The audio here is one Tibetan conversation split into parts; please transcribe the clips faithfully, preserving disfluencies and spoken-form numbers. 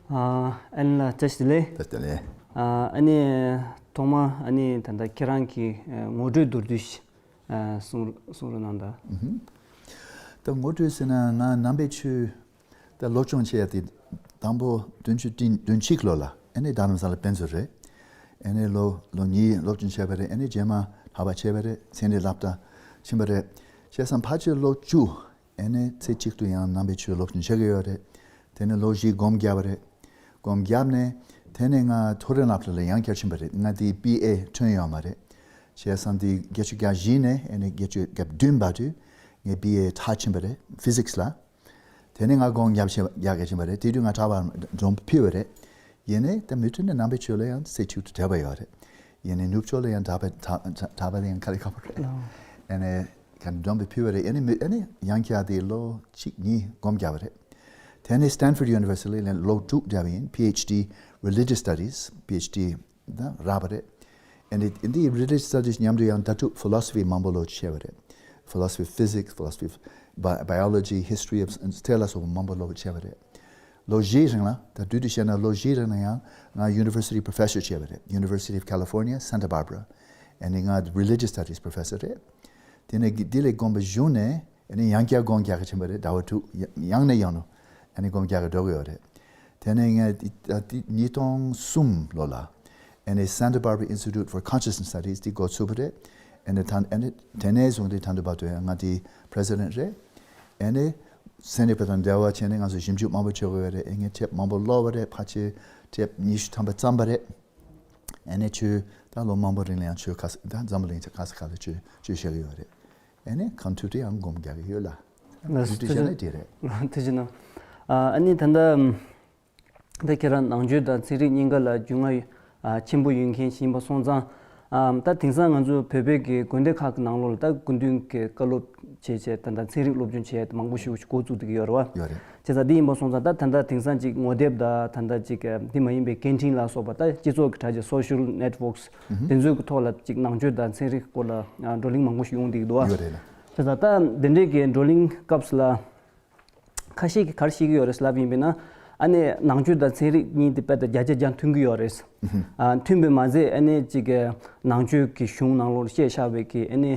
ཨ་ཨ་ནི་ལགས་བཀྲ་ཤིས་བདེ་ལེགས། བཀྲ་ཤིས་བདེ་ལེགས། ཨ་ཨ་ནི་ཐོག་མ་ཨ་ནི་ད་ལྟ་ཁྱེད་རང་གི་ཨ་ངོ་སྤྲོད་མདོར་བསྡུས་ཤིག་ཨ་གསུང་གསུང་རོགས་གནང་དང་། ཨུ་ཧུམ། ད་ངོ་སྤྲོད་ཟེར་ན་ང་ནང་པའི་ཆོས་ད་སློབ་སྦྱོང་བྱས་ཏེ་དང་པོ་བདུན་ཅུ་དོན་དོན་གཅིག་ལོ་ལ་ཨ་ནི་རྡ་རམ་ས་ལ་དཔེ་མཛོད་རེད། ཨ་ནི་ལོ་ལོ་གཉིས་སློབ་སྦྱོང་བྱས་པ་རེད། ཨ་ནི་རྗེས་མ་ལྷག་པ་བྱས་པ་རེད། ཚན་རིག་སློབ་གྲྭ་ཕྱིན་པ་རེད། བྱས་ཙང་ཕལ་ཆེར་ལོ་བཅུ། ཨ་ནི་ཚེ་གཅིག་ཏུ་ཡང་ནང་པའི་ཆོས་སློབ་སྦྱོང་བྱེད་ཀྱི་ཡོད་རེད། དེ་ནས་ལོ་བཞི་སྒོམ་བརྒྱབ་པ་རེད། སྒོམ་བརྒྱབ་ནས་དེ་ནས་ང་མཐོ་རིམ་སློབ་གྲྭ་ལ་ཡང་བསྐྱར་ཕྱིན་པ་རེད། ང་དེའི་བི་ཨེ་ཐོན་ཡོད་མ་རེད། བྱས་ཙང་དེ་བརྒྱད་ཅུ་གྱ་བཞི་ནས་ཨ་ནི་བརྒྱད་ཅུ་གྱ་བདུན་བར་དུ་ངས་བི་ཨེ་མཐར་ཕྱིན་པ་རེད། ཕི་ཟིག་སི་ལ། དེ་ནས་ང་སྒོམ་བརྒྱབ་ཕྱིན་བརྒྱབ་ཀྱི་ཕྱིན་པ་རེད། དེ་དུས་ང་གྲྭ་པ་སྒྲོམ་ཕུལ་བ་རེད། ཡིན་ནའི་ད་མུ་མཐུད་ནས་ནང་པའི་ཆོས་ལ་ཡང་ཚེ་གཅིག་ཏུ་འབྲེལ་བ་ཡོད་རེད། ཡིན་ནའི་ནུབ་ཕྱོགས་ལ་ཡང་གྲྭ་པ་གྲྭ་གྲྭ་པ་ལ་ཡང་ཁ་ལས་ཁ་པོ་རེད། ཨ་ནི་ག་ནས་སྒྲོམ་པའི་ཕུལ་བ་རེད། ཨ་ནི་མི་ཨ་ནི་ཡང་བསྐྱར་དེ་ལོ་གཅིག་གཉིས་སྒོམ་བརྒྱབ་པ་རེད། དེ་ནས་Stanford University ལ་ལོ་དྲུག་བསྡད་པ་ཡིན། PhD Religious Studies PhD ད་རག་པ་རེད། ཨ་ནི་འདི་Religious Studies མཉམ་དུ་ཡང་ད་དུང་Philosophy མང་པོ་ལོ་བྱས་པ་རེད། Philosophy of Physics, Philosophy of Bi- Biology, History of དེ་ལ་སོགས་པ་མང་པོ་ལོ་བྱས་པ་རེད། ལོ་བཞིའི་རིང་ལ་ད་དུས་དུ་བཤད་ན་ལོ་བཞིའི་རིང་ལ་ཡང་ང་University Professor བྱས་པ་རེད། University of California Santa Barbara ཨ་ནི་ང་Religious Studies Professor རེད། དེ་ནས་འདི་ལས་དགོངས་པ་ཞུས་ནས་ཨ་ནི་ཡང་བསྐྱར་སྒོམ་རྒྱག་གི་ཕྱིན་པ་རེད། ཟླ་བ་དྲུག་ཡང་ནས་ཡང་དུ་ཨ་ནི་སྒོམ་རྒྱག་གི་འགྲོ་གི་ཡོད་རེད། དེ་ནས་ངས་འདི་ད་འདི་ཉིས་སྟོང་གསུམ་ལོ་ལ་ཨ་ནི་Santa Barbara Institute for Consciousness Studies འདི་འགོ་ཚུགས་པ་རེད། ཨ་ནི་ད་ཨ་ནི་དེ་ནས་བཟུང་སྟེ་ད་ལྟ་བར་དུ་ཡང་ང་འདི་President རེད། ཨ་ནི་ཚན་རིག་པ་དང་འབྲེལ་བ་བྱས་ནས་ང་ཚོ་ཞིབ་འཇུག་མང་པོ་བྱེད་དགོས་རེད། ཨ་ནི་དེབ་མང་པོ་ཀློག་པ་རེད། ཕལ་ཆེར་དེབ་ཉི་ཤུ་ཐམ་པ་བརྩམས་པ་རེད། ཨ་ནི་ཆོས་ད་ལོ་མང་པོ་རིང་ལ་ཡང་ཆོས་ཁ་ས་ད་འཛམ་བུ་གླིང་ཁ་ས་ཁ་ལ་ཆོས་ཆོས་བཤད་ཀྱི་ཡོད་རེད། ཨ་ནི་གང་ཐུབ་ཐུབ་ཡང་སྒོམ་རྒྱག་གི་ཡོད་ལ། ལགས་སོ། དེ་བྱས་ན་དེ་རེད། ཐུགས་རྗེ་གནང་། ཨ་ནི་ད་ལྟ་ད་ཁྱེད་རང་ནང་ཆོས་དང་ཚན་རིག་གཉིས་ཀ་ལ་རྒྱུས་མངའ་ཆེན་པོ་ཡོད་མཁན་ཞིག་ཡིན་པ་སོང་ཙང་། ད་དེང་སང་ང་ཚོ་བོད་པའི་གི་དགོན་སྡེ་ཁག་གི་ནང་ལོགས་ལ་ད་སྐུ་མདུན་གྱི་བཀའ་སློབ་བྱས་བྱས་ད་ལྟ་ཚན་རིག་སློབ་སྦྱོང་བྱས་མང་པོ་ཞིག་འགོ་བཙུགས་བསྡད་ཀྱི་ཡོད་རེད་བ། ཡོད་རེད། བྱས་ཙང་འདི་ཡིན་པ་སོང་ཙང་ད་ད་ལྟ་དེང་སང་ཅིག་ངོ་དེབ་དང་ད་ལྟ་ཅིག་འདི་མ་ཡིན་པའི་སྐད་འཕྲིན་ལ་སོགས་པ་ད་སྤྱི་ཚོགས་ཀྱི་དྲ་རྒྱ་Social Networks དེ་ཚོའི་གི་ཐོག་ལ་ཅིག་ནང་ཆོས་དང་ཚན་རིག་སྐོར་ལ་བགྲོ་གླེང་མང་པོ་ཞིག་ཡོང་བསྡད་ཀྱི་འདུག་བ། ཡོད་རེད་ལ། བྱས་ཙང་ད་འདི་འདྲའི་གི་བགྲོ་གླེང་སྐབས་ལ་ཁ་ཤས་ཀྱིས་ག་རེ་བཤད་ཀྱི་ཡོད་རེད་ལབ་ཡིན་པས་ན། ཨ་ནི་ནང་ཆོས་དང་ཚན་རིག་གཉིས་དེ་དཔེ་ད་བརྒྱ་ཆ་བརྒྱ་མཐུན་གྱི་ཡོད་རེད། མཐུན་པས་མ་ཟད་ཨ་ནི་ཅིག་གི་ནང་ཆོས་ཀྱི་གཞུང་ནང་ལོགས་བཤད་བཞག་པའི་གི་ཨ་ནི་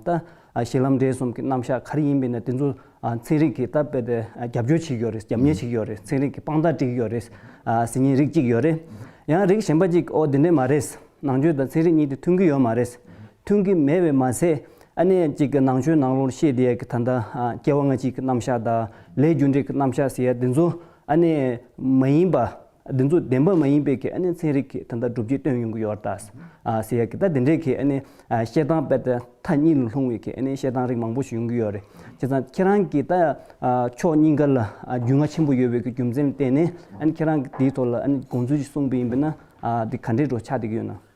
ད་གཞི་ལམ་འབྲས་གསུམ་གྱི་རྣམ་གཞག་ག་རེ་ཡིན་པས་ན་དེ་ཚོ་ཚན་རིག་གི་ད་དཔེ་དེ་རྒྱབ་སྐྱོར་བྱེད་ཀྱི་ཡོད་རེད། རྒྱབ་གཉེར་བྱེད་ཀྱི་ཡོད་རེད། ཚན་རིག་གི་དཔང་རྟགས་སྤྲད་ཀྱི་ཡོད་རེད་ཟེར་མཁན་རིགས་གཅིག་ཡོད་རེད། ཡང་རིགས་གཞན་པ་གཅིག་ཨོ་དེ་འདྲས་མ་རེད། ནང་ཆོས་དང་ཚན་རིག་གཉིས་དེ་མཐུན་གྱི་ཡོད་མ་རེད། མཐུན་གྱི་མེད་པས་མ་ཟད་ཨ་ནི་གཅིག་གི་ནང་ཆོས་ནང་ལོགས་བཤད་བསྡད་ཡ་གི་ད་ལྟ་སྐྱེ་བ་སྔ་ཕྱི་གི་རྣམ་གཞག་དང་ལས་རྒྱུ་འབྲས་ཀྱི་རྣམ་གཞག་ཟེར་ཡ་དེ་ཚོ་ཨ་ནི་མ་ཡིན་པ། འདི་ཚོ་བདེན་པ་མ་ཡིན་པའི་གི་ཨ་ནི་ཚན་རིག་གི་ད་ལྟ་སྒྲུབ་བྱེད་བཏོན་ཡོང་གི་ཡོད་རེད་ད། ཟེར་ཡ་གི་ད་དེ་འདྲའི་གི་ཨ་ནི་བཤད་སྟངས་དཔེ་ད་མཐའ་གཉིས་ལ་ལྷུང་བའི་གི་ཨ་ནི་བཤད་སྟངས་རིགས་མང་པོ་ཞིག་ཡོང་གི་ཡོད་རེད། བྱས་ཙང་ཁྱེད་རང་གི་ད་ཕྱོགས་གཉིས་ཀ་ལ་རྒྱུས་མངའ་ཆེན་པོ་ཡོད་པའི་གི་རྒྱུ་མཚན་ལ་བརྟེན་ནས་ཨ་ནི་ཁྱེད་རང་གི་དེའི་ཐོག་ལ་ཨ་ནི་དགོངས་ཚུལ་ཞིག་གསུངས་པ་ཡིན་པས་ན་འདི་ག་འདྲའི་འགྲོ་ཆགས་བསྡད་ཀྱི་ཡོད་ན།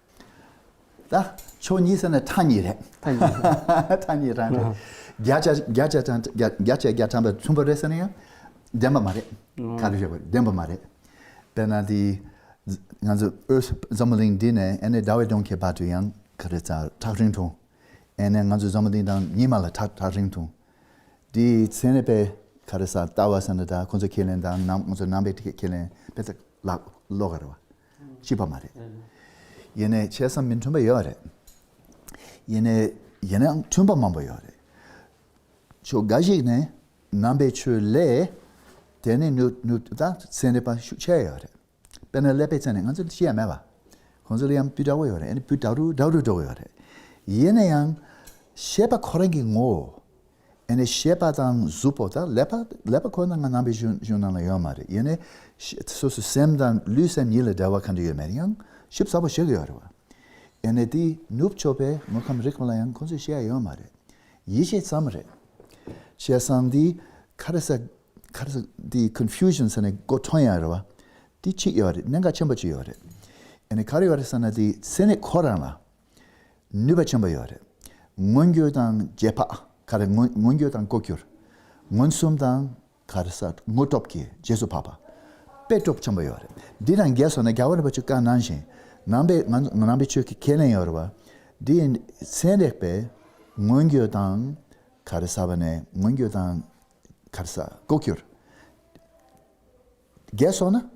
ད་ཕྱོགས་གཉིས་ཟེར་ན་མཐའ་གཉིས་རེད། མཐའ་གཉིས་རེད། མཐའ་གཉིས་རང་རེད། བརྒྱ་ཆ་བརྒྱ་ཆ་བརྒྱ་ཆ་བརྒྱ་ཆ་བརྒྱ་ཐམ་པ་མཐུན་པ་རེད་ཟེར་ན་ཡང་བདེན་པ་མ་རེད། ག་རེ་ཞུ་དགོས་རེད། བདེན་པ་མ་རེད། དཔེར་ན་དེ་ང་ཚོ་ཨོ་འཛམ་བུ་གླིང་འདི་ནས་ཨ་ནི་ཟླ་བའི་གདོང་ཁའི་བར་དུ་ཡང་ག་རེ་ཚ་ཐག་རིང་ཐུང་། ཨ་ནི་ང་ཚོ་འཛམ་བུ་གླིང་དང་ཉི་མ་ལ་ཐག་ཐག་རིང་ཐུང་། དེ་ཚན་རིག་པས་ག་རེ་ཟ་ལྟ་བ་ཟེར་ན་ད་ཁོ་ཚོ་ཁས་ལེན་དང་ནམ་ང་ཚོ་ནང་པའི་ཁས་ལེན་དཔེ་ད་ལག་ལོག་ག་རེད་བ། གཅིག་པ་མ་རེད། ཡིན་ནའི་བྱས་ཙང་མི་མཐུན་པ་ཡོད་རེད། ཡིན་ནའི་ཡིན་ནའང་མཐུན་པ་མང་པོ་ཡོད་རེད། ཕྱོགས་འགའ་ཞིག་ནས་ནང་པའི་ཆོས་ལས་དེ་ནི་ནུ་ནུ་ད་ཚན་རིག་པ་ཤུགས་ཆེ་ཡོད་རེད། དཔེར་ན་ཀླད་པའི་ཚན་ནི་ང་ཚོ་ཤེས་ཡ་མེད་པ། ཁོང་ཚོ་ལ་ཡང་སྤུས་དག་པོ་ཡོད་རེད། ཨ་ནི་སྤུས་དག་རུ་དག་རུ་འགྲོ་གི་ཡོད་རེད། ཡིན་ན་ཡང་ཤེས་པ་ཁོ་རང་གི་ངོ་བོ། ཨ་ནི་ཤེས་པ་དང་གཟུགས་པོ་དང་ཀླད་པ་ཀླད་པ་ཁོ་ན་ང་ནང་པའི་གཞུང་གཞུང་ནང་ལ་ཡོད་མ་རེད། ཡིན་ནའི་ཤེ་སོ་སོའི་སེམས་དང་ལུས་སེམས་གཉིས་ལ་འབྲེལ་བ་ག་འདྲ་ཡོད་མེད་ཡང་ཞིབ་ཚགས་པོ་ཤེས་ཀྱི་ཡོད་རེད་བ། ཨ་ནི་དེ་ནུབ་ཕྱོགས་པའི་དངོས་ཁམས་རིག་པ་ལ་ཡང་ཁོ་ཚོས་ཤེས་ཡ་ཡོད་མ་རེད། ཡིད་ཆེས་ཙམ་རེད། བྱས་ཙང་འདི་ག་རེ་ཟ་ག་རེ་ཟ་འདི་ཀོན་ཕིའུ་ཤན་ཟེར་ནས་མགོ་འཐོམ་ཡ་རེད་བ། འདི་གཅིག་ཡོད་རེད། གནད་འགག་ཆེན་པོ་གཅིག་ཡོད་རེད། ཨ་ནི་ག་རེ་ཡོད་རེད་ཟེར་ན་འདི་ཚན་རིག་ཁོ་རང་ལ་ནུས་པ་ཆེན་པོ་ཡོད་རེད། མངོན་གྱུར་དང་རྗེས་དཔག་ག་རེ་མངོན་མངོན་གྱུར་དང་ལྐོག་གྱུར། མངོན་སུམ་དང་ག་རེ་ཟ་དངོས་སྟོབས་ཀྱི་རྗེས་སུ་དཔག་པ། དཔེ་སྟོབས་ཆེན་པོ་ཡོད་རེད། འདི་དང་རྒྱལ་སོང་ན་རྒྱལ་བ་རིན་པོ་ཆེ་བཀའ་གནང་བཞིན་ནང་པའི་ང་ནང་པའི་ཆོས་ཀྱི་ཁས་ལེན་ཡོད་རེད་བ། འདི་ཚན་རིག་པས་མངོན་གྱུར་དང་ག་རེ་ཟ་བ་ནས་མངོན་གྱུར་དང་ག་རེ་ཟ་ལྐོག་གྱུར། རྒྱལ་སོང་ན་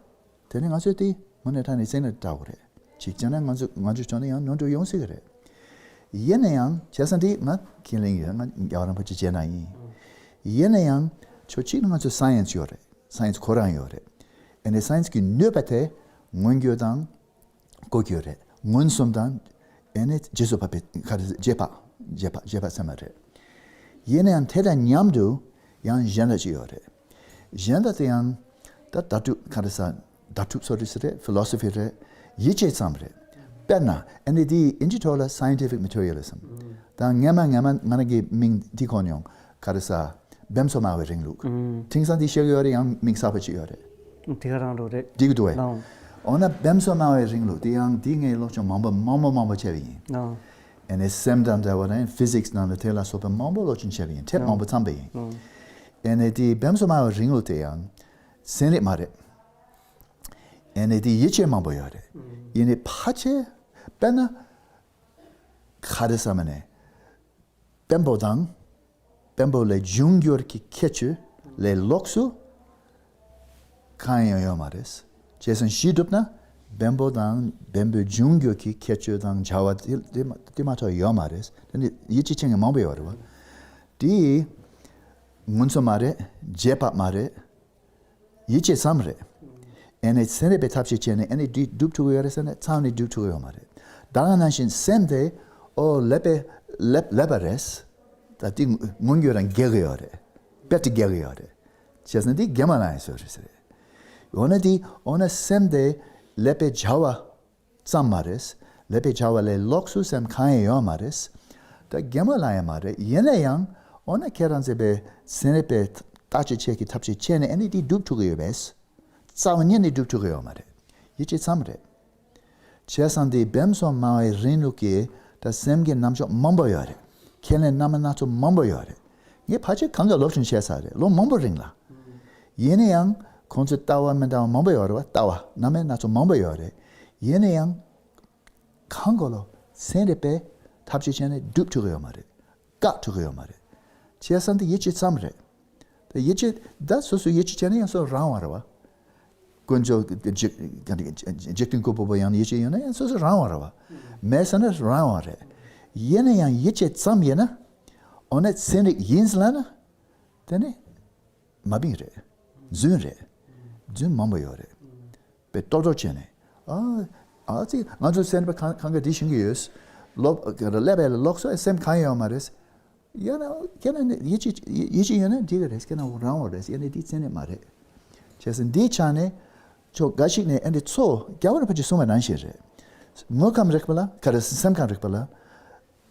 དེ་ནི་ང་ཚོས་དེ་དངོས་གནས་དྲང་གནས་སེམས་ནས་བལྟ་དགོས་རེད། གཅིག་བྱས་ན་ང་ཚོ་ང་ཚོའི་ཕྱོགས་ནས་ཡང་ནོར་འཁྲུལ་ཡོང་སྲིད་ཀྱི་རེད། ཡིན་ན་ཡང་བྱས་ཙང་དེ་ང་ཁས་ལེན་ཡོད། ང་རྒྱལ་བ་རིན་པོ་ཆེའི་རྗེས་འབྲང་ཡིན། ཡིན་ན་ཡང་ཕྱོགས་གཅིག་ནས་ང་ཚོ་སའེན་སི་ཡོད་རེད། སའེན་སི་ཁོ་རང་ཡོད་རེད། ཨ་ནི་སའེན་སི་གི་ནུས་པ་དེ་མངོན་གྱུར་དང་། ལྐོག་གྱུར་རེད། མངོན་སུམ་དང་། ཨེ་ནས་རྗེས་སུ་ཕབ་པའི་ག་རེ་རྗེས་དཔག་རྗེས་དཔག་རྗེས་དཔག་ཚད་མ་རེད། ཡིན་ན་ཡང་དེ་དང་མཉམ་དུ་ཡང་གཞན་དག་ཅིག་ཡོད་རེད། གཞན་དག་དེ་ཡང་ད་བརྡ་སྤྲོད་ག་རེ་ཟ། བརྡ་སྤྲོད་ཚོ་རེ་ཟེར་རེད། ཕི་ལོ་སོ་ཕི་རེད། ཡིད་ཆེས་ཙམ་རེད། དཔེར་ན་ཨེ་ནས་དེ་ཨིན་ཇི་ཐོག་ལ་scientific materialism། ད་སྔན་མ་སྔན་མ་ང་རང་གི་མིང་འདི་གོ་མྱོང་། ག་རེ་ཟ། བེམ་སོ་སྨྲ་བའི་རིང་ལུགས། ཨུམ། དེང་སང་འདི་བཤད་ཀྱི་ཡོད་རེད། ཡང་མིང་གསར་པ་ཅིག་ཡོད་རེད། དེ་ག་རང་རོ་རེད། འགྲིག་གི་འདུག་བས། ལའོ། འོ་ན་བེམ་སོ་སྨྲ་བའི་རིང་ལུགས་དེ་ཡང་དེ་ངའི་སློབ་སྦྱོང་མང་པོ་མང་པོ་མང་པོ་བྱས་པ་ཡིན། ལའོ། ཨེ་ནས་སེམས་དང་འབྲེལ་བ་རེད། ཕི་ཟིག་སི་ནང་ལ་དེ་ལ་སོགས་པའི་མང་པོ་སློབ་སྦྱོང་བྱས་པ་ཡིན། དེབ་མང་པོ་འཚམས་པ་ཡིན། ལའོ། ཨེ་ནས་དེ་བེམ་སོ་སྨྲ་བའི་རིང་ལུགས་དེ་ཡང་ཚན་རིག་མ་རེད། ཨེ་ནས་དེ་ཡིད་ཆེས་མང་པོ་ཡོད་རེད། ཡིན་ནའི་ཕལ་ཆེར་དཔེར་ན་ག་རེ་ཟ་མ་ནས། བེམ་པོ་དང་། བེམ་པོ་ལས་འབྱུང་འགྱུར་གྱི་ཁྱད་ཆོས་ལས་ལོགས་སུ་གང་ཡང་ཡོད་མ་རེད། བྱས་ཙང་གཞི་གྲུབ་ན་བེམ་པོ་དང་བེམ་པོའི་འབྱུང་འགྱུར་གྱི་ཁྱད་ཆོས་དང་བྱ་བ་དེ་དེ་མ་དེ་མ་གཏོགས་ཡོད་མ་རེད། དེ་ནི་ཡིད་ཆེས་བྱེད་མཁན་མང་པོ་ཡོད་རེད་བ། དེ་མངོན་སུམ་མ་རེད། རྗེས་དཔག་མ་རེད། ཡིད་ཆེས་ཙམ་རེད། ཨེ་ནས་ཚན་རིག་པས་ཐབས་ཤེས་བྱས་ནས་ཨེ་ནས་འདི་སྒྲུབ་ཐུབ་ཀྱི་ཡོད་རེད་ཟེར་ན་ཚང་ནས་སྒྲུབ་ཐུབ་ཀྱི་ཡོད་མ་རེད། ད་ག་ནང་བཞིན་སེམས་དེ་ཨོ་ཀླད་པའི་ཀླད་ཀླད་པ་རེད། ད་དེ་མངོན་གྱུར་རང་འགལ་གྱི་ཡོད་རེད། རྦད་དེ་འགལ་གྱི་ཡོད་རེད། བྱས་ཙང་འདི་གེ་མ་ལ་ཡང་བཟོས་རེད་ཟེར། འོ་ན་འདི་འོ་ན་སེམས་དེ་ཀླད་པའི་བྱ་བ་ཙམ་མ་རེད། ཀླད་པའི་བྱ་བ་ལས་ལོགས་སུ་སེམས་གང་ཡང་ཡོད་མ་རེད། ད་གེ་མ་ལ་ཡང་མ་རེད། ཡིན་ན་ཡང་འོ་ན་ཁྱེད་རང་ཚོས་པའི་ཚན་རིག་པའི་བརྟག་དཔྱད་བྱེད་ཀྱི་ཐབས་ཤེས་བྱས་ནས་ཨ་ནི་འདི་སྒྲུབ་ཐུབ་ཀྱི་ཡོད་པས། རྩ་བ་ཉིད་ནས་སྒྲུབ་ཐུབ་ཀྱི་ཡོད་མ་རེད། ཡིད་ཆེས་ཙམ་རེད། བྱས་ཙང་འདི་བེམ་སོ་སྨྲ་བའི་རིང་ལུགས་ཀྱི་ད་སེམས་ཀྱི་རྣམ་གཞག་མང་པོ་ཡོད་རེད། ཁས་ལེན་རྣམ་པ་སྣ་ཚོགས་མང་པོ་ཡོད་རེད། ངས་ཕལ་ཆེར་གང་ག་སློབ་སྦྱོང་བྱས་ཚར་རེད། ལོ་མང་པོ་རིང་ལ། ཡིན་ན་ཡང་ཁོང་ཚོས་ལྟ་བ་མི་འདྲ་བ་མང་པོ་ཡོད་རེད་བ། ལྟ་བ་རྣམ་པ་སྣ་ཚོགས་མང་པོ་ཡོད་རེད། ཡིན་ན་ཡང་གང་ག་ལོ་ཚན་རིག་པས་ཐབས་ཤེས་བྱས་ནས་སྒྲུབ་ཐུབ་ཀྱི་ཡོད་མ་རེད། བཀག་ཐུབ་ཀྱི་ཡོད་མ་རེད། བྱས་ཙང་འདི་ཡིད་ཆེས་ཙམ་རེད། ད་ཡིད་ཆེས་ད་སོ་སོ་ཡིད་ཆེས་བྱས་ན་ཡང་སོ་རང་བ་རེད་བ། དཀོན་མཆོག་འཇིག་འཇིག་རྟེན་ཀུན་པོ་པོ་ཡང་ཡིད་ཆེས་ཡོད་ན་ཡང་སོ་སོ་རང་བ་རེད་བ། མེད་ཟེར་ན་རང་བ་རེད། ཡིན་ན་ཡང་ཡིད་ཆེས་ཙམ་ཡིན་ན། འོ་ན་ཚན་རིག་ཡིན་ཟེར་ལབ་ན། དེ་ནི་མ་བིང་རེད། རྫུན་རེད། རྫུན་མང་པོ་ཡོད་རེད། པའི་ལྟོ་ལྟོ་བྱས་ནས། ཨ་ཨ་ཙི་ང་ཚོ་སེམས་པ་གང་གང་ག་འདི་ཤེས་ཀྱི་ཡོད། ལོབ་ཀླད་པའི་ལོགས་སུ་སེམས་གང་ཡོད་མ་རེད། ཡང་ན་ཁྱེད་ན་ཡིད་ཆེས་ཡིད་ཆེས་ཡོད་ན་འགྲིག་གི་རེད། ཁྱེད་ན་རང་བ་རེད། ཡང་ན་འདི་ཚན་ནས་མ་རེད། བྱས་ཙང་འདིའི་ཆ་ནས་ཕྱོགས་འགའ་ཞིག་ནས་ཨ་འདི་ཚོ་རྒྱལ་བ་རིན་པོ་ཆེས་གསུངས་པ་ནང་བཞིན་རེད། དངོས་ཁམས་རིག་པ་ལ་ག་རེ་སེམས་ཁམས་རིག་པ་ལ།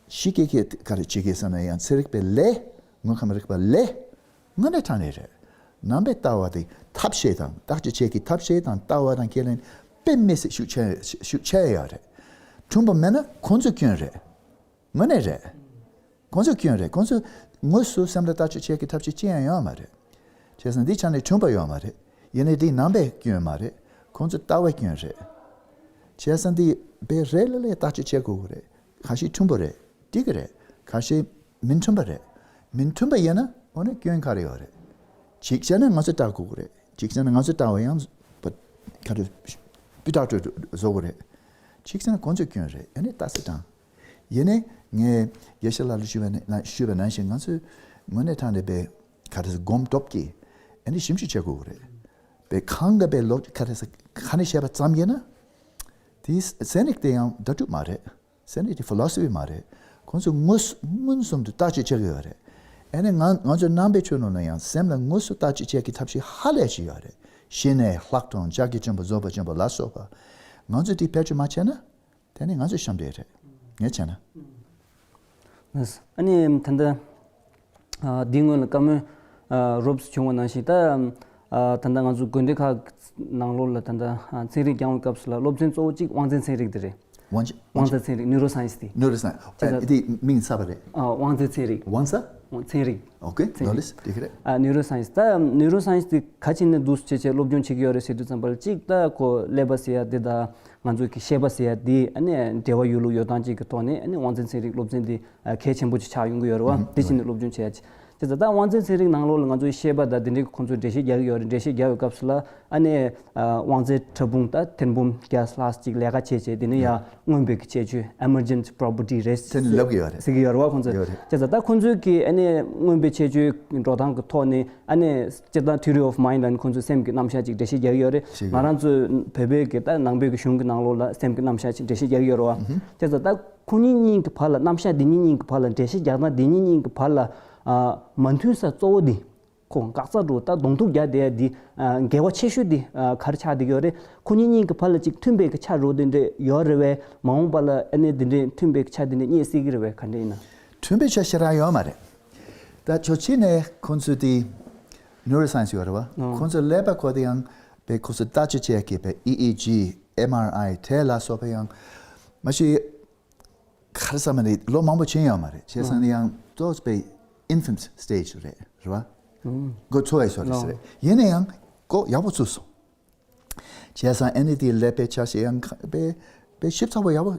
ཤི་ཀེ་ཀེ་ག་རེ་བྱེད་ཀྱི་ཟེར་ན་ཡང་ཚན་རིག་པའི་ལས། དངོས་ཁམས་རིག་པ་ལས། དངོས་གནས་དྲང་གནས་རེད། ནང་པའི་ལྟ་བ་དེ་ཐབས་ཤེས་དང་བརྟག་དཔྱད་བྱེད་ཀྱི་ཐབས་ཤེས་དང་ལྟ་བ་དང་ཁས་ལེན་དཔེ་མི་སྲིད་ཤུགས་ཆེ་ཤུགས་ཆེ་ཡོད་རེད། མཐུན་པ་མེད་ན་ཁོང་ཚོའི་སྐྱོན་རེད། དངོས་གནས་རེད། ཁོང་ཚོའི་སྐྱོན་རེད། ཁོང་ཚོས་དངོས་སུ་སེམས་ལ་བརྟག་དཔྱད་བྱེད་ཀྱི་ཐབས་ཤེས་ཅི་ཡང་ཡོད་མ་རེད། བྱས་ཙང་འདི་ཆ་ནས་མཐུན་པ་ཡོད་མ་རེད། ཡིན་ནའི་འདི་ནང་པའི་སྐྱོན་མ་རེད། ཁོང་ཚོའི་ལྟ་བའི་སྐྱོན་རེད། བྱས་ཙང་འདི་དཔེ་རེ་ལ་ལས་བརྟག་དཔྱད་བྱེད་དགོས་ཀྱི་རེད། ཁ་ཤས་མཐུན་པོ་རེད། འགྲིག་གི་རེད། ཁ་ཤས་མི་མཐུན་པ་རེད། མི་མཐུན་པ་ཡིན་ན་འོ་ན་སྐྱོན་ག་རེ་ཡོད་རེད། གཅིག་བྱས་ན་ང་ཚོས་བརྟག་དགོས་ཀྱི་རེད། གཅིག་བྱས་ན་ང་ཚོས་བརྟག་པ་ཡང་བ་ག་རེ་སྤུས་དག་ཏུ་བཟོ་དགོས་རེད། གཅིག་བྱས་ན་ཁོང་ཚོའི་སྐྱོན་རེད། ཨ་ནི་ལྟ་ས་དང་། ཡིན་ནའི་ངས་དགེ་བཤེས་ལགས་ལ་ཞུས་པ་ནང་ཞུས་པ་ནང་བཞིན་ང་ཚོས་དངོས་གནས་དྲང་གནས་པའི་ག་རེ་ཟེར་སྒོམ་སྟོབས་ཀྱིས་ཨ་ནི་ཞིབ་འཇུག་བྱེད་དགོས་ཀྱི་རེད། པའི་གང་ག་པའི་ལོག་ག་རེ་ཟེར་ག་ནས་བཤད་པ་ཙམ་ཡིན་ན། དེའི་ཚན་རིག་དེ་ཡང་བརྡ་སྤྲོད་མ་རེད། ཚན་རིག་དེ་ཕི་ལོ་སོ་ཕི་མ་རེད། ཁོང་ཚོས་དངོས་མངོན་སུམ་དུ་བརྟག་དཔྱད་བྱེད་ཀྱི་ཡོད་རེད། ཨ་ནི་ང་ང་ཚོ་ནང་པའི་ཆོས་ལུགས་ན་ཡང་སེམས་ལ་དངོས་སུ་བརྟག་དཔྱད་བྱེད་ཀྱི་ཐབས་ཤེས་ཧ་ལས་ཅིག་ཡོད་རེད། ཞི་གནས་ལྷག་མཐོང་ཕྱག་རྒྱ་ཆེན་པོ་རྫོགས་པ་ཆེན་པོ་ལ་སོགས་པ། ང་ཚོས་དེ་བེད་སྤྱོད་མ་བྱས་ན། དེ་ནི་ང་ཚོའི་ཞབས་འདྲེན་རེད། ངས་བྱས་ན། ལགས་སོ། ཨ་ནི་ད་ལྟ་ཨ་འདིའི་སྔོན་ལ་བཀའ་མོལ་ཨ་རོབ་ཙམ་བྱུང་བ་ནང་བཞིན་ད་ཨ་ད་ལྟ་ང་ཚོ་དགོན་སྡེ་ཁག་ནང་ལོགས་ལ་ད་ལྟ་ཨ་ཚན་རིག་སྦྱང་བའི་སྐབས་སུ་ལ་སློབ་ཚན་གཙོ་བོ་གཅིག་དབང་རྩའི་ཚན་རིག་དེ་རེད། དབང་ཆ་དབང་རྩའི་ཚན་རིག་ནུས་རོ་སའེན་སི་དེ། ནུས་རོ་སའེན་སི། ཨ་དེ་མིང་གསར་པ་རེད། ཨ་དབང་རྩའི་ཚན་རིག་དབང་རྩ། ཚན་རིག་ཨོ་ཁེ། ཚན་རིག་ནོ་ལེ་ཇི་དེ་ག་རེད། ཨ་ནུས་རོ་སའེན་སི། ད་ནུས་རོ་སའེན་སི་དེ་ག་ཅི་ནས་འདུག་སེ་བྱས་བྱས་སློབ་སྦྱོང་བྱེད་ཀྱི་ཡོད་རེད་ཟེར་དུས་ཙམ་པ་ལ་གཅིག་ད་ཁོ་ཀླད་པ་ཟེར་ཡ་དེ་དང་། ང་ཚོ་གི་ཤེས་པ་ཟེར་ཡ་འདི་ཨ་ནི་འབྲེལ་བ་ཡོད་ལུགས་ཡོད་སྟངས་ཅིག་གི་ཐོག་ནས་ཨ་ནི་དབང་རྩའི་ཚན་རིག་སློབ་ཚན་འདི་ཨ་གལ་ཆེན་པོ་ཅིག་ཆགས་ཡོང་གི་ཡོད་རེད་བ། ཨུམ་དེ་བཞིན་ནས་སློབ་སྦྱོང་བྱེད་ཡ་ཅིག་དེ་ཙང་ད་དབང་རྩའི་ཚན་རིག་ནང་ལོགས་ལ་ང་ཚོའི་ཤེས་པ་དང་དེ་འདྲའི་ཁོང་ཚོས་འགྲེལ་བཤད་རྒྱག་གི་ཡོད་རེད། འགྲེལ་བཤད་རྒྱག་པའི་སྐབས་སུ་ལ་ཨ་ནི་དབང་རྩའི་ཕྲ་ཕུང་ད་ཐེར་འབུམ་བརྒྱ་ལྷག་ཅིག་ལས་ཀ་བྱེད་བྱེད། དེ་ནས་ཡང་མངོན་པའི་གི་ཁྱད་ཆོས་emergent property རེད་དེ་ནི་ལབ་གི་ཡོད་རེད། ཟེར་གི་ཡོད་རེད་བ་ཁོང་ཚོས། ཡོད་རེད། དེ་ཙང་ད་ཁོང་ཚོས་ཀྱི་ཨ་ནི་མངོན་པའི་ཁྱད་ཆོས་འགྲོ་སྟངས་ཀྱི་ཐོག་ནས་ཨ་ནི་སྤྱིར་བཏང་theory of mind ལ་ནི་ཁོང་ཚོས་སེམས་ཀྱི་རྣམ་གཞག་ཅིག་འགྲེལ་བཤད་རྒྱག་གི་ཡོད་རེད། ཞིག་ང་རང་ཚོའི་བོད་པའི་གི་ད་ནང་པའི་གི་གཞུང་གི་ནང་ལོགས་ལ་སེམས་ཀྱི་རྣམ་གཞག་ཅིག་འགྲེལ་བཤད་རྒྱག་གི་ཡོད་རེད་བ། དེ་ཙང་ད་ཁོ་གཉིས་གཉིས་ཀྱི་བར་ལ་རྣམ་གཞག་འདི་གཉིས་གཉིས་ཀྱི་བར་ལ་འགྲེལ་བཤད་རྒྱག་སྟངས་འདི་གཉིས་གཉིས་ཀྱི་བར་ལ་ཨ་མ་མཐུན་ས་གཙོ་བོ་འདི་ཁོ་འགག་རྩ་འགྲོ་ད་གདོང་ཐུག་རྒྱག་བསྡད་ཡ་འདི་ཨ་འགལ་བ་ཆེ་ཤོས་འདི་ཨ་ག་རེ་ཆགས་བསྡད་ཀྱི་ཡོད་རེད། ཁོ་གཉིས་གཉིས་ཀྱི་བར་ལ་ཅིག་མཐུན་པའི་གི་ཆ་རོ་དེ་འདྲ་ཡོད་རེད་བས། མ་འོངས་པ་ལ་ཨ་ནི་འདི་འདྲའི་མཐུན་པའི་གི་ཆ་འདི་འདྲ་རྙེད་སྲིད་ཀྱི་རེད་བས། ག་འདྲ་ཡིན་ན། མཐུན་པའི་ཆ་ཞེ་དྲག་ཡོད་མ་རེད། ད་ཕྱོགས་གཅིག་ནས་ཁོང་ཚོས་དེ་neuroscience ཡོད་རེད་བ། ཨོ། ཁོང་ཚོས་ཀླད་པ་ཁོ་དེ་ཡང་པའི་ཁོང་ཚོས་ལྟ་ཅི་བྱས་ཀྱི་པའི་ཨི་ཨི་ཇི་ཨེམ་ཨར་ཨའི་དེ་ལ་སོགས་པ་ཡང་མ་གཞི་ག་རེ་ཟེར་མ་རེད། ལོ་མང་པོ་ཕྱིན་ཡོད་མ་རེད། བྱས་ཙང་ནི་ཡང་ཏོག་ཙམ་པའི་infant stage རེད་རེད་བ། ཨོ། འགོ་ཚུགས་པའི་སོ་རེད་ཟེར། ཡིན་ན་ཡང་ཀོ་ཡག་པོ་ཚུགས་སོང་། བྱས་ཙང་ཨ་ནི་དེ་ཀླད་པའི་ཆ་ཤས་ཡང་ཁ་པའི་པའི་ཞིབ་ཚགས་པོ་ཡག་པོ་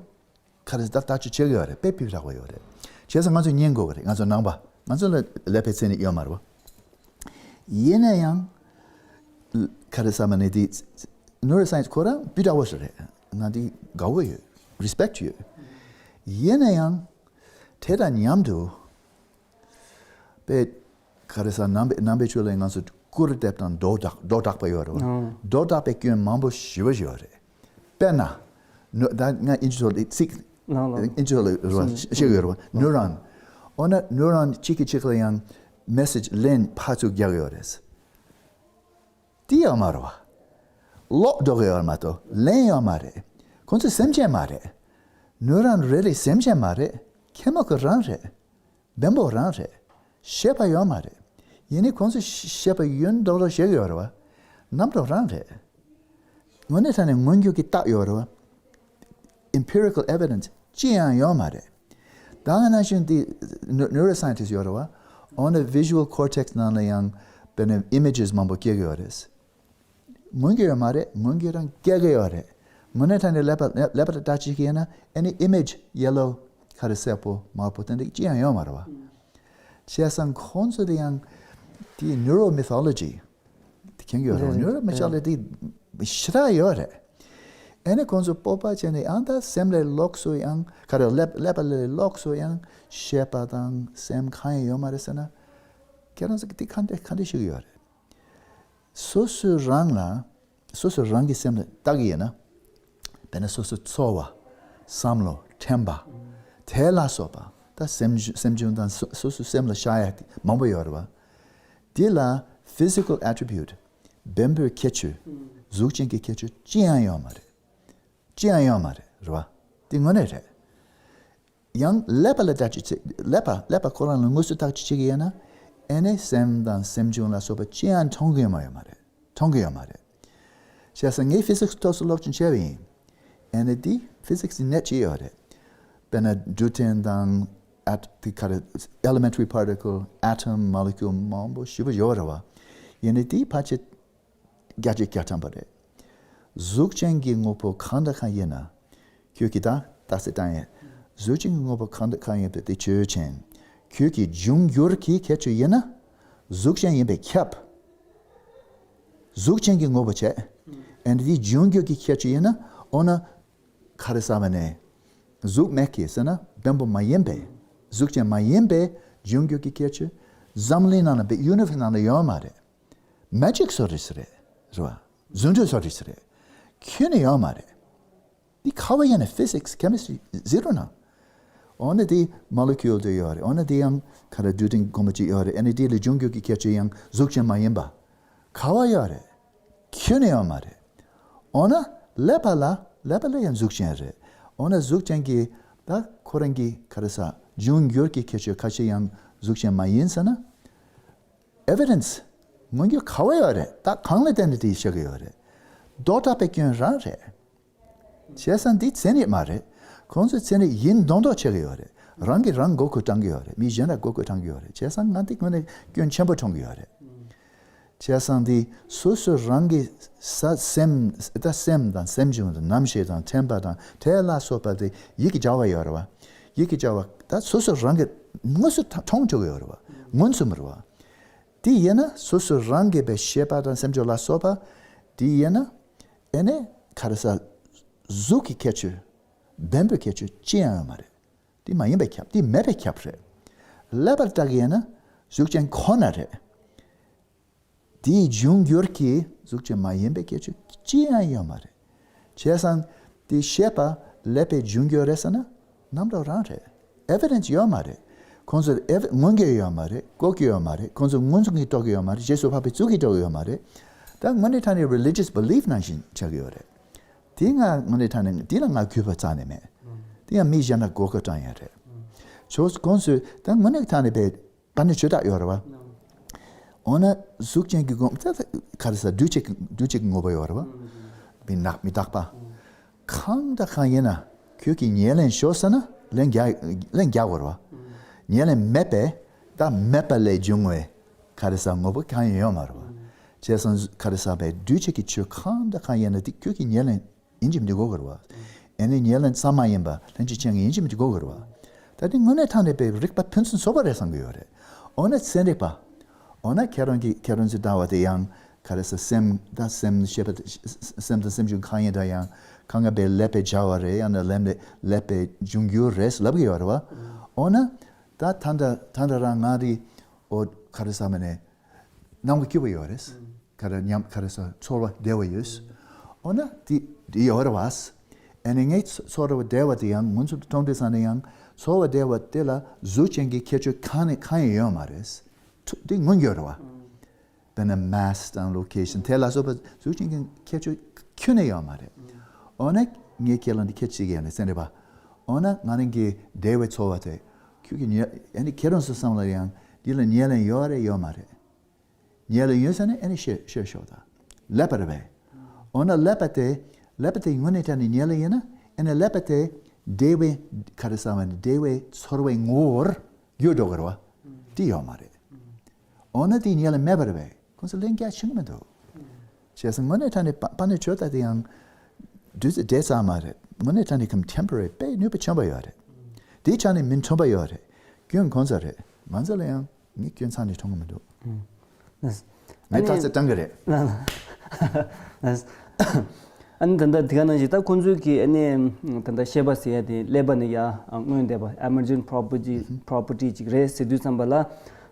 ག་རེ་ད་ལྟ་ཅི་བྱེད་ཀྱི་ཡོད་རེད། དཔེ་སྤུས་དག་པོ་ཡོད་རེད། བྱས་ཙང་ང་ཚོས་ཉན་དགོས་ཀྱི་རེད། ང་ཚོ་ནང་པ་ང་ཚོ་ལ་ཀླད་པའི་མཚན་ཉིད་ཡོད་མ་རེད་བ། ཡིན་ན་ཡང་ག་རེ་ཟེར་མ་ནི་དེ་neuroscience ཁོ་རང་སྤུས་དག་པོ་ཞིག་རེད། ང་དེ་དགའ་བོ་ཡོད། respect ཡོད། ཡིན་ན་ཡང་དེ་དང་མཉམ་དུ་པའི་ག་རེ་ཟེར་ནང་པའི་ནང་པའི་ཆོས་ལ་ང་ཚོ་སྐུར་འདེབས་དང་རྡོ་བྲག་རྡོ་བྲག་པ་ཡོད་རེད་བ། ཨོ། རྡོ་བྲག་པའི་སྐྱོན་མང་པོ་ཞེ་པོ་ཞིག་ཡོད་རེད། དཔེར་ན། ནུ་ད་ང་ཨིན་ཇི་ཐོག་ལ་ཚིག་ལགས་ལགས། ཨིན་ཇི་ཐོག་ལ་རེད་བ། ཤེས་ཀྱི་ཡོད་རེད་བ། neuron། འོ་ན་neuron གཅིག་གིས་གཅིག་ལ་ཡང་message ལན་ཕར་ཚུར་རྒྱག་ཡོད་རེད། དེ་ཡོད་མ་རེད་བ། ལོག་འགྲོ་གི་ཡོད་མ་གཏོགས་ལན་ཡོད་མ་རེད། ཁོང་ཚོ་སེམས་ཅན་མ་རེད། neuron རེ་རེ་སེམས་ཅན་མ་རེད། chemical རང་རེད། བེམ་པོ་རང་རེད། ཤེས་པ་ཡོད་མ་རེད། ཡིན་ནའི་ཁོང་ཚོས་ཤེས་པ་ཡོད་མདོག་མདོག་བྱེད་ཀྱི་ཡོད་རེད་བ། རྣམ་རྟོག་རང་རེད། དངོས་གནས་དྲང་གནས་མངོན་གྱུར་གྱི་རྟགས་ཡོད་རེད་བ། empirical evidence ཅི་ཡང་ཡོད་མ་རེད། ད་ག་ནང་བཞིན་དེ་neuroscientist ཡོད་རེད་བ། འོ་ན་visual cortex ནང་ལ་ཡང་དཔེར་ན་images མང་པོ་སྐྱེ་གི་ཡོད་རེད། མངོན་གྱི་ཡོད་མ་རེད། མངོན་གྱི་རང་སྐྱེ་གི་ཡོད་རེད། དངོས་གནས་དྲང་གནས་ཀླད་པ་ཀླད་པ་ལ་བལྟ་ཅིག་ཡིན་ན་ཨ་ནི་image yellow ག་རེ་སེར་པོ་དམར་པོ་དེ་འདྲ་ཅི་ཡང་ཡོད་མ་རེད་བ། བྱས་ཙང་ཁོང་ཚོ་དེ་ཡང་དེ་neuromythology དེ་མཁྱེན་གྱི་ཡོད་རེད། རེད་རེད། neuro mythology དེ་ཞེ་དྲག་ཡོད་རེད། ཨ་ནི་ཁོང་ཚོ་སྤོབས་པ་བྱས་ནས་ཡང་ད་སེམས་ལ་ལོགས་སུ་ཡང་ག་རེ་ཀླད་ཀླད་པ་ལ་ལོགས་སུ་ཡང་ཤེས་པ་དང་སེམས་གང་ཡང་ཡོད་མ་རེད་ཟེར་ན། ཁྱེད་རང་ཚོ་གི་དེ་ག་འདྲ་ག་འདྲ་ཞིག་ཡོད་རེད། སོ་སོ་རང་ལ་སོ་སོ་རང་གི་སེམས་ལ་བལྟ་གི་ཡིན་ན། དཔེར་ན་སོ་སོ་ཚོར་བ། བསམ་བློ། དྲན་པ། དེ་ལ་སོགས་པ་ད་སེམས་སེམས་བྱུང་དང་སོ་སོ་སོ་སེམས་ལ་ཤར་ཡ་དེ་མང་པོ་ཡོད་རེད་བ། དེ་ལ་physical attribute བེམ་པོའི་ཁྱད་ཆོས། གཟུགས་ཅན་གྱི་ཁྱད་ཆོས་ཅི་ཡང་ཡོད་མ་རེད། ཅི་ཡང་ཡོད་མ་རེད་རེད་བ། དེ་དངོས་གནས་རེད། ཡང་ཀླད་པ་ལ་བལྟ་ཅི་བྱེད་ཀླད་པ་ཀླད་པ་ཁོ་རང་ལ་དངོས་སུ་བལྟ་ཅི་བྱེད་ཀྱི་ཡོད་ན། ཨེ་ནས་སེམས་དང་སེམས་བྱུང་ལ་སོགས་པ་ཅི་ཡང་མཐོང་གི་ཡོད་མ་ཡོད་མ་རེད། མཐོང་གི་ཡོད་མ་རེད། བྱས་ཙང་ངས་ཕི་སིག་སི་ཐོག་སུ་སློབ་སྦྱོང་བྱས་པ་ཡིན། ཨེ་ནས་འདི་ཕི་སིག་སི་ནས་ཅི་ཡོད་རེད། དཔེར་ན་འབྲུ་ཕྲན་དང་ཨེ་ཊ་དེ་ག་རེ་elementary particle atom molecule མང་པོ་ཞེ་པོ་ཡོད་རེད་བ། ཡིན་ནའི་དེ་ཕལ་ཆེར་བརྒྱ་ཆ་བརྒྱ་ཐམ་པ་རེད། གཟུགས་ཅན་གྱི་དངོས་པོ་གང་དང་གང་ཡིན་ན། ཁྱོད་ཀྱིས་ད་ལྟ་སེ་བཏང་ཡིན། གཟུགས་ཅན་གྱི་དངོས་པོ་གང་དང་གང་ཡིན་པའི་དེ་ཆོས་ཅན། ཁྱོད་ཀྱི་འབྱུང་འགྱུར་གྱི་ཁྱད་ཆོས་ཡིན་ན། གཟུགས་ཅན་ཡིན་པས་ཁྱབ། གཟུགས་ཅན་གྱི་དངོས་པོ་བྱས། ཨེ་འདི་འབྱུང་འགྱུར་གྱི་ཁྱད་ཆོས་ཡིན་ན། འོ་ན། ག་རེ་ཟེར་བ་ནས། གཟུགས་མེད་ཀྱི་ཟེར་ན་བེམ་པོ་མ་ཡིན་པས། གཟུགས་ཅན་མ་ཡིན་པས་འབྱུང་འགྱུར་གྱི་ཁྱད་ཆོས། འཛམ་གླིང་ནང་ལ་བེ་ཡུ་ནི་ཝར་སི་ནང་ལ་ཡོད་མ་རེད། མེ་ཇིག་བཟོ་འདྲ་ཞིག་རེད། རེད་བ། རྫུ་འཕྲུལ་བཟོ་འདྲ་ཞིག་རེད། ཁྱོན་ནས་ཡོད་མ་རེད། འདི་ག་བ་ཡིན་ན་ཕི་སིག་སི་ཁེ་མི་སི་ཊི་རི་ཛི་རོ་ན། འོ་ན་དེ་མོ་ལེ་ཀིའུལ་དེ་ཡོད་རེད། འོ་ན་དེ་ཡང་ག་རེ་འབྲུ་ཕྲན་གོང་མ་གཅིག་ཡོད་རེད། ཨ་ནི་དེ་ལ་འབྱུང་འགྱུར་གྱི་ཁྱད་ཆོས་ཡང་གཟུགས་ཅན་མ་ཡིན་པ། ག་བ་ཡོད་རེད། ཁྱོན་ནས་ཡོད་མ་རེད། འོ་ན་ཀླད་པ་ལ་ཀླད་པ་ལ་ཡང་གཟུགས་ཅན་རེད། འོ་ན་གཟུགས་ཅན་གྱི་ད་ཁོ་རང་གི་ག་རེ་ཟ་འབྱུང་འགྱུར་གྱི་ཁྱད་ཆོས་ཁ་ཤས་ཡང་གཟུགས་ཅན་མ་ཡིན་ཟེར་ན། ཨེ་བི་ཌེན་སི་མངོན་གྱུར་ག་བ་ཡོད་རེད། ད་གང་ལ་བརྟེན་ནས་དེ་བཤད་ཀྱི་ཡོད་རེད། རྡོ་བྲག་པའི་སྐྱོན་རང་རེད། བྱས་ཙང་འདི་མཚན་ཉིད་མ་རེད། ཁོང་ཚོས་མཚན་ཉིད་ཡིན་མདོག་མདོག་བྱེད་ཀྱི་ཡོད་རེད། རང་གིས་རང་མགོ་སྐོར་བཏང་གི་ཡོད་རེད། མི་གཞན་ལ་མགོ་སྐོར་བཏང་གི་ཡོད་རེད། བྱས་ཙང་ང་འདི་དངོས་གནས་སྐྱོན་ཆེན་པོ་མཐོང་གི་ཡོད་རེད། བྱས་ཙང་འདི་སོ་སོ་རང་གི་ས་སེམས་ད་སེམས་དང་སེམས་བྱུང་དང་རྣམ་ཤེས་དང་དྲན་པ་དང་དེ་ལ་སོགས་པ་དེ་ཡིད་ཀྱི་བྱ་བ་ཡོད་རེད་བ། ཡིད་ཀྱི་བྱ་བ་ད་སོ་སོ་རང་གི་ དངོས་སུ་མཐོང་ཐུབ་ཡོད་རེད་བ། མངོན་སུམ་རེད་བ། དེ་ཡིན་ན་སོ་སོ་རང་གི་པའི་ཤེས་པ་དང་སེམས་ཅན་ལ་སོགས་པ་དེ་ཡིན་ན་ཨེ་ནས་ག་རེ་ཟ། གཟུགས་ཀྱི་ཁྱད་ཆོས། བེམ་པོའི་ཁྱད་ཆོས་ཅི་ཡང་ཡོད་མ་རེད། དེ་མ་ཡིན་པའི་ཁྱབ། དེ་མེད་པའི་ཁྱབ་རེད། ཀླད་པར་བལྟ་གི་ཡིན་ན་གཟུགས་ཅན་ཁོ་ན་རེད། དེའི་འབྱུང་འགྱུར་གྱི་གཟུགས་ཅན་མ་ཡིན་པའི་ཁྱད་ཆོས་ཅི་ཡང་ཡོད་མ་རེད། བྱས་ཙང་དེ་ཤེས་པ་ཀླད་པའི་འབྱུང་འགྱུར་རེད་ཟེར་ན་རྣམ་རྟོག་རང་རེད། ཨེ་བི་ཌེན་སི་ཡོད་མ་རེད། ཁོང་ཚོར་ཨེ་བི་མངོན་གྱི་ཡོད་མ་རེད། ལྐོག་གི་ཡོད་མ་རེད། ཁོང་ཚོ་མངོན་སུམ་གྱིས་རྟོགས་ཀྱི་ཡོད་མ་རེད། རྗེས་སུ་དཔག་པའི་གཟུགས་ཀྱིས་རྟོགས་ཀྱི་ཡོད་མ་རེད། ད་དངོས་གནས་དྲང་གནས་རི་ལི་ཇི་ཡས་བྷི་ལིབ་ནང་བཞིན་ཆགས་ཀྱི་ཡོད་རེད། དེ་ང་དངོས་གནས་དྲང་གནས་དེ་ལ་ང་གུས་པ་རྩ་ནས་མེད། དེ་ཡང་མི་གཞན་ལ་མགོ་སྐོར་བཏང་ཡ་རེད། ཆོས་ཁོང་ཚོས་ད་དངོས་གནས་དྲང་གནས་པའི་དཔལ་ལྡན་ཆོས་བདག་ཡོད་རེད་བ། འོ་ན་གཟུགས་ཅན་གྱི་དགོངས་ད་ག་རེ་ཟ། འདུས་བྱས་ཀྱི་འདུས་བྱས་ཀྱི་དངོས་པོ་ཡོད་རེད་བ། མི་ནག་མི་རྟག་པ། གང་དང་གང་ཡིན་ན་ཁྱོད་ཀྱིས་ཉེར་ལེན་ཤོག་ཟེར་ན་ལན་རྒྱག་ལན་རྒྱག་དགོས་རེད་བ། ཉེར་ལེན་མེད་པས་ད་མེད་པ་ལས་བྱུང་བའི་ག་རེ་ཟ་དངོས་པོ་གང་ཡང་ཡོད་མ་རེད་བ། བྱས་ཙང་ག་རེ་ཟ་བའི་འདུས་བྱས་ཀྱི་ཆོས་གང་དང་གང་ཡིན་ན་དེ་ཁྱོད་ཀྱིས་ཉེར་ལེན་ཡིན་གཅིག་མིན་གཅིག་དགོས་ཀྱི་རེད་བ། ཨེ་ནི་ཉེར་ལེན་ཙམ་མ་ཡིན་པ་ལྷན་ཅིག་བྱེད་མཁན་ཡིན་གཅིག་མིན་གཅིག་དགོས་ཀྱི་རེད་བ། ད་དེ་དངོས་གནས་དྲང་གནས་པའི་རིག་པ་ཕུན་སུམ་ཚོགས་པ་རེད་བསམ་གྱི་ཡོད་རེད། འོ་ན་ཚན་རིག་པ། འོ་ན་ཁྱེད་རང་གིས་ཁྱེད་རང་ཚོས་བལྟ་བ་དེ་ཡང་ག་རེ་ཟ། སེམས་དང་སེམས་ཤེས་པ་དེ་སེམས་དང་སེམས་བྱུང་གང་ཡིན་ད་ཡང་གང་ག་པའི་ཀླད་པའི་བྱ་བ་རེད། ཡང་ན་ཀླད་པའི་ཀླད་པའི་འབྱུང་འགྱུར་རེད་ལབ་ཀྱི་ཡོད་རེད་བ། འོ་ན་ད་ད་ད་ད་རང་ང་རི་འོ་ག་རེ་ཟ་མ་ནས། ནང་གི་སྐྱིད་པོ་ཡོད་རེད། ག་རེ་ཉམས་ག་རེ་ཟ། ཚོར་བ་བདེ་བ་ཡོད། འོ་ན་དེ་དེ་ཡོད་རེད་བ། ཨ་ནི་ངའི་ཚོ་ཚོར་བ་བདེ་བ་དེ་ཡང་མངོན་སུམ་དུ་མཐོང་དུས་ཙང་ནས་ཡང་ཚོར་བ་བདེ་བ་དེ་ལ་གཟུགས་ཅན་གྱི་ཁྱད་ཆོས་གང་ནས་གང་ཡང་ཡོད་མ་རེད། ཐུ་དེ་མངོན་གྱི་ཡོད་རེད་བ། དཔེར་ན་མཱས་དང་ལོ་ཀེ་ཤན་དེ་ལ་སོགས་པ་གཟུགས་ཅན་གྱི་ཁྱད་ཆོས་ཁྱོན་ནས་ཡོད་མ་རེད། འོ་ན་ངས་ཁྱེད་ལ་འདི་ཁྱེད་ཅིག་ཡང་ནས་ཟེར་རེད་བ། འོ་ན་ང་རང་གི་བདེ་བའི་ཚོར་བ་དེ་ཁྱོད་ཀྱི་ཉེ་ཨ་ནི་ཁྱེད་རང་ཚོ་བསམ་ལ་ཡང་འདི་ལ་ཉེར་ལེན་ཡོད་རེད་ཡོད་མ་རེད། ཉེར་ལེན་ཡོད་ཟེར་ན་ཨེ་ནི་ཤེས་ཤེས་ཤོག་ད། ཀླད་པ་རེད་པས། འོ་ན་ཀླད་པ་དེ་ཀླད་པ་དེ་དངོས་གནས་དྲང་གནས་ཉེར་ལེན་ཡིན་ན་ཨེ་ནི་ཀླད་པ་དེ་བདེ་བའི་ག་རེ་ཟ་མ་ནི་བདེ་བའི་ཚོར་བའི་ངོ་བོར་འགྱུར་འགྲོ་གི་རེད་བ། དེ་ཡོད་མ་རེད། འོ་ན་དེ་ཉེར་ལེན་མེད་པ་རེད་པས། ཁོང་ཚོ་ལན་རྒྱག་ཤེས་ཀྱི་མི་འདུག་བྱས་ཙང་དངོས་གནས་དྲང་གནས་དཔལ་ལྡན་ཆོས་བདག་དེ་ཡང་དུས་ཚོད་བདེ་ཙམ་མ་རེད། དངོས་གནས་དྲང་གནས་ཀམ་ཊེམ་པོ་རེ་རི་དཔེ་ནུས་པ་ཆེན་པོ་ཡོད་རེད། དེའི་ཆ་ནས་མི་མཐུན་པ་ཡོད་རེད། སྐྱོན་ཁོང་ཚོ་རེད། ང་ཚོ་ལ་ཡང་ངས་སྐྱོན་ཚང་ནས་མཐོང་གི་མི་འདུག་ངས་རྟགས་གསལ་བཏང་གི་རེད། ཨ་ནི་ད་ལྟ་དེ་ག་ནང་བཞིན་ད་ཁོང་ཚོའི་གི་ཨ་ནི་ད་ལྟ་ཤེས་པ་ཟེར་ཡ་དེ་ཀླད་པ་ནས་ཡར་མངོན་བསྡད་པ་ཨེ་མར་ཇེན་པོ་རོ་པར་ཊི་པོ་རོ་པར་ཊི་ཅིག་རེད་ཟེར་དུས་ཙམ་པ་ལ།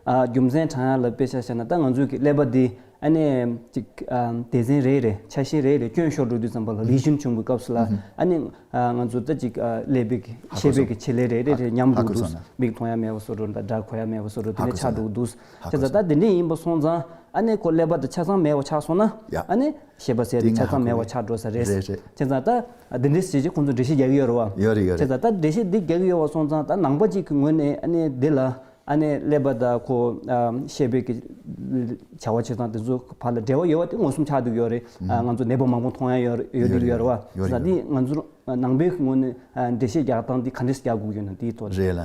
ཨ་རྒྱུ་མཚན་དྲང་ཡ་ལ་དཔེ་ཆ་བཞག་ན་ད་ང་ཚོའི་གི་ཀླད་པ་འདི་ཨ་ནི་ཅིག་ཨ་སྡེ་ཚན་རེ་རེ་ཆ་ཤས་རེ་རེ་སྐྱོན་ཤོར་འགྲོ་དུས་ཙམ་པ་ལ་ལི་ཤན་བྱུང་བའི་སྐབས་སུ་ལ་ཨ་ནི་ཨ་ང་ཚོ་ད་ཅིག་ཨ་ཀླད་པའི་གི་ཤེས་པའི་གི་བྱེད་ལས་རེ་རེ་རེ་ཉམས་འགྲོ་འདུག་མིག་མཐོང་ཡ་མེད་པ་བཟོ་འགྲོ། ད་སྒྲ་གོ་ཡ་མེད་པ་བཟོ་འགྲོ། དེ་ནས་ཆགས་འགྲོ་འདུག་བྱས་ཙང་ད་དེ་འདྲས་ཡིན་པ་སོང་ཙང་ཨ་ནི་ཁོ་ཀླད་པ་དེ་ཆ་ཚང་མེད་པ་ཆགས་སོང་ན་ཨ་ནི་ཤེས་པ་ཟེར་དེ་ཆ་ཚང་མེད་པ་ཆགས་འགྲོ་ས་རེད། བྱས་ཙང་ད་དེ་འདྲས་བྱས་རྗེས་ཁོང་ཚོ་འགྲེལ་བཤད་རྒྱག་གི་ཡོད་རེད་བ། ཡོད་རེད་ཡོད་རེད། བྱས་ཙང་ད་འགྲེལ་བཤད་འདི་རྒྱག་གི་ཡོད་པ་སོང་ཙང་ད་ནང་པ་གཅིག་གི་ངོས་ནས་ཨ་ནི་འདི་ལ། ཨ་ནི་ཀླད་པ་དང་ཁོ་ཨ་ཤེས་པའི་གི་བྱ་བ་བྱེད་སྟངས་དེ་ཚོ་བར་ལ་འབྲེལ་བ་ཡོད་པ་དེ་མངོན་སུམ་ཆགས་འདུག་ཡོད་རེད། ཨ་ང་ཚོ་ནད་པ་མང་པོ་མཐོང་ཡ་ཡོད་ཡོད་འདུག་ཡོད་རེད་བ། ཡོད་རེད། ད་དེ་ང་ཚོ་ནང་པའི་ངོས་ནས་འགྲེལ་བཤད་རྒྱག་སྟངས་དེ་ག་འདྲས་རྒྱག་དགོས་ཡོད་ན་དེའི་ཐོག་རེད་ལ།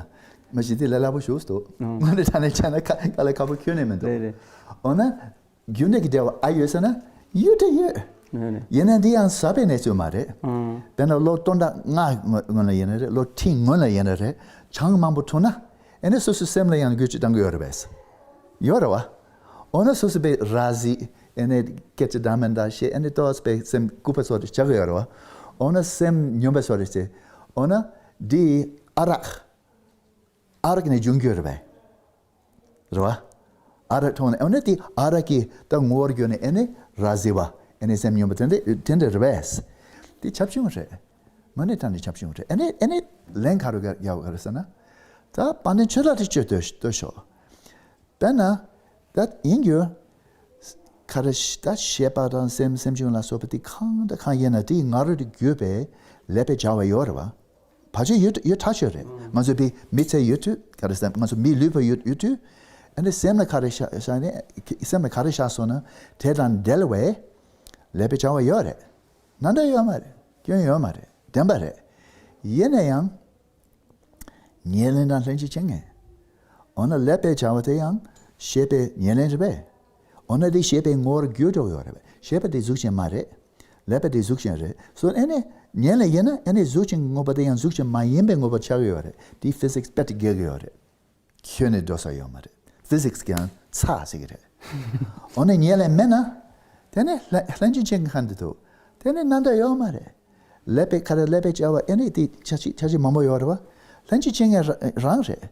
མ་གཞི་དེ་ལས་སླ་པོ་ཞིག་འདུག་དངོས་གནས་དྲང་གནས་བྱས་ན་དཀའ་ལས་ཁག་པོ་ཁྱོན་ནས་མི་འདུག་རེད་རེད། འོ་ན། རྒྱུ་འབྲས་ཀྱི་འབྲེལ་བ་ཨ་ཡོད་ཟེར་ན་ཡོད་དེ་ཡོད། ཡོད་རེད། ཡིན་ན་འདི་ཡང་ཟབ་པའི་གནས་ཚུལ་མ་རེད། ཨང་། དཔེར་ན་ལོ་སྟོང་ཕྲག་ལྔ་སྔོན་ལ་ཡིན་ན་རེད། ལོ་ཁྲི་སྔོན་ལ་ཡིན་ན་རེད། གྲངས་མང་པོ་ཐུག་ན་ཨེ་ནི་སོ་སོའི་སེམས་ལ་ཡང་འགྱུར་བཅོས་གཏང་གི་ཡོད་རེད་པས། ཡོད་རེད་བ། འོ་ན་སོ་སོ་པའི་ར་བཟི་ཨེ་ནི་སྐད་ཆ་འདྲ་མི་འདྲ་བཤད་ཨེ་ནི་ཏོག་ཙམ་པའི་སེམས་ལྐུགས་པ་ཚོ་རེ་ཆགས་ཀྱི་ཡོད་རེད་བ། འོ་ན་སེམས་ཉམས་པ་ཚོ་རེ་བྱས། འོ་ན་འདི་ཨ་རག་ཨ་རག་ནས་འབྱུང་རྒྱུ་རེད་པས། རེད་བ། ཨ་རག་འཐུང་ནས་ཨ་ནི་དེ་ཨ་རག་གི་ད་ངོ་བོར་གྱུར་ནས་ཨེ་ནི་ར་བཟི་བ་ཨེ་ནི་སེམས་ཉམས་པ་དེ་འདྲ་དེ་འདྲ་རེད་པས། དེ་ཁྱབ་ཆུང་རེད། དངོས་གནས་དྲང་གནས་ཁྱབ་ཆུང་རེད། ཨེ་ནི་ཨེ་ནི་ལན་ག་རེ་རྒྱག་ག་རེ་ཟེར་ན། ད་དཔལ་ལྡན་ཆོས་ལ་དེ་ཆོས་ལྟོས་ལྟོས་ཤོག་དཔེར་ན། ད་ཡིན་རྒྱུ། ག་རེ་ད་ཤེས་པ་དང་སེམས་སེམས་བྱུང་ལ་སོགས་པ་དེ་གང་དང་གང་ཡིན་ན་དེ་ང་རོ་དེ་བརྒྱུད་པའི་ཀླད་པའི་བྱ་བ་ཡོད་རེད་བ། བར་ཆད་ཡོད་ཡོད་ཐག་ཆོད་རེད། ང་ཚོ་བི་མི་ཚེ་ཡོད་དུས་ག་རེ་ཟེར་ང་ཚོ་མི་ལུས་པ་ཡོད་ཡོད་དུས། ཨ་ནི་སེམས་ལ་ག་རེ་ཤར་ཤར་ནས་སེམས་ལ་ག་རེ་ཤར་སོང་ན་དེ་དང་འབྲེལ་བའི་ཀླད་པའི་བྱ་བ་ཡོད་རེད། ན་འདྲ་ཡོད་མ་རེད། སྐྱོན་ཡོད་མ་རེད། བདེན་པ་རེད། ཡིན་ན་ཡང་། ཉེར་ལེན་དང་ལྷན་ཅིག་བྱེད་མཁན། འོ་ན་ཀླད་པའི་བྱ་བ་དེ་ཡང་ཤེས་པའི་ཉེར་ལེན་རེད་པས། འོ་ན་དེ་ཤེས་པའི་ངོ་བོར་གྱུར་འགྲོ་གི་ཡོད་རེད་པས། ཤེས་པ་དེ་གཟུགས་ཅན་མ་རེད། ཀླད་པ་དེ་གཟུགས་ཅན་རེད། སོ་ཨེ་ནས་ཉེར་ལེན་ཡིན་ན་ཨེ་ནས་གཟུགས་ཅན་གྱི་དངོས་པོ་དེ་ཡང་གཟུགས་ཅན་མ་ཡིན་པའི་དངོས་པོ་ཆགས་ཀྱི་ཡོད་རེད། དེ་ཕི་སིག་སི་དཔེ་དེ་འགལ་གྱི་ཡོད་རེད། ཁྱོན་ནས་འགྲོ་ས་ཡོད་མ་རེད། ཕི་ཟིག་སི་གི་ཡང་ཚ་ཟེར་གི་རེད། འོ་ན་ཉེར་ལེན་མེད་ན། དེ་ནས་ལྷན་ལྷན་ཅིག་སྐྱེ་མཁན་འདི་འདུག་དེ་ནས་གནས་འདོད་ཡོད་མ་རེད། ཀླད་པའི་ཁ་རེ་ཀླད་པའི་བྱ་བ་ཨེ་ནི་དེ་ཆ་ཅིག་ཆ་ཅིག་མང་པོ་ཡོད་རེད་བ། ལྷན་ཅིག་སྐྱེ་མཁན་ར་རང་རེད།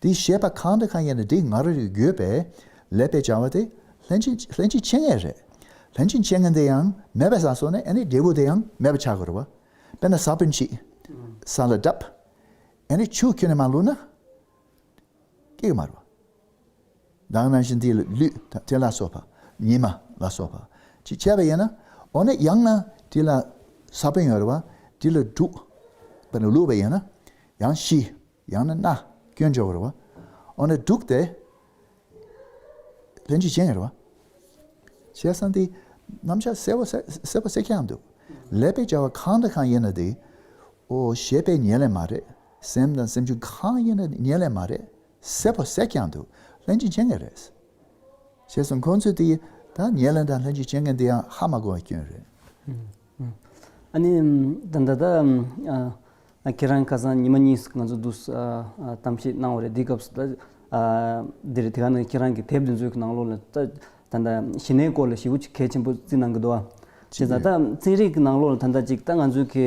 དེ་ཤེས་པ་གང་དང་གང་ཡིན་ན་དེ་ང་རང་རིག་དགོས་པས། ཀླད་པའི་བྱ་བ་དེ་ལྷན་ཅིག་ལྷན་ཅིག་སྐྱེ་མཁན་རེད། ལྷན་ཅིག་སྐྱེ་མཁན་དེ་ཡང་མེད་པ་བཟོས་སོང་ན་ཨེ་ནི་འབྲས་བུ་དེ་ཡང་མེད་པ་ཆགས་དགོས་རེད་བ། དཔེར་ན་ས་བོན་གཅིག་ས་ལ་བརྡབས། ཨེ་ནི་ཆུ་ཁྱོན་ནས་མ་བླུགས་ན། སྐྱེ་གི་མ་རེད་བ། ད་ག་ནང་བཞིན་དེ་ལ་ལུད་དང་དེ་ལ་སོགས་པ། ཉི་མ་ལ་སོགས་པ་ཅིག་བྱས་པ་ཡིན་ན། འོ་ན་ཡང་ན་དེ་ལ་ས་བོན་ཡོད་རེད་བ། དེ་ལ་དྲུག་པ་ནས་བླུགས་པ་ཡིན་ན། ཡང་ཤི། ཡང་ན་ན་སྐྱོན་འཇོག་རེད་བ། འོ་ན་དྲུག་དེ་ལྷན་ཅིག་སྐྱེ་ཡོད་རེད་བ། བྱས་ཙང་དེ་རྣམ་གཞག་གསལ་པོ་གསལ་གསལ་པོ་གསལ་རྐྱང་འདུག་ཀླད་པའི་བྱ་བ་གང་དང་གང་ཡིན་ན་དེ། ཨོ་ཤེས་པས་ཉེར་ལེན་མ་རེད། སེམས་དང་སེམས་བྱུང་གང་ཡིན་ན་ཉེར་ལེན་མ་རེད། གསལ་པོ་གསལ་རྐྱང་འདུག་ལྷན་ཅིག་སྐྱེ་མཁན་རེད། བྱས་ཙང་ཁོང་ཚོས་དེ་ད་ཉེར་ལེན་དང་ལྷན་ཅིག་སྐྱེ་མཁན་དེ་ཡང་ཧ་མ་གོ་བའི་སྐྱོན་རེད། ཨ་ནི་ད་ད་ད་ཨ། ཁྱེད་རང་ཁ་སང་ཉི་མ་གཉིས་ང་ཚོ་འདུག་ཨ་ཨ་གཏམ་བཤད་གནང་བ་རེད། འདི་སྐབས་སུ་ད་ཨ་འདིར་དེ་ག་ནང་ཁྱེད་རང་གི་དེབ་འདི་ཚོའི་གི་ནང་ལོགས་ལ་ད་ད་ད་ཞི་གནས་སྐོར་ལ་ཞེ་པོ་ཅིག་གལ་ཆེན་པོ་བརྩི་གནང་གི་འདུག་ཨ། བྱས་ཙང་ད་ཚན་རིག་གི་ནང་ལོགས་ལ་ད་ད་ཅིག་ད་ང་ཚོའི་གི་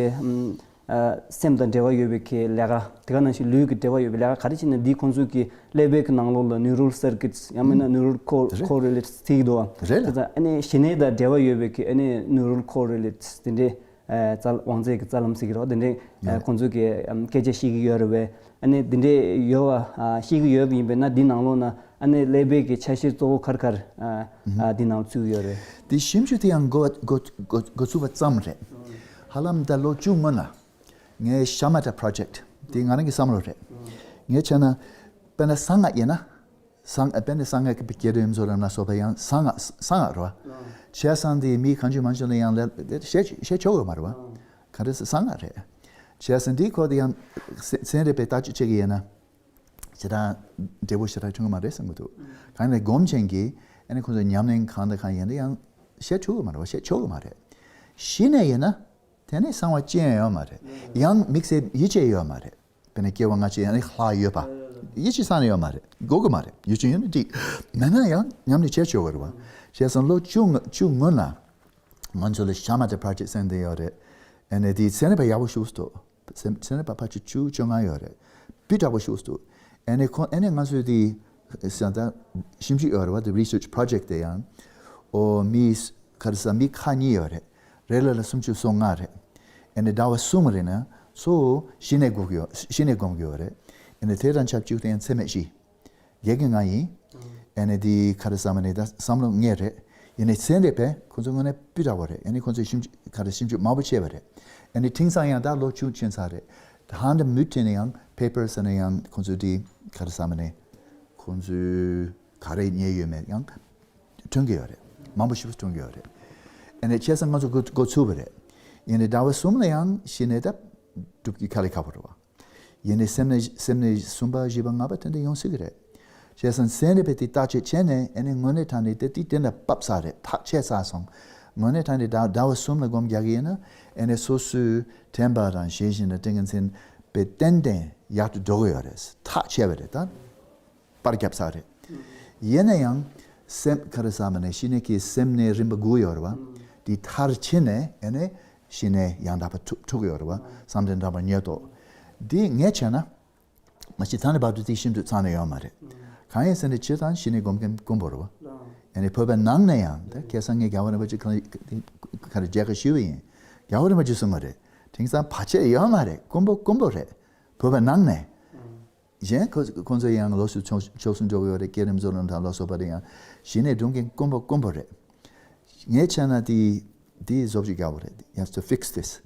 ཨ་སེམས་དང་འབྲེལ་བ་ཡོད་པའི་གི་ལས་ཀ་དེ་ག་ནང་བཞིན་ལུས་ཀྱི་འབྲེལ་བ་ཡོད་པའི་ལས་ཀ་ག་རེ་བྱས་ན་འདི་ཁོང་ཚོའི་གི་ཀླད་པའི་གི་ནང་ལོགས་ལ་neural circuits ཡང་མིན་ན་neural co- རེད། Correlates ཟེར་གི་འདུག་ཨ། རེད་ལ། བྱས་ཙང་ཨ་ནི་ཞི་གནས་དང་འབྲེལ་བ་ཡོད་པའི་གི་ཨ་ནི་neural correlates དེ་འདྲའི། ཨ་རྩ་དབང་རྩའི་གི་རྩ་ལམ་ཟེར་གི་རེད་བ། དེ་འདྲའི་ཨ་ཡོད། ཁོང་ཚོས་གི་ཨམ་སྐད་ཆ་བཤད་གི་ཡོད་རེད་བས། ཨ་ནི་དེ་འདྲའི་ཡོད་བ་ཨ་བཤད་གི་ཡོད་པ་ཡིན་པས་ན་འདི་ནང་ལོགས་ན་ཨ་ནི་ཀླད་པའི་གི་ཆ་ཤས་གཙོ་བོ་ག་རེ་ག་རེ་ཨ་ཨ་འདི་ནང་ཚུད་ཡོད་རེད། དེ་ཞིབ་འཇུག་དེ་ཡང་འགོ་འགོ་འགོ་འགོ་ཚུགས་པ་ཙམ་རེད། ཧ་ལམ་ད་ལོ་བཅུ་སྔོན་ལ་ངའི་ཤ་མ་ཏ་པྲོ་ཇེག་དེ་ང་རང་གི་བསམ་བློ་རེད། ངས་བྱས་ན་དཔེར་ན་གསང་སྔགས་ཡིན་ན། གསང་དཔེར་ན་གསང་སྔགས་ཀྱི་བསྐྱེད་རིམ་བཟོ་རིམ་ལ་སོགས་པ་ཡང་གསང་སྔགས་གསང་སྔགས་རེད་བ། བྱས་ཙང་དེ་མི་གང་བྱུང་མང་བྱུང་ལ་ཡང་ལ་བཤད་བཤད་ཆོག་གི་མ་རེད་བ། ག་རེ་ཟེར་གསང་སྔགས་རེད། བྱས་ཙང་འདིའི་སྐོར་དེ་ཡང་ཚན་རིག་པས་བརྟག་དཔྱད་བྱེད་ཀྱི་ཡིན་ན། ཞེ་དྲག་འབྲས་བུ་ཞེ་དྲག་ཐོན་གི་མ་རེད་བསམ་གི་འདུག་གང་ནས་སྒོམ་ཆེན་གྱིས་ཨ་ནི་ཁོང་ཚོ་ཉམས་ལེན་གང་དང་གང་ཡིན་ན་ཡང་བཤད་ཐུབ་གི་མ་རེད་བ། བཤད་ཆོག་གི་མ་རེད། གཞི་ནས་ཡིན་ན། དེ་ནས་གསང་བ་ཅི་ཡང་ཡོད་མ་རེད། ཡང་དམིགས་བསལ་ཡིད་ཆེས་ཡོད་མ་རེད། དཔེར་ན་སྐྱེ་བ་སྔ་ཕྱི་ཡང་ནི་ལྷག་ཡོད་པ། ཡིད་ཆེས་ས་ནས་ཡོད་མ་རེད། དགོས་ཀྱི་མ་རེད། ཡིད་ཆེས་ཡོད་ན་འགྲིག་མེད་ན་ཡང་ཉམས་ལེན་བྱེད་ཆོག་གི་རེད་བ། བྱས་ཙང་ལོ་བཅུ་བཅུ་སྔོན་ལ་ང་ཚོ་ལ་ཤ་མ་ཏ་པྲོ་ཇེག་ཟེར་འདི་ཡོད་རེད། ཨ་ནི་དེའི་ཚན་རིག་པ་ཡག་པོ་ཞིག་འདུག་ཚན་ཚན་རིག་པ་ཕལ་ཆེར་བཅུ་བཅོ་ལྔ་ཡོད་རེད། སྤུས་དག་པོ་ཞིག་འདུག་ཨ་ནི་ཁོང་ཨ་ནི་ང་ཚོའི་དེ་ས་ད་ཞིབ་འཇུག་ཡོད་རེད་བ། དེ་research project དེ་ཡང་ཨོ་མི་ག་རེ་ཟ་མི་ཁག་གཉིས་ཡོད་རེད། རེ་ལ་ལ་སུམ་ཅུ་སོ་ལྔ་རེད། ཨ་ནི་ཟླ་བ་གསུམ་རེ་ན་གཙོ་བོ་གཞི་ནས་སྒུག་ཡོད། གཞི་ནས་སྒོམ་གི་ཡོད་རེད། ཨ་ནི་དེ་དང་ཆབས་ཅིག་ཏུ་ཡང་ཚད་མེད་བཞི། བརྒྱད་ཀྱི་ལྔ་ཡིན། ཨ་ནི་དེ་ག་རེ་ཟ་མ་ནི་ད་བསམ་བློ་ངེས་རེད། ཡིན་ནའི་ཚན་རིག་པས་ཁོ་ཚོ་དངོས་གནས་སྤུས་དག་པོ་རེད། ཨ་ནི་ཁོ་ཚོས་ཞིབ་འཇུག་ག་རེ་ཞིབ་འཇུག་མང་པོ་བྱས་པ་རེད། ཨ་ནི་དེང་སང་ཡང་ད་ལོ་བཅུ་ཕྱིན་ཚར་རེད། ད་ཧ་འདྲ་མུ་མཐུད་ནས་ཡང་paper ཟེར་ན་ཡང་ཁོ་ཚོས་དེ་ག་རེ་ཟ་མ་ནི་ཁོ་ཚོས་ག་རེ་རྙེད་ཡོད་མེད་ཡང་ཐོན་གི་ཡོད་རེད། མང་པོ་ཞིག་ཐོན་གི་ཡོད་རེད། ཨ་ནི་བྱས་ཙང་ང་ཚོ་འགོ་འགོ་ཚུགས་པ་རེད། ཡིན་ནའི་ཟླ་བ་གསུམ་ལ་ཡང་གཞི་ནས་ད་སྒྲུབ་ཀྱི་དཀའ་ལས་ཁག་པོ་རེད་བ། ཡིན་ནའི་སེམས་ནས་སེམས་ནས་གསུམ་པ་བཞི་པ་ལྔ་པ་དེ་འདྲ་ཡོང་སྲིད་ཀྱི་རེད། བྱས་ཙང་ཚན་རིག་པས་དེ་བརྟག་དཔྱད་བྱས་ནས་ཨ་ནི་དངོས་གནས་དྲང་གནས་དེ་དེ་དེ་འདྲ་བབས་ཚར་རེད། ཐག་ཆད་ཚར་སོང་། དངོས་གནས་དྲང་གནས་ཟླ་ཟླ་བ་གསུམ་ལ་སྒོམ་རྒྱག་གི་ཡིན་ན་ཨ་ནི་སོ་སོའི་དྲན་པ་དང་ཤེས་བཞིན་ལ་ཏིང་ངེ་འཛིན་པའི་ཏན་ཏན་ཡག་ཏུ་འགྲོ་གི་ཡོད་རེད། ཐག་ཆད་པ་རེད་ད། པར་བརྒྱབ་ཚར་རེད། ཡིན་ན་ཡང་སེམས་ག་རེ་ཟ་མ་ནས་གཞི་ནས་ཀྱི་སེམས་ནས་རིམ་པ་དགུ་ཡོད་རེད་བ། དེ་མཐར་ཕྱིན་ནས་ཨ་ནི་གཞི་ནས་ཡང་དག་པ་ཐུག་ཐུག་ཡོད་རེད་བ། བསམ་གཏན་དྲན་པ་ཉིད་དོ། འདི་ངས་བྱས་ན། མ་གཞི་ད་ནི་བར་དུ་དེ་ཤིན་ཏུ་ཚང་ནས་ཡོད་མ་རེད། གང་ཡིན་ཟེར་ན་སྤྱིར་བཏང་གཞི་ནས་སྒོམ་མཁན་དཀོན་པོ་རེད་བ། ཡང་ནི་བོད་པའི་ནང་ནས་ཡང་ད་ཁ་སང་ངས་རྒྱལ་བ་རིན་པོ་ཆེ་གང་ག་རེ་མཇལ་ཁ་ཞུས་པ་ཡིན། རྒྱལ་བ་རིན་པོ་ཆེ་གསུངས་པ་རེད། དེང་སང་བར་ཆད་ཡོད་མ་རེད། དཀོན་པོ་དཀོན་པོ་རེད། བོད་པའི་ནང་ནས། གཞན་ཁོ་ཁོང་ཚོ་ཡང་ལོ་སུ་ཆོག་ཆོག་སུ་འགྲོ་གི་ཡོད་རེད། བསྐྱེད་རིམ་བཟོ་ལོང་དང་ལོ་སོ་པ་རེད། ཡང་གཞི་ནས་སྒྲུབ་མཁན་དཀོན་པོ་དཀོན་པོ་རེད། ངས་བྱས་ན་དེ་དེ་བཟོ་བཅོས་རྒྱག་པ་རེད། You have to fix this.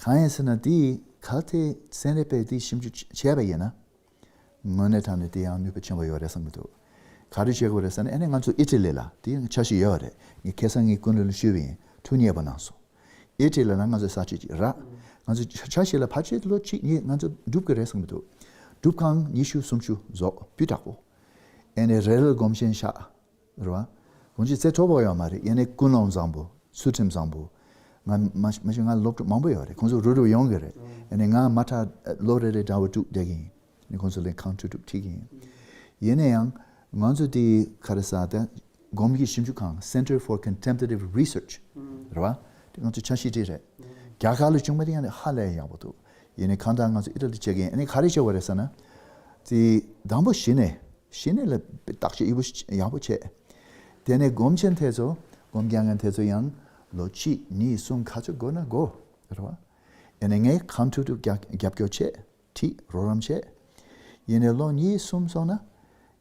གང་ཡིན་ཟེར་ན་དེ་གལ་ཏེ་ཚན་རིག་པས་དེ་ཞིབ་འཇུག་བྱས་པ་ཡིན་ན། དངོས་གནས་དྲང་གནས་དེ་ཡང་ནུས་པ་ཆེན་པོ་ཡོད་རེད་བསམ་གྱི་འདུག་ག་རེ་བྱེད་དགོས་རེད་ཟེར་ན་ཨ་ནི་ང་ཚོ་ཨི་ཊ་ལི་ལ་དེ་ཡང་འཆར་གཞི་ཡོད་རེད། ངས་ཁ་སང་ངའི་སྐུ་མགྲོན་ལ་ཞུས་པ་ཡིན། ཐུགས་མཉེས་པོ་གནང་སོང་། ཨི་ཊ་ལི་ལ་ང་ཚོ་ས་བྱི་ཅིག་རག་ང་ཚོ་འཆར་གཞི་ལ་ཕལ་ཆེར་ལོ་གཅིག་གཉིས་ང་ཚོ་འགྲུབ་ཀྱི་རེད་བསམ་གྱི་འདུག་སྒྲུབ་ཁང་ཉི་ཤུ་སུམ་ཅུ་བཟོ་སྤུས་དག་པོ། ཨ་ནི་རེ་རེ་ལ་སྒོམ་ཆེན་བཞག་རེད་བ། སྒོམ་ཆེན་རྩེ་མཐོ་པོ་ཡོད་མ་རེད། ཨ་ནི་ཀུན་སློང་བཟང་པོ། ཚུལ་ཁྲིམས་བཟང་པོ། ང་མ་མ་གཞི་ང་སློབ་ཕྲུག་མང་པོ་ཡོད་རེད། ཁོང་ཚོ་རུ་རུ་ཡོང་གི་རེད། ཨ་ནི་ང་མ་མཐའ་ལོ་རེ་རེ་ཟླ་བ་དྲུག་བསྡད་ཀྱི་ཡིན། ཨ་ནི་ཁོང་ཚོ་ལ་ཁང་ཁྲི་དྲུག་ཁྲིད་ཀྱི་ཡིན། ཡིན་ན་ཡང་ང་ཚོ་དེ་ག་རེ་ཟེར་ད། སྒོམ་གྱི་ཞིབ་འཇུག་ཁང་། Center for Contemplative Research རེད་བ། དེ་ང་ཚོ་འཆར་གཞི་དེ་རེད། རྒྱ་གར་ལ་བྱུང་བ་དེ་ཡང་ཧ་ལས་ཡག་པོ་འདུག་ཡིན་ནའི་གང་ལྟར་ང་ཚོ་ཨི་ཊ་ལི་བྱེད་ཀྱི་ཡིན། ཨ་ནི་ག་རེ་བྱེད་པ་རེད་ཟེར་ན། དེ་དང་པོ་གཞི་ནས་གཞི་ནས་ལ་བརྟག་དཔྱད་ཡག་པོ་ཡག་པོ་བྱས། དེ་ནས་སྒོམ་ཆེན་དེ་ཚོ་སྒོམ་རྒྱག་མཁན་དེ་ཚོ་ཡང་ལོ་གཅིག་གཉིས་གསུམ་ག་ཚོད་འགོར་ན་འགོར་རེད་བ། ཨ་ནི་ངས་གང་ཐུབ་ཐུབ་རྒྱབ་རྒྱབ་སྐྱོར་བྱས། ཁྲིད་རོགས་རམ་བྱས། ཡིན་ནའི་ལོ་གཉིས་གསུམ་སོང་ན།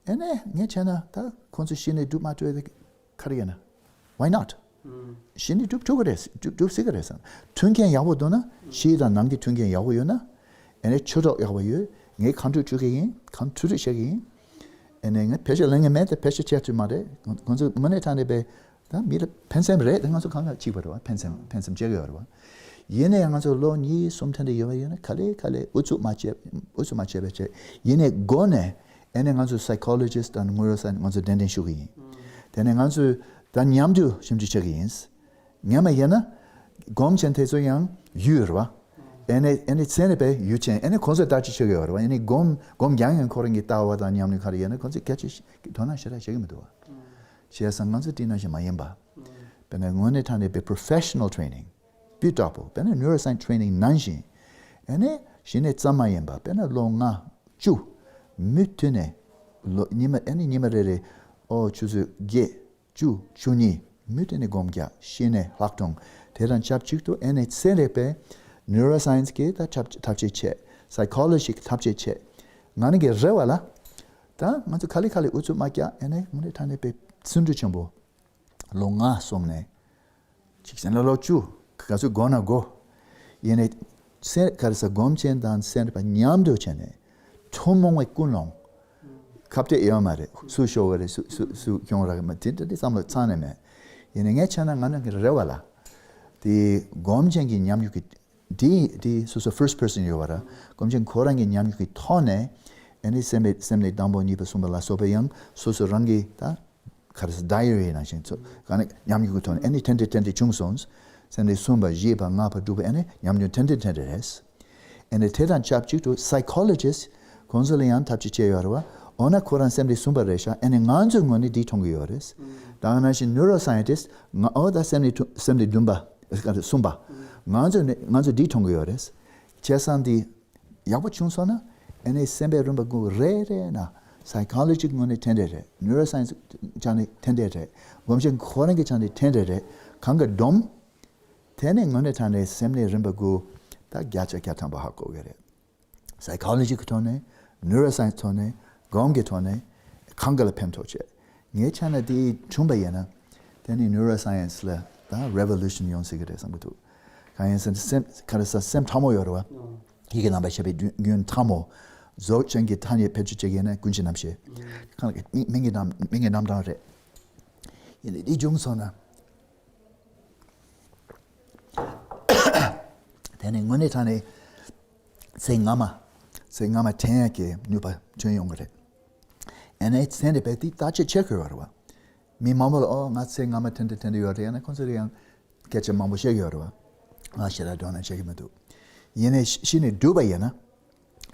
ཨེ་ནས་ངས་བྱས་ན་ད་ཁོང་ཚོ་གཞི་ནས་སྒྲུབ་མ་ཐུབ་ཡ་དེ་ག་རེ་ཡིན་ན། Why not? གཞི་ནས་སྒྲུབ་ཐུབ་ཀྱི་རེད། སྒྲུབ་སྒྲུབ་སྲིད་ཀྱི་རེད་བསམ། མཐུན་རྐྱེན་ཡག་པོ་འདུག་ན། ཕྱིའི་དང་ནང་གི་མཐུན་རྐྱེན་ཡག་པོ་ཡོད་ན། ཨེ་ནས་ཆོས་གྲོགས་ཡག་པོ་ཡོད། ངས་གང་ཐུབ་བྱེད་ཀྱི་ཡིན། གང་ཐུབ་ཐུབ་བྱེད་ཀྱི་ཡིན། ཨེ་ནས་ངས་བེད་སྤྱོད་ལེན་གྱི་མེད་དེ། བེད་སྤྱོད་བྱེད་ཐུབ་མ་རེད། ཁོང་ཚོ་དངོས་གནས་དྲང་གནས་པའི། ད་མི་ལ་ཕན་སེམས་རེད་དེ། ང་ཚོ་གང་ག་གཅིག་པ་རེད་བ། ཕན་སེམས་ཕན་སེམས་བྱེད་ཀྱི་ཡོད་རེད་བ། ཡིན་ནའི་ང་ཚོ་ལོ་གཉིས་གསུམ་ཐེངས་འདྲ་ཡོད་པ་ཡིན་ན། ག་ལེ་ག་ལེ་ཨུ་ཚུགས་མ་བྱས། ཨུ་ཚུགས་མ་བྱས་པ་བྱས། ཡིན་ནའི་འགོ་ནས་ཨེ་ནས་ང་ཚོ་psychologist དང་neuroscientist ང་ཚོ་གདན་འདྲེན་ཞུ་གི་ཡིན། དེ་ནས་ང་ཚོས་ད་མཉམ་དུ་ཞིབ་འཇུག་བྱེད་ཀྱི་ཡིན། ངས་མ་ཡིན་ན། སྒོམ་ཆེན་དེ་ཚོ་ཡང་ཡུལ་རེད་བ། ཨེ་ནས་ཨེ་ནས་ཚན་རིག་པའི་ཡུལ་ཅན། ཨེ་ནས་ཁོང་ཚོས་ལྟ་ཅི་བྱེད་ཀྱི་ཡོད་རེད་བ། ཨེ་ནས་སྒོམ་སྒོམ་རྒྱག་མཁན་ཁོ་རང་གི་ལྟ་བ་དང་ཉམས་ལེན་ག་རེ་ཡོད་ན་ཁོང་ཚོས་སྐད་ཆ་དོ་སྣང་ཞེ་དྲག་བྱེད་ཀྱི་མི་འདུག་བ། བྱས་ཙང་ང་ཚོ་དེ་ནང་བཞིན་མ་ཡིན་པ། དཔེར་ན་དངོས་གནས་དྲང་གནས་པའི་professional training སྤུས་དག་པོ། དཔེར་ན་neuroscience training ནང་བཞིན། ཨེ་ནས་གཞི་ནས་ཙམ་མ་ཡིན་པ། དཔེར་ན་ལོ་ལྔ་བཅུ། མུ་མཐུད་ནས་ལོ་ཉི་མ་ཨེ་ནས་ཉི་མ་རེ་རེ། ཨོ་ཆུ་ཚོད་བརྒྱད། བཅུ། བཅུ་གཉིས། མུ་མཐུད་ནས་སྒོམ་རྒྱག་གཞི་ནས་ལྷག་མཐོང་། དེ་དང་ཆབས་ཅིག་ཏུ་ཨེ་ནས་ཚན་རིག་པས་neuroscience གི་ད་ཐབས་ཐབས་ཤེས་བྱས། psychology གི་ཐབས་ཤེས་བྱས། ང་ནི་གི་རེ་བ་ལ། ད་ང་ཚོ་ག་ལེ་ག་ལེ་ཨུ་ཚུགས་མ་རྒྱག་ཨེ་ནས་དངོས་གནས་དྲང་གནས་པའི་བརྩོན་འགྲུས་ཆེན་པོ། ལོ་ལྔ་སོང་ནས། གཅིག་བྱས་ན་ལོ་བཅུ། ག་ཚོད་འགོར་ན་འགོར། ཡིན་ནའི། སེ་ག་རེ་ཟེར། སྒོམ་ཆེན་དང་ཚན་རིག་པ་མཉམ་དུ་བྱས་ནས། ཐུན་མོང་བའི་ཀུན་སློང་། ཁ་གཏད་ཡོད་མ་རེད། སུ་ཤོར་བ་རེད། སུ་སུ་སུ་གྱོང་རག་མ་དེ་འདྲ་དེ་བསམ་བློ་ཚང་ནས་མེད། ཡིན་ནའི་ངས་བྱས་ན་ང་རང་གི་རེ་བ་ལ། དེ་སྒོམ་ཆེན་གྱི་ཉམས་མྱོང་གི། དེ་དེ་སོ་སོ་first person ཡོད་པ་ར། སྒོམ་ཆེན་ཁོ་རང་གི་ཉམས་མྱོང་གི་ཐོག་ནས། ཨེ་ནི་སེམས་པའི་སེམས་ནི་དང་པོ་གཉིས་པ་གསུམ་པ་ལ་སོགས་པའི་ཡང་སོ་སོ་རང་གི་ད། ག་རེ་ཟེར། diary ནང་བཞིན་ཚོ་ག་ནས་ཉམས་མྱོང་གི་ཐོག་ནས་ཨེ་ནི་ཐེངས་འདི་ཐེངས་འདི་བྱུང་སོང་། སེམས་ནི་གསུམ་པ་བཞི་པ་ལྔ་པ་དྲུག་པ་ཨེ་ནི་ཉམས་མྱོང་ཐེངས་འདི་ཐེངས་འདི་རེད། ཨེ་ནི་དེ་དང་ཆབས་ཅིག་ཏུ་psychologist ཁོང་ཚོ་ལ་ཡང་ཐབས་ཤེས་བྱས་ཡོད་རེད་བ། འོ་ན་ཁོ་རང་སེམས་ནི་གསུམ་པ་རེད་ཤག་ཨེ་ནི་ང་ཚོའི་ངོས་ནས་འདི་མཐོང་གི་ཡོད་རེད། ད་ག་ནང་བཞིན་neuroscientist ང་འོ་ད་སེམས་ནི་ཐུ་སེམས་ནི་བདུན་པ་གསུམ་པ། ང་ཚོ་ནི་ང་ཚོ་འདི་མཐོང་གི་ཡོད་རེད། བྱས་ཙང་འདི། ཡག་པོ་བྱུང་སོང་ན། ཨེ་ནི་སེམས་པའི་རིམ་པ་དགུ་རེ་རེ་ན། psychology ངོས་ནས་ཐེངས་འདི་རེ། neuroscience ཆ་ནས་ཐེངས་འདི་རེ། སྒོམ་ཆེན་ཁོ་རང་གི་ཆ་ནས་ཐེངས་འདི་རེ། གང་ག་སྒྲོམ། དེ་ནས་དངོས་གནས་དྲང་གནས་སེམས་ནི་རིམ་པ་དགུ། ད་བརྒྱ་ཆ་བརྒྱ་ཐམ་པ་ཧ་གོ་གི་རེད། psychology གི་ཐོག་ནས། neuroscience ཐོག་ནས། སྒོམ་གྱི་ཐོག་ནས། གང་ག་ལ་ཕན་ཐོགས་བྱེད། ངའི་ཆ་ནས་དེ་བྱུང་པ་ཡིན་ན། དེ་ནི་neuroscience ལ་ད་revolution ཡོང་སྲིད་ཀྱི་རེད་བསམ་གྱི་འདུག་གང་ཡིན་ཟེར་ན་སེམས་ག་རེ་ཟེར། སེམས་ཕྲ་མོ་ཡོད་རེད་བ། ཡིད་ཀྱི་རྣམ་པར་ཤེས་པའི་རྒྱུན་རྒྱུན་ཕྲ་མོ། རྫོགས་ཆེན་གྱི་ཐ་སྙད་བེད་སྤྱོད་བྱེད་ཀྱི་ཡིན་ན་ཀུན་གཞི་རྣམ་ཤེས། གང་ལ་མིང་གི་རྣམ་མིང་གི་རྣམ་གྲངས་རེད། ཡིན་ནའི་འདི་བྱུང་སོང་ན། དེ་ནི་དངོས་གནས་དྲང་གནས། ཚེ་སྔ་མ། ཚེ་སྔ་མ་དྲན་ཡག་གི་ནུས་པ་ཐོན་ཡོང་གི་རེད། ཨེ་ནས་ཚན་རིག་པས་དེ་བརྟག་དཔྱད་བྱེད་དགོས་པ་རེད་བ། མི་མང་པོ་ལ་ཨོ་ང་ཚེ་སྔ་མ་དེ་འདྲ་དེ་འདྲ་ཡོད་རེད་ཡང་ན་ཁོང་ཚོ་ལ་ཡང་སྐད་ཆ་མང་པོ་བཤད་ཀྱི་ཡོད་རེད་བ། ང་ཞེ་དྲག་དོ་སྣང་བྱེད་ཀྱི་མི་འདུག་ཡིན་ནའི་གཞི་ནས་སྒྲུབ་པ་ཡིན་ན།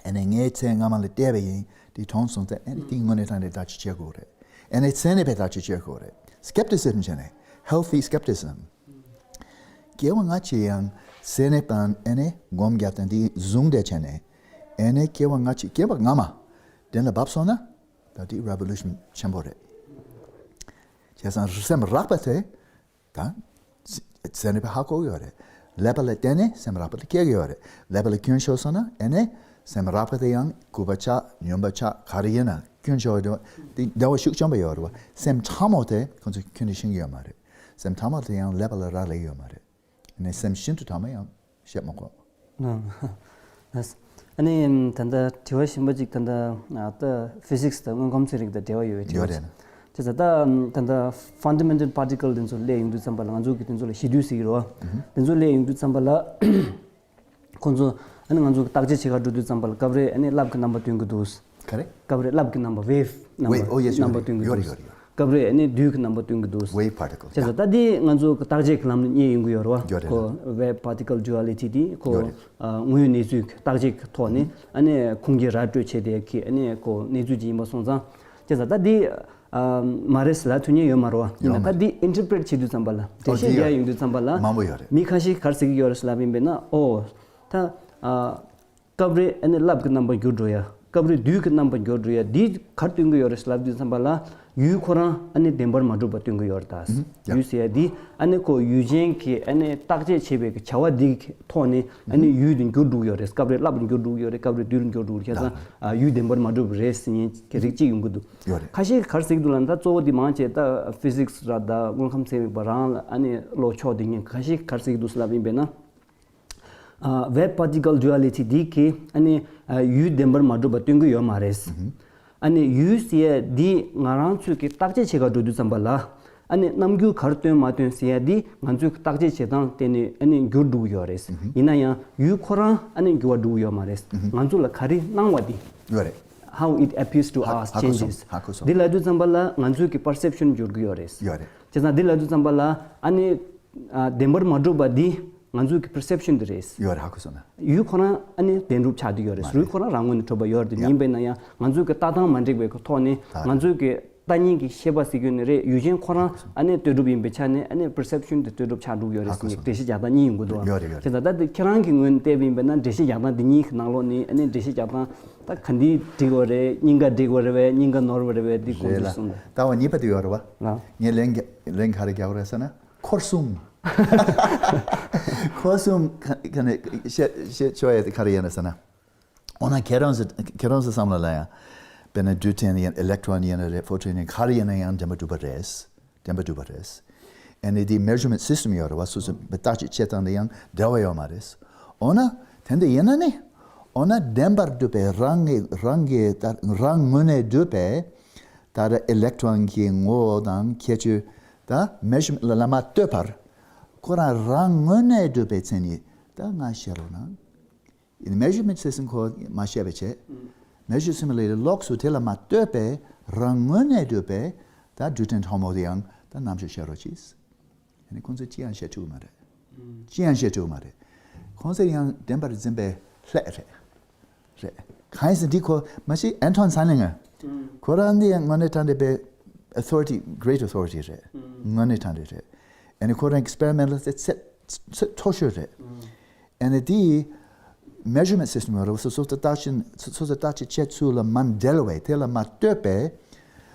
ཨེ་ནས་ངའི་ཚེ་སྔ་མ་ལ་བལྟས་པ་ཡིན་དེ་མཐོང་སོང་ཚེ་ཨེ་ནས་དེ་དངོས་གནས་དྲང་གནས་བརྟག་དཔྱད་བྱེད་དགོས་རེད། ཨེ་ནས་ཚན་རིག་པས་བརྟག་དཔྱད་བྱེད་དགོས་རེད། skepticism བྱས་ནས་healthy skepticism། སྐྱེ་བ་སྔ་ཕྱི་ཡང་སེམས་ནི་དང་ཨེ་ནས་སྒོམ་རྒྱག་དང་དེ་བཟུང་བསྡད་བྱས་ནས་ཨེ་ནས་སྐྱེ་བ་སྔ་ཕྱི་སྐྱེ་བ་སྔ་མ་དེ་ལ་བབས་སོང་ན་ད་དེ་revolution ཆེན་པོ་རེད། བྱས་ཙང་སེམས་རགས་པ་དེ། ད། ཚན་རིག་པས་ཧ་གོ་གི་ཡོད་རེད། ཀླད་པ་ལ་བརྟེན་ནས་སེམས་རགས་པ་དེ་སྐྱེ་གི་ཡོད་རེད། ཀླད་པ་ལ་སྐྱོན་ཤོར་སོང་ན་ཨེ་ནས་སེམས་རགས་པ་དེ་ཡང་ལྐུགས་པ་ཆགས་ཉམས་པ་ཆགས་ག་རེ་ཡིན་ན་སྐྱོན་ཤོར་བ་དེ་བདེ་བ་ཤུགས་ཆེན་པོ་ཡོད་རེད་བ། སེམས་ཕྲ་མོ་དེ་ཁོང་ཚོས་ཁྱོན་ནས་ཤེས་ཀྱི་ཡོད་མ་རེད། སེམས་ཕྲ་མོ་དེ་ཡང་ཀླད་པ་ལ་རག་ལས་ཀྱི་ཡོད་མ་རེད། ཨེ་ནས་སེམས་ཤིན་ཏུ་ཕྲ་མོ་ཡང་བཤད་མ་དགོས། ཨ་ནི་ད་ལྟ་དྲི་བ་གཞན་པ་ཅིག་ད་ལྟ་ད་ཕི་ཟིག་སི་དང་དངོས་ཁམས་ཚན་རིག་དང་འབྲེལ་བ་ཡོད་པའི་དྲི་བ་ཡོད་རེད། ཅིག་བྱས་ཙང་ད་ད་ལྟ་fundamental particle དེ་ཚོ་སླེབས་ཡོང་དུས་ཙམ་པ་ལ་ང་ཚོ་གི་དེ་ཚོ་ལ་གཞི་རྟེན་ཟེར་གྱི་རེད་བ། དེ་ཚོ་སླེབས་ཡོང་དུས་ཙམ་པ་ལ་ཁོང་ཚོ་ཨ་ནི་ང་ཚོ་གི་བརྟག་དཔྱད་བྱེད་གར་འགྲོ་དུས་ཙམ་པ་ལ་སྐབས་རེ་ཨ་ནི་རླབས་ཀྱི་རྣམ་པ་སྟོན་གྱི་འདུག་ག་རེ། སྐབས་རེ་རླབས་ཀྱི་རྣམ་པ་wave རྣམ་པ་Wave, oh, yes, རྣམ་པ་ཡོད་སྟོན་གྱི་ཡོད་འདུག་རེད། ཡོད་རེད། སྐབས་རེ་ཨ་ནི་རྡུལ་གྱི་རྣམ་པ་སྟོན་གྱི་འདུག Wave particle, བྱས་yeah. ཙང་ད་འདི་ང་ཚོ་བརྟག་དཔྱད་ཀྱི་ལམ་ནས་རྙེད་ཡོང་གི་ཡོད་རེད་བ། ཡོད་རེད། ཁོ་wave particle duality འདི་ཁོ་ཡོད་རེད། ཨ་དངོས་ཡོད་གནས་ཚུལ་གྱི་བརྟག་དཔྱད་ཀྱི་ཐོག་ནས་ཨ་ནི་ཁུངས་སྐྱེལ་ར་སྤྲོད་བྱས་ཏེ་ཁི་ཨ་ནི་ཁོ་གནས་ཚུལ་ཅིག་ཡིན་པ་སོང་ཙང་། བྱས་ཙང་ད་འདི་ཨ་མ་རེད་ཟེར་ལབ་ཐུབ་མཁན་ཡོད་མ་རེད་བ། ཡིན་ཡོད་ན་མ་ད་རེད། འདི་ཨིན་ཊར་པི་རེཊ་བྱེད་དུས་ཙམ་པ་ལ་འགྲེལ་ཨོ་བཤད་དེ་ཡོད་རྒྱག་རེད། ཡོང་དུས་ཙམ་པ་ལ་མང་པོ་ཡོད་རེད། མི་ཁ་ཤས་ཀྱིས་ག་རེ་ཟེར་གྱི་ཡོད་རེད་ཟེར་ལབ་ཡིན་པས་ན། ཨོ་ད་ཨ་སྐབས་རེ་ཨ་ནི་རླབས་ཀྱི་རྣམ་པ་འགྱུར་འགྲོ་ཡ། སྐབས་རེ་དུས་ཀྱི་རྣམ་པ་འགྱུར་འགྲོ་ཡ། འདི་ག་རེ་སྟོན་གྱི་ཡོད་རེད་ཟེར་ལབ་དུས་ཙམ་པ་ལ་ཡུལ་ཁོ་རང་ཨ་ནི་བདེན་པར་མ་གྲུབ་པ་སྟོན་གྱི་ཡོད་རེད་ད། ཡ། ཡུལ་ཟེར་ཡ་འདི་ཨ་ནི་ཁོ་ཡུལ་ཅན་གྱིས་ཨ་ནི་བརྟག་དཔྱད་བྱས་པའི་བྱ་བ་འདི་གི་ཐོག་ནས་ཨ་ནི་ཡུལ་དུ་འགྱུར་འགྲོ་གི་ཡོད་རེད། སྐབས་རེ་རླབས་ལ་འགྱུར་འགྲོ་གི་ཡོད་རེད། སྐབས་རེ་དུས་ལ་འགྱུར་འགྲོ་གི་ཡོད་རེད། བྱས་ཙང་ཡུལ་བདེན་པར་མ་གྲུབ་རེད་ཟེར་མཁན་གྱི་རིགས་གཅིག་ཡོང་གི་འདུག་ཡོད་རེད། ཁ་ཤས་ཀྱིས་ག་རེ་ཟེར་གྱི་འདུག་ལབ་ན། ད་གཙོ་བོ་འདི་མང་ཆེ་ད་ཕི་ཟིག་སི་ར་ད་དངོས་ཁམས་ཚན་རིག་པ་རང་ལ་ཨ་ནི་བློ་ཕྱོགས་འདི་ཉན་ཁ་ཤས་ཀྱིས་ག་རེ་ཟེར་གྱི་འདུག་ཟེར་ལབ་ཡིན་པས་ན། ཨ་wave particle duality འདི་གིས་ཨ་ནི་ཨ་ཡུལ་བདེན་པར་མ་གྲུབ་པ་སྟོན་གྱི་ཡོད་མ་རེད། ཨ་ནི་ཡུལ་ཟེར་ཡ་འདི་ང་རང་ཚོས་ཀྱི་བརྟག་དཔྱད་བྱེད་ག་འགྲོ་དུས་ཙམ་པ་ལ་ཨ་ནི་རྣམ་འགྱུར་ག་རེ་སྟོན་མ་སྟོན་ཟེར་ཡ་འདི་ང་ཚོས་ཀྱི་བརྟག་དཔྱད་བྱེད་སྟངས་བརྟེན་ནས་ཨ་ནི་འགྱུར་འགྲོ་གི་ཡོད་རེད། ཡིན་ན་ཡང་ཡུལ་ཁོ་རང་ཨ་ནི་འགྱུར་བ་འགྲོ་གི་ཡོད་མ་རེད། ང་ཚོ་ལ་ག་རེ་སྣང་བ་འདི། ཡོད་རེད། How it appears to ཧ- us ཧ་གོ་སོང་changes། ཧ་གོ་སོང་། འདི་ལབ་དུས་ཙམ་པ་ལ་ང་ཚོས་ཀྱི་པར་སེབ་ཤན་འགྱུར་གྱི་ཡོད་རེད། ཡོད་རེད། བྱས་ཙང་འདི་ལབ་དུས་ཙམ་པ་ལ་ཨ་ནི་ཨ་བདེན་པར་མ་གྲུབ་པ་འདི་ང་ཚོའི་གི་པར་སེབ་ཤན་དེ་རེད། ཡོད་རེད། ཧ་གོ་སོང་ན། ཡུལ་ཁོ་རང་ཨ་ནི་བདེན་གྲུབ་ཆགས་བསྡད་ཡོད་རེད། མ་རེད། ཡུལ་ཁོ་རང་རང་ངོས་ནས་གྲུབ་པ་ཡོད་རེད། ཡ། ཡིན་པས་ན་ཡང་ང་ཚོའི་གི་ལྟ་སྟངས་མ་འགྲིག་པའི་གི་ཐོག་ནས། ད་ང་ཚོའི་གི་ལྟ་ཉན་གྱི་ཤེས་པ་ཟེར་རྒྱུ་ནི་རེད། ཡུལ་ཅན་ཁོ་རང་ཨ་ནི་ལྟོས་གྲུབ་ཡིན་པའི་ཆ་ནས་ཨ་ནི་པར་སེབ་ཤན་དེ་ལྟོས་གྲུབ་ཆགས་འགྲོ་གི་ཡོད་རེད་ཟེར་ནས་འགྲེལ་བཤད་རྒྱག་སྟངས་གཉིས་ཡོང་གི་འདུག་ཡོད་རེད། ཡོད་རེད། དེ་ད་ལྟ་དེ་ཁྱེད་རང་གི་ངོས་ནས་བལྟས་པ་ཡིན་པས་ན་འགྲེལ་བཤད་རྒྱག་སྟངས་དེ་གཉིས་ཀྱི་ནང་ལོགས་ནས་ཨ་ནི་འགྲེལ་བཤད་རྒྱག་སྟངས་ད་ག་འདི་འགྲིག་པ་རེད། སྙིང་ག་འགྲིག་པ་རེད་པས། སྙིང་ག་ནོར་བ་རེད་པས། འདི་ཁོང་ཚོས་གསུངས་འདུག་ལྟ་བ་གཉིས་པ་དེ་ཡོད་རེད་པ། ལགས། ངས་ལན་རྒྱག- ལན་ག་རེ་རྒྱག་རེད་ཟེར་ན། འཁོར་གསུམ། འཁོར་གསུམ་ག- ག་ནས་བཤད- བཤད་ཆོག་ཡ་དེ་ག་རེ་ཡིན་ན་ཟེར་ན། འོ་ན་ཁྱེད་རང་ཚོ- ཁྱེད་རང་ཚོ་བསམ་བློ་ལ་ཡ། དཔེར་ན་ཌིའུ་ཊན་ཡིན། ཨི་ལེག་ཊོན་ཡིན་ན་རེད། ཕོ་ཊོན་ཡིན། ག་རེ་ཡིན་ན་ཡང་བདེན་པ་གྲུབ་པ་རེད། བདེན་པ་གྲུབ་པ་རེད། ཨ་ནི་དེ་མེ་ཇར་མེན་ཊི་སིས་ཊམ་ཡོད་རེད་པ། སོ་སོ་བརྟག་དཔྱད་བྱེད་སྟངས་དེ་ཡང་འབྲེལ་བ་ཡོད་མ་རེད། འོ་ན་དེ་འདྲ་ཡིན་ན་ནི། འོ་ན་བདེན་པར་གྲུབ་པའི་རང་གི- རང་གི་ད- རང་ངོས་ནས་གྲུབ་པའི་ད་ལྟ་ཨི་ལེག་ཊོན་གྱི་ངོ་བོ་དང་ཁྱད་ཆོས་ད་མེ་ཇར་མེན་ཊི་ལ་ལ་མ་ལྟོས་པར་ཁོ་རང་རང་ངོས་ནས་གྲུབ་པའི་མཚན་ཉིད་ད་ང་བཤད་རོགས་གནང་། ཡིན་མེ་ཇར་མེན་ཊི་སིས་ཊམ་ཁོ་མ་བཤད་པ་བྱས། མེ་ཇར་སི་མི་ལེ་རི་ལོགས་སུ་དེ་ལ་མ་ལྟོས་པའི་རང་ངོས་ནས་གྲུབ་པའི་ད་ཌིའུ་ཊན་ཧོ་མོ་དེ་ཡང་ད་རྣམ་དཔྱོད་བཤད་རོགས་གྱིས། ཡིན་ནའི་ཁོང་ཚོས་ཅི་ཡང་བཤད་ཐུབ་ཀྱི་མ་རེད། ཅི་ཡང་བཤད་ཐུབ་ཀྱི་མ་རེད། ཁོང་ཚོས་ཡང་བདེན་པར་འཛིན་པའི་ལྷད་རེད། རེད། གང་ཡིན་ཟེར་འདི་ཁོ་མ་གཞི་ཨན་ཊོན་ཟ་ལིང་ང་། ཁོ་རང་འདི་ཡང་དངོས་གནས་དྲང་གནས་པའི་ཨོ་ཐོ་རི་ཊི། གྷི་རེ་ཊི་ཨོ་ཐོ་རི་ཊི་རེད། དངོས་གནས་དྲང་གནས་རེད། ཨ་ནི་ཁོ་རང་ཨེག་སི་པེ་རི་མེན་ཊི་ལ་ཚད- ཚད- ཚད་མཐོ་ཤོས་རེད། ཨ་ནི་དེ་མེ་ཇར་མེན་ཊི་སིས་ཊམ་རེད་པ། སོ་སོ་བརྟག་དཔྱད- སོ་སོ་བརྟག་དཔྱད་བྱེད་ཚུལ་ལ་མ་འབྲེལ་བའི་དེ་ལ་མ་ལྟོས་པའི་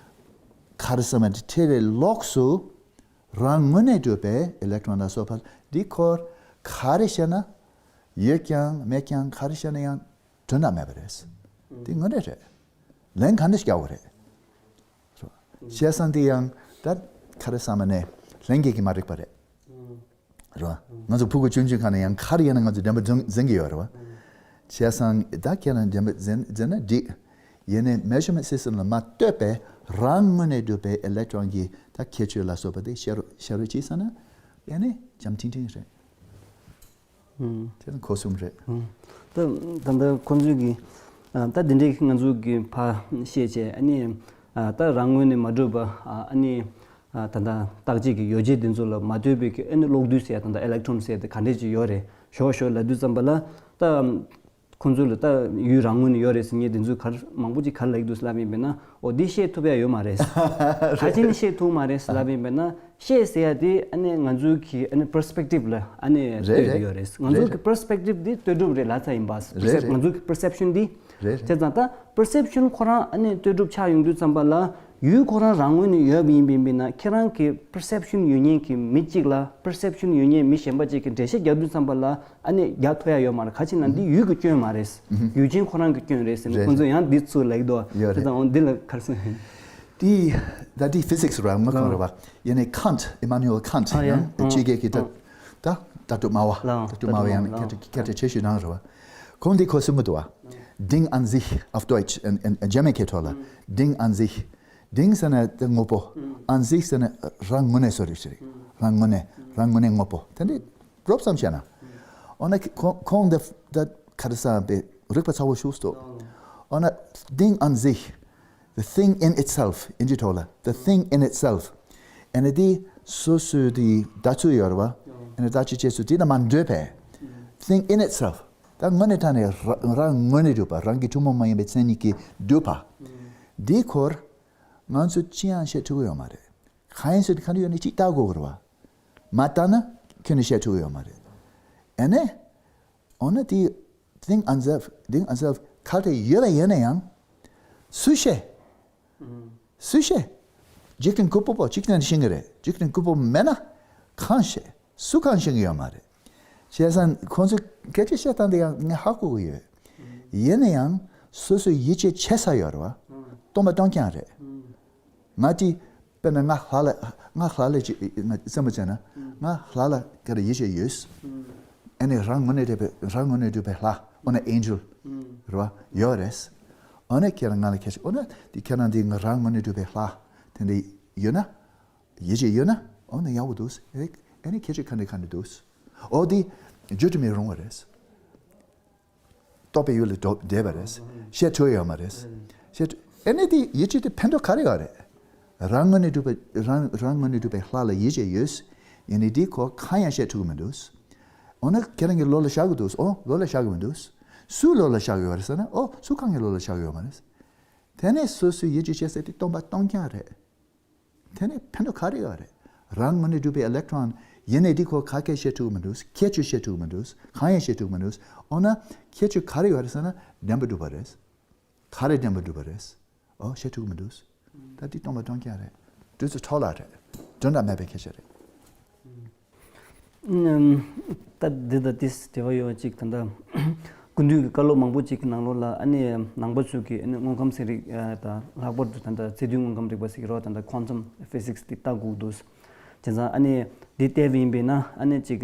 ག་རེ་ཟེར་མ། དེ་འདྲའི་ལོགས་སུ་རང་ངོས་ནས་གྲུབ་པའི་ཨི་ལེག་ཊོན་ལ་སོགས་པ་འདི་ཁོ་ག་རེ་བཤད་ན་ཡོད་ཀྱང་མེད་ཀྱང་། ག་རེ་བཤད་ན་ཡང་དོན་དག་མེད་པ་རེད། དེ་དངོས་གནས་རེད། ལན་ག་འདྲ་ཞིག་རྒྱག་དགོས་རེད། བྱས་ཙང་དེ་ཡང་ད་ག་རེ་ཟེར་མ་ནས་ལྷན་སྐྱེས་ཀྱིས་མ་རིག་པ་རེད། རེད་པ། ང་ཚོ་ཕྲུ་གུ་ཆུང་ཆུང་སྒང་ནས་ཡང་ག་རེ་ཡིན་ན་ང་ཚོ་བདེན་པ་འཛིན- འཛིན་གྱི་ཡོད་རེད་པ། བྱས་ཙང་ད་ཁྱེད་རང་བདེན་པ་འཛིན- འཛིན་ན་འགྲིག་ཡིན་ནའི་མེ་ཇར་མེན་ཊི་སིས་ཊམ་ལ་མ་ལྟོས་པའི་རང་ངོས་ནས་གྲུབ་པའི་ཨི་ལེག་ཊོན་གྱི་ད་ཁྱད་ཆོས་ལ་སོགས་པ་དེ་བཤད་རོགས- བཤད་རོགས་གྱིས་ཟེར་ན་ཡིན་ནའི་འཇམ་ཐིང་ཐིང་རེད། དེ་ནི་འཁོར་གསུམ་རེད། ད- ད་ལྟ་ཁོང་ཚོས་ཀྱི་ཨ་ད་འདི་འདྲའི་ང་ཚོ་གི་ཕར་བཤད་བྱས། ཨ་ནི་ཨ་ད་རང་ངོས་ནས་མ་གྲུབ་པ། ཨ་ནི་ཨ་ད་ལྟ་བརྟག་དཔྱད་ཀྱི་ཡོ་བྱད་དེ་ཚོ་ལ་མ་ལྟོས་པའི་གི་ཨ་ནི་གློག་རྡུལ་ཟེར་ཡ་དང་། ད་ཨི་ལེག་ཊོན་ཟེར་ཡ་དེ་ག་འདྲས་ཅིག་ཡོད་རེད། ཞོག་ཞོག་ལབ་དུས་ཙམ་པ་ལ་ད། ཁོང་ཚོ་ལ་ད་ཡུལ་རང་ངོས་ནས་ཡོད་རེད་ཟེར་མཁན་དེ་ཚོས་ག་རེ་མང་པོ་ཅིག་ག་རེ་ལབ་ཀྱི་འདུག་ལབ་ཡིན་པས་ན། འོ་འདི་བཤད་ཐུབ་ཡ་ཡོད་མ་རེད། ག་ཅི་ནས་བཤད་ཐུབ་མ་རེད་ལབ་ཡིན་པས་ན། བཤད་ཟེར་ཡ་དེ་ཨ་ནི་ང་ཚོའི་གི་ཨ་ནི་པར་སི་པེག་ཊིབ་ལ་ཨ་ནི་རེད་ལྟོས་རེད། ཡོད་རེད། ང་ཚོའི་རེད་གི་རེད། པར་སི་པེག་ཊིབ་འདི་ལྟོས་གྲུབ་རེད་ལབ་ཚར་ཡིན་པ། རེད་རེད། ང་ཚོའི་གི་པར་སེབ་ཤན་འདི། རེད་རེད། བྱས་ཙང་ད་པར་སེབ་ཤན་ཁོ་རང་ཨ་ནི་ལྟོས་གྲུབ་ཆགས་ཡོང་དུས་ཙམ་པ་ལ། ཡུལ་ཁོ་རང་རང་ངོས་ནས་ཡོད་པ་ཡིན་པ་ཡིན་པས་ན། ཁྱེད་རང་གི་པར་སེབ་ཤན་ཡོད་མཁན་གྱི་མི་གཅིག་ལ་པར་སེབ་ཤན་ཡོད་མཁན་མི་གཞན་པ་གཅིག་གིས་འགྲེལ་བཤད་རྒྱག་དུས་ཙམ་པ་ལ་ཨ་ནི་རྒྱག་ཐུབ་ཡ་ཡོད་མ་རེད། ག་ཅི་ན་འདི་ཡུལ་གྱི་སྐྱོན་མ་རེད། ཡུལ་ཅན་ཁོ་རང་གི་སྐྱོན་རེད་ཟེར་ནས། རེད། ཁོང་ཚོས་ཡང་འདི་ཚུར་ལབ་ཀྱི་འདུག་ཡོད་རེད། དེ་དང་འོ་འདི་ལ་ག་རེ་ཟེར། དེ་ད་དེ་ཕི་ཟིག་སི་རེད་པ། དངོས་ཁམས་རེད་པ། ཡིན་ནའི་ཁཱན་ཊི། ཨི་མ་ནུ་ཨེལ་ཁཱན་ཊི། ཨ་ཡ། ཡང་ཕྱི་རྒྱལ་གྱི་ད་ད་ལྟ་སྨྲ་བ། ལགས། ད་ལྟ་སྨྲ་བ་ཡང་སྐད་ཆ་སྐད་ཆ་ཆེ་ཤོས་ནང་རེད་པ། ཁོང་འདི་ཁོ་གསུང་གི་འདུག་པ། Ding an sich auf Deutsch, in, in, in German གི་ཐོག་ལ། Ding an sich། Ding ཟེར་ན་དེ་དངོས་པོ། An sich ཟེར་ན་རང་ངོས་ནས་བཟོ་རིགས་ཤིག་རེད། རང་ངོས་ནས། རང་ངོས་ནས་དངོས་པོ། དེ་འདྲ་རོབ་ཙམ་བཤད་ན། འོ་ན་ཁོང་ཁོང་འདི་ད་ག་རེ་ཟེར་བའི་རིག་པ་ཚ་བོ་ཞིག་འདུག་འོ་ན་Ding an sich, the thing in itself ཨིན་ཇིའི་ཐོག་ལ། The thing in itself ཨ་ནི་དེ་སོ་སོའི་དེ་ལྟ་ཚུལ་ཡོད་རེད་པ། ཨ་ནི་ལྟ་ཚུལ་བྱེད་ཚུལ་དེ་དང་མ་འདྲེས་པའི། Thing in itself ད་དངོས་གནས་དྲང་གནས་ར- རང་ངོས་ནས་གྲུབ་པ། རང་གི་ཐུན་མོང་མ་ཡིན་པའི་མཚན་ཉིད་ཀྱིས་གྲུབ་པ། འདིའི་སྐོར་ ང་ཚོས་ཅི་ཡང་བཤད་ཐུབ་ཀྱི་ཡོད་མ་རེད། གང་ཡིན་ཟེར་ན་ག་འདྲ་ཡོད་ན་ཅིག་ལྟ་དགོས་ཀྱི་རེད་བ། མ་ལྟ་ན་ཁྱོན་ནས་བཤད་ཐུབ་ཀྱི་ཡོད་མ་རེད། ཨ་ནི། འོ་ན་དེ། Think unself, think unself གལ་ཏེ་ཡོད་པ་ཡིན་ན་ཡང་། སུས་ཤེས། སུས་ཤེས། འཇིག་རྟེན་རྒད་པོ་པོ་གཅིག་ནས་ཤེས་ཀྱི་རེད། འཇིག་རྟེན་རྒད་པོ་མེད་ན་གང་ཤེས། སུ་གང་ཤེས་ཀྱི་ཡོད་མ་རེད། བྱས་ཙང་ཁོང་ཚོས་སྐད་ཆ་བཤད་སྟངས་དེ་ཡང་ངས་ཧ་གོ་གི་ཡོད། ཡིན་ན་ཡང་སོ་སོས་ཡིད་ཆེས་བྱེད་ས་ཡོད་རེད་བ། སྟོང་པ་སྟོང་རྐྱང་རེད། ང་དེ། དཔེར་ན་ང་ལྷ་ལ། ང་ལྷ་ལ་ཅིག་ང་བཙན་པོ་བྱས་ན། ང་ལྷ་ལ་ག་རེ་ཡིད་ཆེས་ཡོད། ཨ་ནི་རང་ངོས་ནས་སྒྲུབ་པའི་རང་ངོས་ནས་སྒྲུབ་པའི་ལྷ། འོ་ན་ཨེན་ཇེལ། རེད་བ། ཡོད་རེད། འོ་ན་ཁྱེད་རང་ང་ལ་ཁྱད་ཆོས། འོ་ན་དེ་ཁྱེད་རང་དེ་ང་རང་ངོས་ནས་སྒྲུབ་པའི་ལྷ། དེ་འདྲ་ཡོད་ན། ཡིད་ཆེས་ཡོད་ན། འོ་ན་ཡག་པོ་འདུག། ཨ་ནི་ཁྱད་ཆོས་ག་འདྲ་ག་འདྲ་འདུག། འོ་དེ་བརྗོད་དུ་མི་རུང་བ་རེད། རྟོག་པའི་ཡུལ་ལ་འགྲོ་བསྡད་པ་རེད། བཤད་ཐུབ་ཡོད་མ་རེད། བཤད་ཐུབ། ཨ་ནི་དེ་ཡིད་ཆེས་དེ་ཕན་ཐོགས་ག་རེ་ཡོད་རེད། རང་ངོས་ནས་སྒྲུབ་པའི་རང་རང་ངོས་ནས་སྒྲུབ་པའི་ལྷ་ལ་ཡིད་ཆེས་ཡོད། ཡིན་ནའི་དེ་ཁོ་གང་ཡང་བཤད་ཐུབ་ཀྱི་མི་འདུག། འོ་ན་ཁྱེད་རང་གི་བློ་ལ་ཤར་གྱི་འདུག། ཨོ་བློ་ལ་ཤར་གྱི་མི་འདུག། སུའི་བློ་ལ་ཤར་གྱི་ཡོད་རེད་ཟེར་ན། ཨོ་སུ་གང་གི་བློ་ལ་ཤར་གྱི་ཡོད་མ་རེད། དེ་ནས་སོ་སོའི་ཡིད་ཆེས་བྱེད་ས་དེ་སྟོང་པ་སྟོང་རྐྱང་རེད། དེ་ནས་ཕན་ཐོགས་ག་རེ་ཡོད་རེད། རང་ངོས་ནས་གྲུབ་པའི་ཨི་ལེག་ཊོན་ཡིན་ནའི་དེ་ཁོ་ག་གེ་བཤད་ཐུབ་ཀྱི་མི་འདུག། ཁྱད་ཆོས་བཤད་ཐུབ་ཀྱི་མི་འདུག། གང་ཡང་བཤད་ཐུབ་ཀྱི་མི་འདུག། འོ་ན་ཁྱད་ཆོས་ག་རེ་ཡོད་རེད་ཟེར་ན་བདེན་པ་སྒྲུབ་པ་རེད། ག་རེ་བདེན་པ་སྒྲུབ་པ་རེད། ཨོ་བཤད་ཐུབ་ཀྱི་མི་འདུག། ད་དེ་སྟོང་པ་སྟོང་རྐྱང་རེད། དུས་ཚོད་འཕྲོ་བརླག་རེད། དོན་དག་མེད་པའི་སྐད་ཆ་རེད། ཨུམ། ད་འདི་དང་དེ་འབྲེལ་བ་ཡོད་ཅིག་ད་ལྟ་སྐུ་མདུན་གྱི་བཀའ་སློབ་མང་པོ་ཅིག་གི་ནང་ལོགས་ལ། ཨ་ནི་ནང་པ་ཚོས་ཀྱི་ཨ་ནི་དངོས་ཁམས་ཚན་རིག་ཨ་དང་། ལྷག་པར་དུ་ད་ལྟ་ཚད་རྡུལ་དངོས་ཁམས་རིག་པ་ཟེར་གྱི་རོ། ད་ལྟ་ཁོན་ཊམ་ཕི་ཟིག་སི་དེ་ལྟ་དགོས་འདུག། བྱས་ཙང་ཨ་ནི་འདི་བལྟས་པ་ཡིན་པས་ན། ཨ་ནི་ཅིག་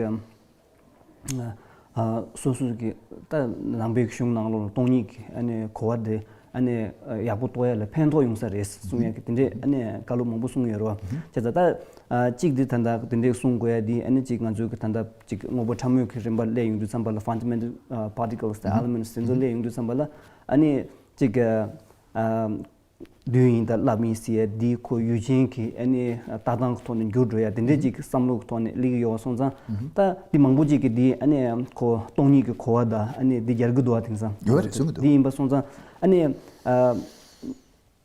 ཨ་སོ་སོ་གི་ད་ནང་པའི་གཞུང་ནང་ལོགས་ལ་སྟོང་ཉིད་ཀྱི་ཨ་ནི་གོ་བ་དེ་ཨ་ནི་ཡག་པོ་རྟོགས་ཡ་ལ་ཕན་ཐོགས་ཡོང་ས་རེད་གསུང་ཡ་གི་དེ་འདྲས་ཨ་ནི་བཀའ་སློབ་མང་པོ་གསུང་ཡོད་རེད་བ། བྱས་ཙང་ད་ཨ་གཅིག་འདི་ད་ལྟ་དེ་འདྲས་གསུང་དགོས་ཡ་འདི། ཨ་ནི་གཅིག་ང་ཚོའི་གི་ད་ལྟ་གཅིག་དངོས་པོ་ཕྲ་མོའི་གི་རིམ་པ་སླེབས་ཡོང་དུས་ཙམ་པ་ལ། ཕན་ཌ་མེན་ཊལ་པར་ཊི་ཀལ་སི་དང་ཨེ་ལི་མེན་ཊི་སི་དེ་ཚོ་སླེབས་ཡོང་དུས་ཙམ་པ་ལ། ཨ་ནི་གཅིག་ཨ་རྡུལ་ཡིན་དང་ལྷ་ཡིན་ཟེར་ཡ་འདི་ཁོ་ཡུལ་ཅན་གྱི་ཨ་ནི་ལྟ་སྟངས་ཀྱི་ཐོག་ནས་འགྱུར་འགྲོ་ཡ་དེ་འདྲས་ཅིག་བསམ་བློ་གི་ཐོག་ནས་སླེབས་ཀྱི་ཡོད་པ་སོང་ཙང་། ད་འདི་མང་པོ་ཅིག་གིས་འདི་ཨ་ནི་ཁོ་སྟོང་ཉིད་ཀྱི་གོ་བ་དང་ཨ་ནི་འདི་རྒྱག་གི་འདུག་བ། དེང་སང་ཡོད་རེད་གསུང་གི་འདུག། འདི་ཡིན་པ་སོང་ཙང་ཨ་ནི་ཨ་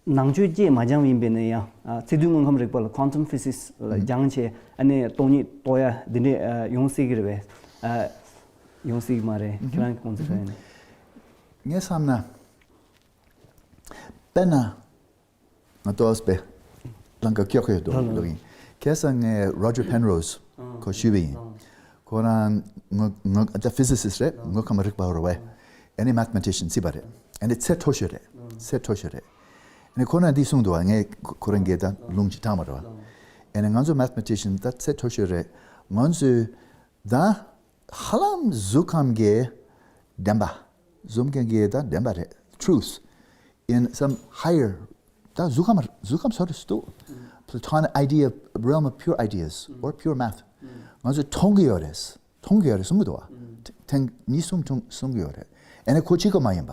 ནང་ཆོས་བཅས་མ་སྦྱངས་པ་ཡིན་པས་ན་ཡང་། ཨ་ཚད་རྡུལ་དངོས་ཁམས་རིག་པ་ལ་ཁོན་ཊམ་ཕི་ཟིག་སི་ལ་སྦྱངས་བྱས་ཨ་ནི་སྟོང་ཉིད་རྟོགས་ཡ་འདི་འདྲས་ཨ་ཡོང་སྲིད་ཀྱི་རེད་པས། ཨ་ཡོང་སྲིད་ཀྱི་མ་རེད། ཁྱེད་རང་གི་དགོངས་ཚུལ་ག་རེ་ཡིན། ངས་བསམ་ན། དཔེར་ན། ང་ཏོག་ཙམ་ལང་ཀ་སྐྱོག་གི་འདུག་ལབ་ཡིན། ཁ་སང་ངས་Roger Penrose ཁོ་ཞུས་པ་ཡིན། ཁོ་རང་ངོ་ངོ་ད་ཕི་ཟི་སིསི་རེད། དངོས་ཁམས་རིག་པ་རེད་པས། ཨ་ནི་མེ་ཐི་མེ་ཊི་ཤན་བརྩིས་པ་རེད། ཨ་ནི་ཚད་མཐོ་ཤོས་རེད། ཚད་མཐོ་ཤོས་རེད། ཨ་ནི་ཁོ་རང་འདི་གསུངས་འདུག་བ། ངས་ཁོ་རང་གིས་ད་ལུང་ཅིག་དྲངས་པ་རེད་བ། ཨ་ནི་ང་ཚོ་མེ་ཐི་མེ་ཊི་ཤན་ད་ཚད་མཐོ་ཤོས་རེད། ང་ཚོས་ད་ཧ་ལམ་གཟུགས་ཁམས་ཀྱི་བདེན་པ། གཟུགས་ཁམས་ཀྱི་ད་བདེན་པ་རེད། Truth in some higher. ད་གཟུགས་ཁམས་གཟུགས་ཁམས་སོ་རེ་སུ་འདུག། Platonic idea, realm of pure ideas or pure math. ང་ཚོས་མཐོང་གི་ཡོད་རེད། མཐོང་གི་ཡོད་རེད་གསུང་གི་འདུག་བ། ཐེངས་གཉིས་གསུམ་མཐོང་གསུང་གི་ཡོད་རེད། ཨ་ནི་ཁོ་གཅིག་པོ་མ་ཡིན་པ།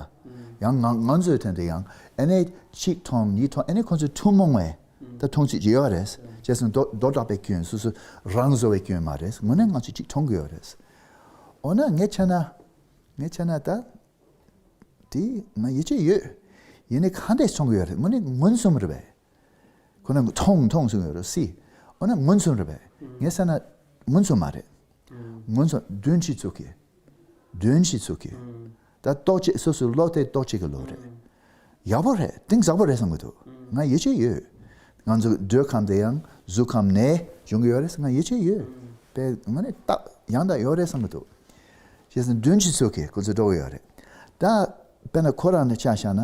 ཡང་ང་ང་ཚོས་དེ་འདྲ་ཡང་ཨ་ནི་གཅིག་མཐོང་གཉིས་མཐོང་། ཨ་ནི་ཁོ་ཚོས་ཐུན་མོང་བའི་ད་མཐོང་ཚུལ་ཅིག་ཡོད་རེད། བྱས་ཙང་མདོ་མདོ་སྒྲུབ་པའི་སྐྱོན། སོ་སོ་རང་བཟོ་བའི་སྐྱོན་མ་རེད། དངོས་གནས་ང་ཚོས་གཅིག་མཐོང་གི་ཡོད་རེད། འོ་ན་ངས་བྱས་ན། ངས་བྱས་ན་ད། དེ་ང་ཡིད་ཆེས་ཡོད། ཡིན་ནའི་ག་འདྲས་མཐོང་གི་ཡོད་རེད། དངོས་གནས་མངོན་སུམ་རེད་པས། ཁོ་ན་མཐོང་མཐོང་གསུང་གི་ཡོད་རེད། སི། འོ་ན་མངོན་སུམ་རེད་པས། ངས་བསམ་ན་མངོན་སུམ་མ་རེད། མངོན་སུམ་བདུན་ཕྱིན་ཚུགས་ཀྱི། བདུན་ཕྱིན་ཚུགས་ཀྱི། ད་རྟོགས་བྱེད་སོ་སོའི་བློ་དེ་རྟོགས་བྱེད་ཀྱི་བློ་རེད། ཡག་པོ་རེད། གཏིང་ཟབ་པོ་རེད་བསམ་གྱི་འདུག། ང་ཡིད་ཆེས་ཡོད། ང་ཚོ་འདོད་ཁམས་དེ་ཡང་གཟུགས་ཁམས་ནས་བྱུང་གི་ཡོད་རེད། ང་ཡིད་ཆེས་ཡོད། དཔེ་ང་ནི་རྟགས་ཡང་དག་ཡོད་རེད་བསམ་གྱི་འདུག། བྱས་ཙང་བདུན་ཕྱིན་ཚུགས་ཀྱི་ཁོ་ཚོ་འགྲོ་གི་ཡོད་རེད། ད་དཔེར་ན་ཁོ་རང་ནས་ཆ་བཞག་ན།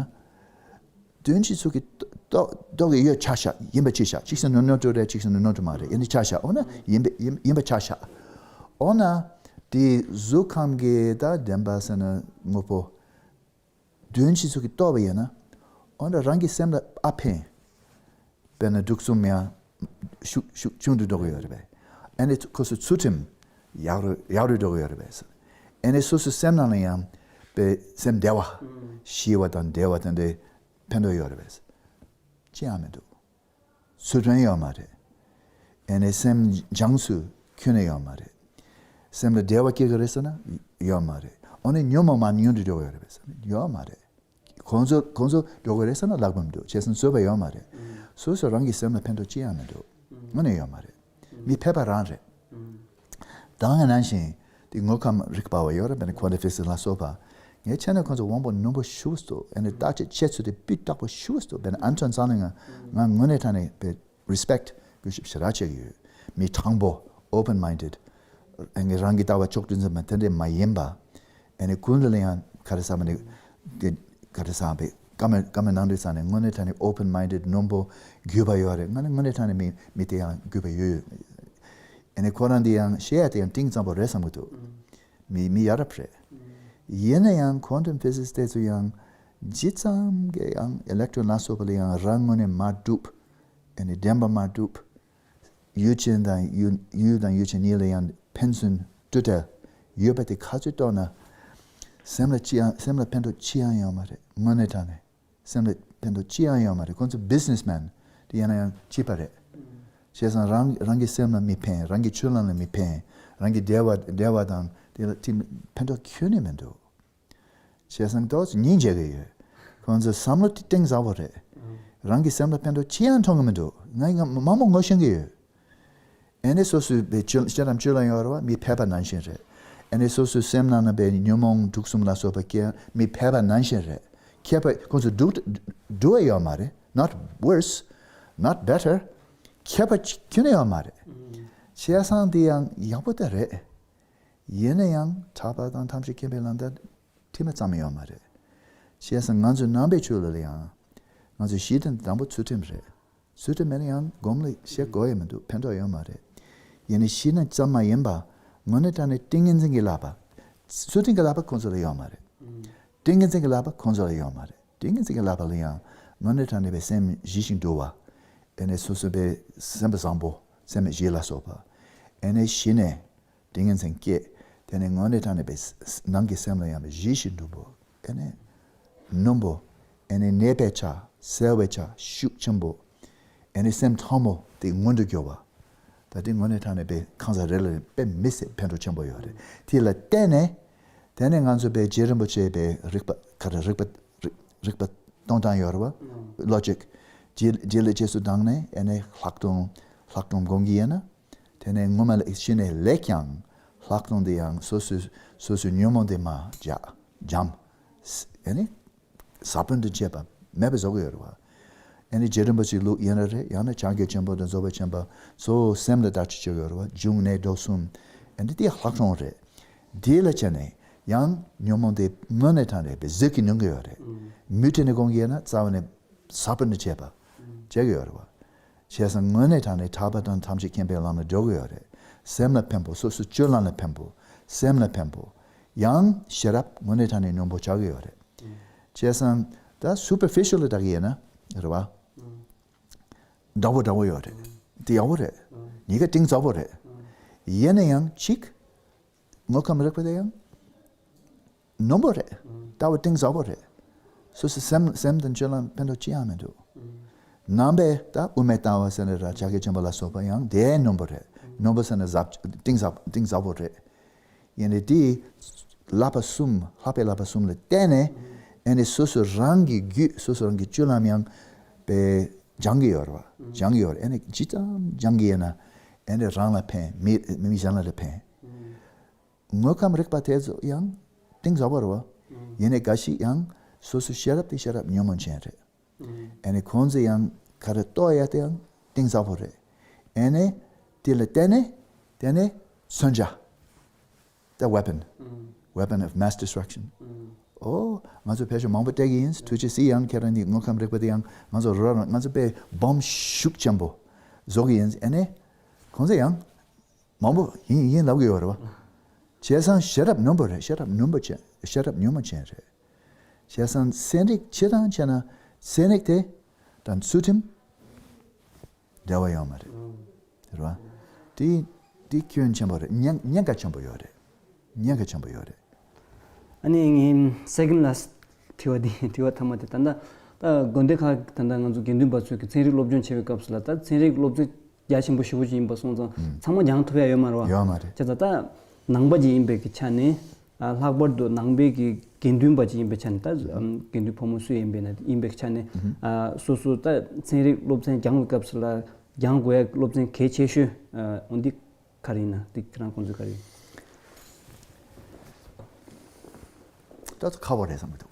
བདུན་ཕྱིན་ཚུགས་ཀྱི་རྟོགས་རྟོགས་ཀྱི་ཡོད་ཆ་བཞག། ཡིན་པ་ཆ་བཞག། གཅིག་བསམ་ན་ནོར་འཁྲུལ་རེད། གཅིག་བསམ་ན་ནོར་འཁྲུལ་མ་རེད། ཡིན་ནི་ཆ་བཞག། འོ་ན་ཡིན་པ་ཡིན་ཡིན་པ་ཆ་བཞག། འོ་ན་དེ་གཟུགས་ཁམས་ཀྱི་ད་བདེན་པ་ཟེར་ན་དངོས་པོ། བདུན་ཕྱིན་ཚུགས་ཀྱི་རྟོགས་པ་ཡིན་ན། འོ་ན་རང་གི་སེམས་ལ་ཨ་ཕན། དཔེར་ན་འདུག་གསུམ་ཡང་ཤུགས་ཤུགས་ཆུང་དུ་འགྲོ་གི་ཡོད་རེད་པས། ཨ་ནི་ཁོ་ཚོ་ཚུལ་ཁྲིམས་ཡག་རུ་ཡག་རུ་འགྲོ་གི་ཡོད་རེད་པས། ཨ་ནི་སོ་སོའི་སེམས་ནང་ལ་ཡང་དཔེ་སེམས་བདེ་བ། ཞི་བ་དང་བདེ་བ་དེ་འདྲའི་ཕན་ཐོགས་ཡོད་རེད་པས། ཅི་ཡང་མི་འདུག། ཚུལ་ཁྲིམས་ཡོད་མ་རེད། ཨ་ནི་སེམས་སྦྱངས་ཚུལ་ཁྱོན་ནས་ཡོད་མ་རེད། སེམས་ལ་བདེ་བ་སྐྱེ་གི་རེད་ཟེར་ན་ཡོད་མ་རེད། འོ་ན་ཉོན་མོངས་མར་ཉུང་དུ་འགྲོ་གི་ཡོད་རེད་པས། ཡོད་མ་རེད། ཁོང་ཚོ་ཁོང་ཚོ་འགྲོ་གི་རེད་ཟེར་ན་ལག་པ་མི་འདུག། བྱས་ཙང་བཟོད་པ་ཡོད་མ་རེད། སོ་སོ་རང་གི་སེམས་ལ་ཕན་ཐོགས་ཅི་ཡང་མི་འདུག་དངོས་གནས་ཡོད་མ་རེད། མི་ཕལ་པ་རང་རེད། ད་ག་ནང་བཞིན་དེ་དངོས་ཁམས་རིག་པ་བ་ཡོད་རེད། དཔེར་ན་quantum physics ལ་སོགས་པ། ངས་བྱས་ན་ཁོང་ཚོ་དབང་པོ་རྣོན་པོ་ཞེ་པོ་ཅིག་འདུག་ཨ་ནི་བརྟག་དཔྱད་བྱེད་ཚུལ་དེ་སྤུས་དག་པོ་ཞེ་པོ་ཅིག་འདུག་དཔེར་ན་ཨན་ཐོན་ཚང་ནས་ང་ང་དངོས་གནས་དྲང་གནས་དཔེ་respect དགོས་ཞེ་དྲག་བྱེད་ཀྱི་ཡོད། མི་དྲང་པོ། open minded། ཨ་ནི་རང་གི་ལྟ་བ་ཕྱོགས་བསྒྲིགས་ཟིན་པ་དེ་འདྲས་མ་ཡིན་པ། ཨ་ནི་ཀུན་ལ་ཡང་ག་རེ་ཟེར་མ་ནི། ག་རེ་ཟེར་བའི་བཀའ་མོལ་བཀའ་མོལ་གནང་དུས་ཙང་ནས་དངོས་གནས་དྲང་གནས་open minded རྣོན་པོ་རྒྱུས་པ་ཡོད་རེད། ང་ནི་དངོས་གནས་དྲང་གནས་མི་མི་དེ་ཡང་རྒྱུས་པ་ཡོད་ཡོད། ཨ་ནི་ཁོ་རང་འདི་ཡང་བཤད་ཡ་དེ་ཡང་གཏིང་ཟབ་པོ་རེད་བསམ་གྱི་འདུག་མི་མི་ཡ་རབས་རེད། ཡིན་ན་ཡང་quantum physics དེ་ཚོ་ཡང་ཇི་ཙམ་གྱི་ཡང་electron ལ་སོགས་པ་ལ་ཡང་རང་ངོས་ནས་མ་གྲུབ། ཨ་ནི་བདེན་པ་མ་གྲུབ། ཡུལ་ཅན་དང་ཡུལ་ཡུལ་དང་ཡུལ་ཅན་གཉིས་ལ་ཡང་ཕན་ཚུན་སྤྲོས་བྲལ་ཡོད་པ་དེ་ག་ཚོད་རྟོགས་ན། སེམས་ལ་ཅི་ཡང་སེམས་ལ་ཕན་ཐོགས་ཅི་ཡང་ཡོད་མ་རེད། དངོས་གནས་དྲང་གནས་སེམས་ལ་ཕན་ཐོགས་ཅི་ཡང་ཡོད་མ་རེད། ཁོང་ཚོ་businessman དེ་ཡིན་ན་ཡང་སྐྱིད་པ་རེད། བྱས་ཙང་རང་རང་གི་སེམས་ལ་མི་ཕན། རང་གི་སྤྱོད་ལམ་ལ་མི་ཕན། རང་གི་བདེ་བ་བདེ་བ་དང་དེ་ལ་ཅི་ཕན་ཐོགས་ཁྱོན་ནས་མི་འདུག་བྱས་ཙང་ཏོག་ཙམ་སྙིང་རྗེ་གི་ཡོད། ཁོང་ཚོའི་བསམ་བློ་དེ་གཏིང་ཟབ་པོ་རེད། རང་གི་སེམས་ལ་ཕན་ཐོགས་ཅི་ཡང་མཐོང་གི་མི་འདུག་ང་ང་མང་པོ་ངོ་ཤེས་ཀྱི་ཡོད། ཨ་ནི་སོ་སོའི་བའི་སྤྱོད་བཤད་རམ་སྤྱོད་ལམ་ཡོད་རེད་བ། མི་ཕལ་པ་ནང་བཞིན་རེད། ཨ་ནི་སོ་སོའི་སེམས་ནང་ན་བའི་ཉོན་མོངས་དུག་གསུམ་ལ་སོགས་པ་སྐྱེ་མི་ཕལ་པ་ནང་བཞིན་རེད། ཁྱད་པར་ཁོང་ཚོ་འགྲོ་འགྲོ་ཡ་ཡོད་མ་རེད། not worse, not better. ཁྱད་པར་ཅིག་ཁྱོན་ནས་ཡོད་མ་རེད། བྱས་ཙང་དེ་ཡང་ཡག་པོ་ད་རེད། ཡིན་ན་ཡང་ཐར་པ་དང་ཐམས་ཅད་མཁྱེན་པའི་ལམ་དེ་ཁྲིམས་ཙམ་ཡོད་མ་རེད། བྱས་ཙང་ང་ཚོའི་ནང་པའི་ཆོས་ལ་ཡང་ང་ཚོའི་གཞི་དེ་དང་པོ་ཚུལ་ཁྲིམས་རེད། ཚུལ་ཁྲིམས་མེད་ན་ཡང་སྒོམ་ལ་བཤད་དགོས་ཡ་མི་འདུག་ཕན་ཐོགས་ཡོད་མ་རེད། ཡིན་ནའི་གཞི་ནས་ཙམ་མ་ཡིན་པ། དངོས་གནས་དྲང་གནས་ཏིང་ངེ་འཛིན་གྱི་བསླབ་པ། ཚུལ་ཁྲིམས་ཀྱི་བསླབ་པ་ཁོང་ཚོ་ལ་ཡོད་མ་རེད། ཏིང་ངེ་འཛིན་གྱི་བསླབ་པ་ཁོང་ཚོ་ལ་ཡོད་མ་རེད། ཏིང་ངེ་འཛིན་གྱི་བསླབ་པ་ལ་ཡང་དངོས་གནས་དྲང་གནས་པའི་སེམས་ཞི་ཞིང་དུལ་བ། ཨེ་ནས་སོ་སོ་པའི་སེམས་པ་བཟང་པོ། སེམས་ཞི་ལ་སོགས་པ། ཨེ་ནས་གཞི་ནས་ཏིང་ངེ་འཛིན་སྐྱེས། དེ་ནས་དངོས་གནས་དྲང་གནས་པའི་ནང་གི་སེམས་ལ་ཡང་ཞི་ཞིང་དུལ་བ། ཨེ་ནས་རྣོན་པོ། ཨེ་ནས་ནད་པའི་ཆ། གསལ་བའི་ཆ། ཤུགས་ཆེན་པོ། ཨེ་ནས་སེམས་ཕྲ་མོ་དེ་མངོན་དུ་གྱུར་བ། ད་དེ་དངོས་གནས་དྲང་གནས་པའི་གང་ཟག་རེ་ལ་དཔེ་མི་སྲིད་ཕན་ཐོགས་ཆེན་པོ་ཡོད་རེད། དེ་ལ་བརྟེན་ནས། དེ་ནས་ང་ཚོ་པའི་རྗེ་རིན་པོ་ཆེ་པའི་རིག་པ་ག་རེ་རིག་པ་རིག་རིག་པ་གཏོང་སྟངས་ཡོད་རེད་བ། ལོ་ཇིག་རྗེ་རྗེ་ལ་རྗེས་སུ་འབྲངས་ནས་ཨེ་ནས་ལྷག་མཐོང་ལྷག་མཐོང་སྒོམ་གྱི་ཡིན་ན། དེ་ནས་ངོ་མ་ལ་ཤི་ནས་ལེགས་ཀྱང་ལྷག་མཐོང་དེ་ཡང་སོ་སོའི་སོ་སོའི་ཉོན་མོངས་དེ་མ་བྱ་འཇམ། ཨེ་ནི། ས་བོན་དུ་བྱས་པ་མེད་པ་བཟོ་གི་ཡོད་རེད་བ། ཨེ་ནི་རྗེ་རིན་པོ་ཆེའི་ལུགས་ཡིན་ན་རེད། ཡང་ན་བྱང་གི་ཆེན་པོ་དང་རྫོགས་པའི་ཆེན་པོ་གཙོ་བོ་སེམས་ལ་བརྟག་དཔྱད་བྱེད་ཀྱི་ཡོད་རེད་བ། འབྱུང་གནས་སྒྲོ་གསུམ། ཨེ་ནི་དེ་ལྷག་མཐོང་རེད། དེ་ལ་བྱས་ནས་ཡང་ཉོན་མོངས་དེ་དངོས་གནས་དྲང་གནས་པའི་གཟུགས་ཀྱི་ནང་གི་ཡོད་རེད། མུ་མཐུད་ནས་སྒོམ་གྱི་ཡོད་ན་རྩ་བ་ནས་ས་བོན་དུ་བྱས་པ་བྱེད་ཀྱི་ཡོད་རེད་བ། བྱས་ཙང་དངོས་གནས་དྲང་གནས་ཐར་པ་དང་ཐམས་ཅད་མཁྱེན་པའི་ལམ་ལ་འགྲོ་གི་ཡོད་རེད། སེམས་ལ་ཕན་པོ། སོ་སོའི་སྤྱོད་ལམ་ལ་ཕན་པོ། སེམས་ལ་ཕན་པོ། ཡང་ཤེས་རབ་དངོས་གནས་དྲང་གནས་སྙོམས་པོ་ཆགས་ཀྱི་ཡོད་རེད། བྱས་ཙང་ད་superficial ལ་བལྟ་གི་ཡིན་ན་རེད་བ། འདྲ་བོ་འདྲ་བོ་ཡོད་རེད། དེ་ཡག་པོ་རེད། གཉིས་ཀ་གཏིང་ཟབ་པོ་རེད། ཡིན་ན་ཡང་གཅིག་དངོས་ཁམས་རིག་པ་དེ་ཡང་རྣོན་པོ་རེད། ལྟ་བ་གཏིང་ཟབ་པོ་རེད། སོ་སོའི་སེམས་སེམས་དང་སྤྱོད་ལམ་ཕན་ཐོགས་ཅི་ཡང་མི་འདུག་ནང་པའི་ད་དབུ་མའི་ལྟ་བ་ཟེར་ནས་ར་ཕྱག་རྒྱ་ཆེན་པོ་ལ་སོགས་པ་ཡང་དེ་རྣོན་པོ་རེད། རྣོན་པོ་ཟེར་ན་ཟབ་གཏིང་ཟབ་གཏིང་ཟབ་པོ་རེད། ཡིན་ནའི་དེ་བསླབ་པ་གསུམ་ལྷག་པའི་བསླབ་པ་གསུམ་ལ་བརྟེན་ནས་ཨེ་ནི་སོ་སོ་རང་གི་རྒྱུད་སོ་སོ་རང་གི་སྤྱོད་ལམ་ཡང་དཔེ་སྦྱང་གི་ཡོད་རེད་བ། སྦྱང་གི་ཡོད་རེད། ཨེ་ནི་ཇི་ཙམ་སྦྱང་གི་ཡིན་ན་ཨེ་ནི་རང་ལ་ཕན། མི་མི་གཞན་ལ་ཕན། དངོས་ཁམས་རིག་པ་དེ་ཚོ་ཡང་གཏིང་ཟབ་པོ་རེད་བ། ཡིན་ནའི་འགའ་ཞིག་ཡང་སོ་སོའི་ཤེས་རབ་དེ་ཤེས་རབ་ཉོན་མོངས་ཅན་རེད། ཨ་ནི་ཁོང་ཚོ་ཡང་ག་རེ་རྟོགས་ཡ་དེ་ཡང་གཏིང་ཟབ་པོ་རེད། ཨ་ནི་དེ་ལ་བརྟེན་ནས་དེ་ནས་མཚོན་ཆ། The weapon. Weapon of mass destruction. ཨོ། ང་ཚོ་ཕལ་ཆེར་མང་པོ་བལྟས་ཀྱི་ཡིན། ཐུགས་རྗེ་གཟིགས། ཡང་ཁྱེད་རང་གི་དངོས་ཁམས་རིག་པ་དེ་ཡང་ང་ཚོ་རོགས་རམ། ང་ཚོ་དཔེ་སྦོམ་ཤུགས་ཆེན་པོ་བཟོ་གི་ཡིན། ཨ་ནི་ཁོང་ཚོ་ཡང་མང་པོ་ཡིན་ཡིན་ལབ་གི་ཡོད་རེད་བ། བྱས་ཙང་ཤེས་རབ་རྣོན་པོ་རེད། ཤེས་རབ་རྣོན་པོ་ཅན། ཤེས་རབ་ཉོན་མོངས་ཅན་རེད། བྱས་ཙང་ཚན་རིག་སྤྱིར་བཏང་བྱས་ན་ཚན་རིག་དེ་དང་ཚུལ་ཁྲིམས་འབྲེལ་བ་ཡོད་མ་རེད། རེད་བ། དེ་དེ་སྐྱོན་ཆེན་པོ་རེད། ཉེན་ཉེན་ཁ་ཆེན་པོ་ཡོད་རེད། ཉེན་ཁ་ཆེན་པོ་ཡོད་རེད། ཨ་ནི་ངའི་second last དྲི་བ་འདི་དྲི་བ་མཐའ་མ་དེ་ད་ལྟ་ད་དགོན་སྡེ་ཁག་ད་ལྟ་ང་ཚོ་དགེ་འདུན་པ་ཚོས་ཀྱི་ཚན་རིག་སློབ་སྦྱོང་བྱེད་པའི་སྐབས་སུ་ལ་ད་ཚན་རིག་སློབ་ཚན་རྒྱ་ཆེན་པོ་ཞེ་པོ་ཅིག་ཡིན་པ་སོང་ཙང་ཚང་མ་སྦྱང་ཐུབ་ཡ་ཡོད་མ་རེད་བ། ཡོད་མ་རེད། བྱས་ཙང་ད་ནང་པ་ཅིག་ཡིན་པའི་གི་ཆ་ནས། ལྷག་པར་དུ་ནང་པའི་གི་དགེ་འདུན་པ་ཅིག་ཡིན་པའི་ཆ་ནས། ད་དགེ་འདུན་ཕོ་མོ་སུ་ཡིན་པའི་ན་ཡིན་པའི་ཆ་ནས། སོ་སོ་ད་ཚན་རིག་སློབ་ཚན་སྦྱང་བའི་སྐབས་སུ་ལ་སྦྱང་དགོས་ཡ་སློབ་ཚན་གལ་ཆེ་ཤོས་འོ་འདི་ག་རེ་ཡིན་ན། འདི་ཁྱེད་རང་ཁོང་ཚོས་ག་རེ་ཡིན། ད་ཁག་པོ་རེད་བསམ་གྱི་འདུག་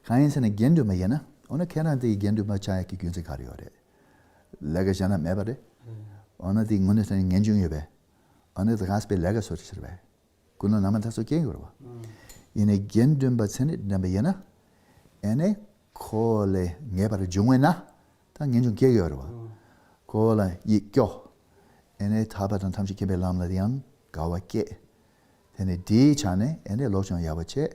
གང་ཡིན་ཟེར་ན་དགེ་འདུན་པ་ཡིན་ན། འོ་ན་ཁྱེད་རང་དེ་དགེ་འདུན་པ་ཆགས་ཡ་གི་རྒྱུ་མཚན་ག་རེ་ཡོད་རེད། ལས་ཀ་བྱས་ན་མེད་པ་རེད། འོ་ན་དེ་དངོས་གནས་དྲང་གནས་ངེས་འབྱུང་ཡོད་པས། འོ་ན་དེ་ག་སྤེ་ལས་ཀ་སོ་ཆེར་བས། ཀུན་སློང་ལ་མ་ཐག་ཚོ་སྐྱེ་ཡོད་རེད་བ། ཡིན་ནའི་དགེ་འདུན་པ་ཚན་རིག་ལྡན་པ་ཡིན་ན། ཨེ་ནས་ཁོ་ལས་ངེས་པར་འབྱུང་བས་ན། ད་ངེས་འབྱུང་སྐྱེ་ཡོད་རེད་བ། ཁོ་ལ་ཡིད་སྐྱོ། ཨེ་ནས་ཐར་པ་དང་ཐམས་ཅད་མཁྱེན་པའི་ལམ་ལ་ཡང་དགའ་བ་སྐྱེ། དེ་ནས་དེའི་ཆ་ནས་ཨེ་ནས་སློབ་སྦྱོང་ཡག་པོ་བྱེད།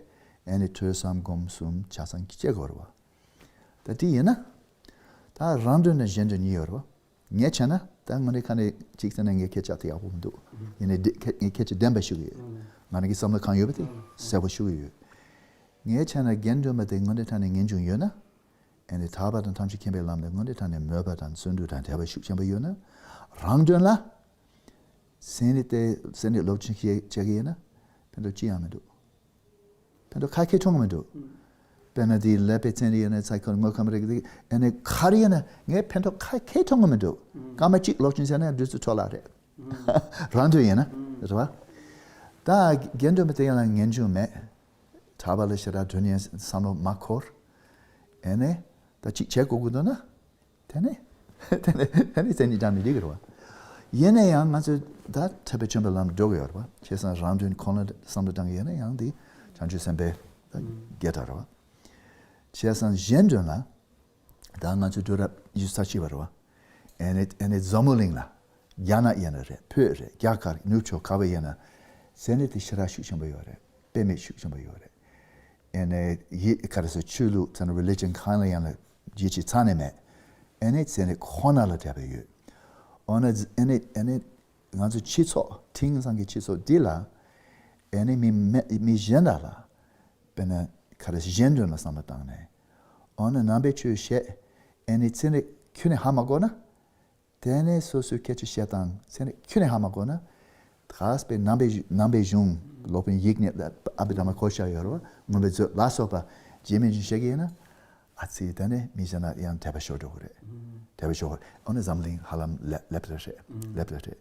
ཨེ་ནས་ཐོས་བསམ་སྒོམ་གསུམ་ཆ་ཚང་སྐྱེ་དགོས་རེད་བ། ད་དེ་ཡིན་ན། ད་རང་དོན་དང་གཞན་དོན་གཉིས་ཡོད་རེད་བ། ངས་བྱས་ན་ད་དངོས་གནས་ཁ་ནས་གཅིག་བྱས་ན་ངའི་སྐད་ཆ་དེ་ཡག་པོ་མི་འདུག་ཡིན་ནའི་འདི་ཁ་ངའི་སྐད་ཆ་བདེན་པ་ཞུ་གི་ཡོད། ང་རང་གི་བསམ་བློ་གང་ཡོད་པ་དེ་གསལ་པོ་ཞུ་གི་ཡོད། ངས་བྱས་ན་དགེ་འདུན་པ་དེ་དངོས་གནས་དྲང་གནས་ངེས་འབྱུང་ཡོད་ན། ཨེ་ནི་ཐར་པ་དང་ཐམས་ཅད་མཁྱེན་པའི་ལམ་དེ་དངོས་གནས་དྲང་གནས་མོས་པ་དང་བརྩོན་འགྲུས་དང་དད་པ་ཤུགས་ཆེན་པོ་ཡོད་ན། རང་དོན་ལ་ཚན་རིག་དེ་ཚན་རིག་སློབ་སྦྱོང་བྱེད་བྱེད་ཀྱི་ཡིན་ན་ཕན་ཐོགས་ཅི་ཡང་མི་འདུག་ཕན་ཐོགས་ཁ་ཁེ་ཐོང་མི་འདུག་དཔེར་ན་དེ་ཀླད་པའི་ཚན་རིག་ཡོད་ན་ཚ་ཁོ་དངོས་ཁམས་རིག་དེ་ཨེ་ནས་ག་རེ་ཡིན་ན་ངས་ཕན་ཐོགས་ཁ་ཁེ་ཐོང་མི་འདུག་སྐར་མ་གཅིག་སློབ་སྦྱོང་བྱས་ན་དུས་ཚོད་འཕྲོ་བརླག་རེད། རང་དོན་ཡིན་ན་རེད་བ། ད་དགེ་འདུན་པ་དེ་ཡང་ལ་ངེས་འབྱུང་མེད། གྲྭ་པ་ལ་ཞེ་དྲག་དོན་ཡིན་བསམ་བློ་མ་འཁོར། ཨེ་ནས་ད་གཅིག་བྱེད་དགོས་ཀྱི་འདུག་ན། དེ་ནས་དེ་ནས་དེ་ནས་ཙན་དན་ཅང་མི་འགྲིག་གི་རེད་བ། ཡིན་ན་ཡང་ང་ཚོས་ད་ཐར་པའི་ཆེན་པོའི་ལམ་འགྲོ་གི་ཡོད་རེད་བ། བྱས་ཙང་རང་དོན་ཁོ་ན་བསམ་བློ་བཏང་གི་ཡོད་ན་ཡང་འདི་བྱང་ཆུབ་སེམས་དཔའི་ད་རྒྱལ་དར་རེད་བ། བྱས་ཙང་གཞན་དོན་ལ་ད་ང་ཚོའི་དུས་རབས་ཉི་ཤུ་རྩ་གཅིག་པ་རེད་བ། ཨེ་ནས་ཨེ་ནས་འཛམ་བུ་གླིང་ལ་རྒྱ་ནག་ཡིན་ན་རེད། བོད་རེད། རྒྱ་གར་ནུབ་ཕྱོགས་ག་བ་ཡིན་ན་ཚན་རིག་དེ་ཞེ་དྲག་ཤུགས་ཆེན་པོ་ཡོད་རེད། དཔེ་མེད་ཤུགས་ཆེན་པོ་ཡོད་རེད། ཨེ་ནས་ཡིད་ག་རེ་ཟེར་ཆོས་ལུགས་ཚང་རི་ལི་ཇན་གང་ལ་ཡང་ལ་ཡིད་ཆེས་རྩ་ནས་མེད། ཨེ་ནས་ཚན་རིག་ཁོ་ན་ལ་དད་པ་ཡོད། འོ་ན་ཨེ་ནས་ཨེ་ནས་ང་ཚོ་སྤྱི་ཚོགས་དེང་སང་གི་སྤྱི་ཚོགས་འདི་ལ་ཨེ་ནས་མི་མེད་མི་གཞན་དག་ལ་དཔེར་ན་ག་རེ་གཞན་དོན་ལ་བསམ་བློ་བཏང་ནས། འོ་ན་ནང་པའི་ཆོས་བཤད། ཨེ་ནས་ཚན་རིག་ཁྱོན་ནས་ཧ་མ་གོ་ན། དེ་ནས་སོ་སོའི་སྐད་ཆ་བཤད་སྟངས་ཚན་རིག་ཁྱོན་ནས་ཧ་མ་གོ་ན། ད་ག་སྤེ་ནང་པའི་ནང་པའི་གཞུང་སློབ་དཔོན་ཡིག་ནས་ཨ་བི་དྷརྨ་ཀོ་ཤ་ཡོད་རེད་བ། མངོན་པའི་མཛོད་ལ་སོགས་པ་རྗེས་མི་འཇུག་བཤད་ཀྱི་ཡིན་ན། ཨ་ཙི་ད་ནས་མི་གཞན་ལ་ཡང་དད་པ་ཤོར་འགྲོ་གི་རེད། དད་པ་ཤོར་གི་རེད། འོ་ན་འཛམ་གླིང་ཧ་ལམ་ལེ་ལེབ་རེ་རེད། ལེབ་རེ་རེད།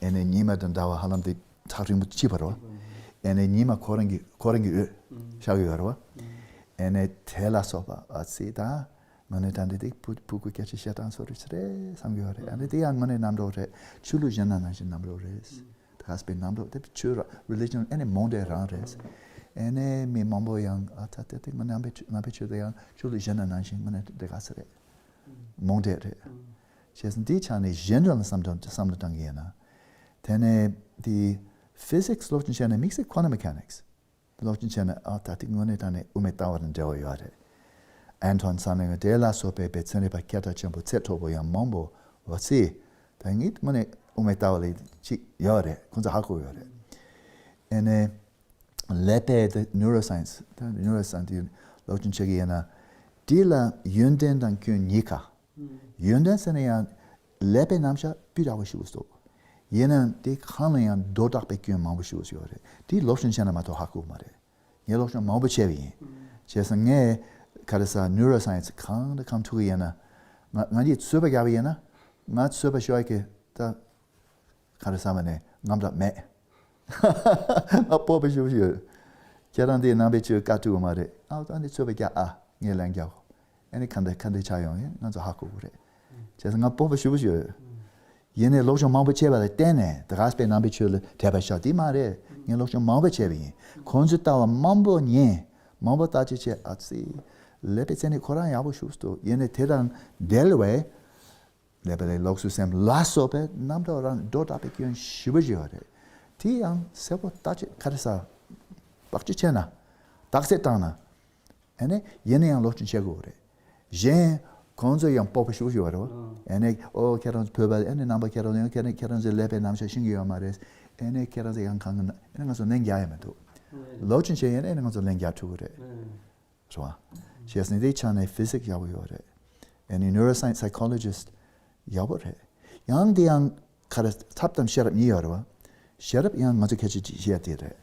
ཨེ་ནས་ཉི་མ་དང་ཟླ་བ་ཧ་ལམ་དེ་ཐག་རིང་པོ་ཕྱིས་པ་རེད་བ། ཨེ་ནས་ཉི་མ་ཁོ་རང་གི་ཁོ་རང་གི་འོད་ཤར་གི་ཡོད་རེད་བ། ཨེ་ནས་དེ་ལ་སོགས་པ་ཨ་ཙི་ད། དངོས་གནས་དྲང་གནས་དེ་ཕྲུ་ཕྲུ་གུ་སྐད་ཆ་བཤད་སྟངས་སོགས་རེད་ཟེར་རེད་བསམ་གྱི་ཡོད་རེད། ཨ་ནི་དེ་ཡང་དངོས་གནས་རྣམ་གྲངས་རེད། ཆོས་ལུགས་གཞན་དང་ནང་བཞིན་རྣམ་གྲངས་རེད། ད་ག་སྤེ་རྣམ་གྲངས་དེ་ཆོས་ར་རི་ལི་ཇན་ཨ་ནི་མང་དྲགས་རང་རེད། ཨ་ནི་མི་མང་པོ་ཡང་ཨ་ད་དེ་དེ་ང་ནང་པའི་ཆོས་ནང་པའི་ཆོས་དེ་ཡང་ཆོས་ལུགས་གཞན་དང་ནང་བཞིན་དངོས་གནས་དེ་ག་ས་རེད། མང་དྲགས་རེད། བྱས་ཙང་འདིའི་ཆ་ནས་གཞན་དོན་ལ་བསམ་བློ་བསམ་བློ་བཏང་གི་ཡིན་ན། དེ་ནས་དེ་ཕི་སིག་སི་སློབ་སྦྱོང་བྱས་ན་དམིགས་བསལ་ཁོ་ན་མེ་ཁ་ནིག་སི། སློབ་སྦྱོང་བྱས་ན་ཨ་ད་ཐིག་དངོས་གནས་དྲང་གནས་དབུ་མའི་ལྟ་བ་དང་འབྲེལ་བ་ཡོད་རེད། ཨན་ཐོན་ས་ནས་དེ་ལ་སོགས་པའི་པའི་ཚན་རིག་པ་སྐད་གྲགས་ཆེན་པོ་ཚད་མཐོ་པོ་ཡང་མང་པོ་བ་ཚེ། ད་ངས་དངོས་གནས་དབུ་མའི་ལྟ་བ་ལས་ཅིག་ཡོད་རེད། ཁོང་ཚོ་ཧ་གོ་ཡོད་རེད། ཨེ་ནས་ཀླད་པའི་དེ་ནིའུ་རོ་སའེན་སི་ད་ནིའུ་རོ་སའེན་སི་དེ་སློབ་སྦྱོང་བྱེད་ཀྱི་ཡིན་ན། དེ་ལ་ཡོན་ཏན་དང་སྐྱོན་གཉིས་ཀ་ཡོན་ཏན་ཟེར་ན་ཡང་ཀླད་པའི་རྣམ་གཞག་སྤུས་དག་པོ་ཞིག་འདུག་ཡིན་ནའང་དེ་གང་ལ་ཡང་སྒྲོ་བཏགས་པའི་སྐྱོན་མང་པོ་ཞིག་ཡོད་རེད། དེ་སློབ་སྦྱོང་བྱས་ན་མ་གཏོགས་ཧ་གོ་གི་མ་རེད། ངས་སློབ་སྦྱོང་མང་པོ་བྱས་པ་ཡིན། བྱས་ཙང་ངས་ག་རེ་ཟེར་ནིའུ་རོ་སའེན་སི་གང་དང་གང་ཐུག་གི་ཡིན་ན། ང་ང་གཉིས་ཚོད་དཔག་རྒྱག་པ་ཡིན་ན། ང་ཚོད་དཔག་ཤོར་གི་ད། ག་རེ་ཟེར་ནས་རྔམ་སྐྲག་མེད། ང་སྤོབས་པ་ཞེ་པོ་ཞིག་ཡོད། ཁྱེད་རང་འདིའི་ནང་པའི་ཆོས་བཀའ་བསྒྲུབ་པ་མ་རེད། ཨ་ད་ནི་ཚོད་དཔག་རྒྱག་ཨ། ངས་ལན་རྒྱག་གོ། ཨ་ནི་ག་འདྲ་ག་འདྲ་ཆགས་ཡོང་ཡིན་ང་ཚོ་ཧ་གོ་གི་རེད། བྱས་ཙང་ང་སྤོབས་པ་ཞེ་པོ་ཞིག་ཡོད། ཡིན་ནའི་སློབ་སྦྱོང་མང་པོ་བྱས་པ་ལ་བརྟེན་ནས་ད་ག་སྤེ་ནང་པའི་ཆོས་ལ་དད་པ་བཞག་དེ་མ་རེད། ངས་སློབ་སྦྱོང་མང་པོ་བྱས་པ་ཡིན། ཁོང་ཚོའི་ལྟ་བ་མང་པོ་ཉན། མང་པོ་བརྟག་དཔྱད་བྱས་ཨ་ཙི། ཀླད་པའི་ཚན་རིག་ཁོ་རང་ཡག་པོ་ཞེ་པོ་འདུག་ཡིན་ནའི་དེ་དང་འབྲེལ་བའི་ཀླད་པ་ལས་ལོགས་སུ་སེམས་ལ་སོགས་པའི་རྣམ་གྲངས་རང་སྒྲོ་བཏགས་པའི་སྐྱོན་ཞེ་པོ་ཅིག་ཡོད་རེད། དེ་ཡང་གསལ་པོ་བརྟག་དཔྱད་ག་རེ་ཟེར། བརྟག་དཔྱད་བྱས་ན། བརྟག་དཔྱད་བཏང་ན། ཨ་ནི་ཡིན་ན་ཡང་སློབ་སྦྱོང་བྱེད་དགོས་རེད། གཞན་ཁོང་ཚོ་ཡང་སྤོབས་པ་ཞེ་པོ་ཅིག་ཡོད་རེད་བ། ཨ་ནི་ཨོ་ཁྱེད་རང་ཚོ་བོད་པ་ཨ་ནི་ནང་པ་ཁྱེད་རང་ཚོ་ཡང་ཁྱེད་རང་ཁྱེད་རང་ཚོའི་ཀླད་པའི་རྣམ་གཞག་ཤེས་ཀྱི་ཡོད་མ་རེད། ཨ་ནི་ཁྱེད་རང་ཚོ་ཡང་གང་གི་ཨ་ནི་ང་ཚོ་ལན་རྒྱག་ཡ་མི་འདུག་སློབ་སྦྱོང་བྱས་ཡིན་ཨ་ནི་ང་ཚོ་ལན་རྒྱག་ཐུབ་ཀྱི་རེད། རེད་བ། བྱས་ཙང་དེའི་ཆ་ནས་ཕི་སིག་ཡག་པོ་ཡོད་རེད། ཨ་ནི་ནིའུ་རོ་སའེན་སི་སའི་ཀོ་ལོ་ཇི་སི་ཊི་ཡག་པོ་རེད། ཡང་དེ་ཡང་ག་རེ་ཐབས་དང་ཤེས་རབ་གཉིས་ཡོད་རེད་བ། ཤེས་རབ་ཡང་ང་ཚོ་སྐད་ཆ་ཅིག་བཤད་དེ་རེད།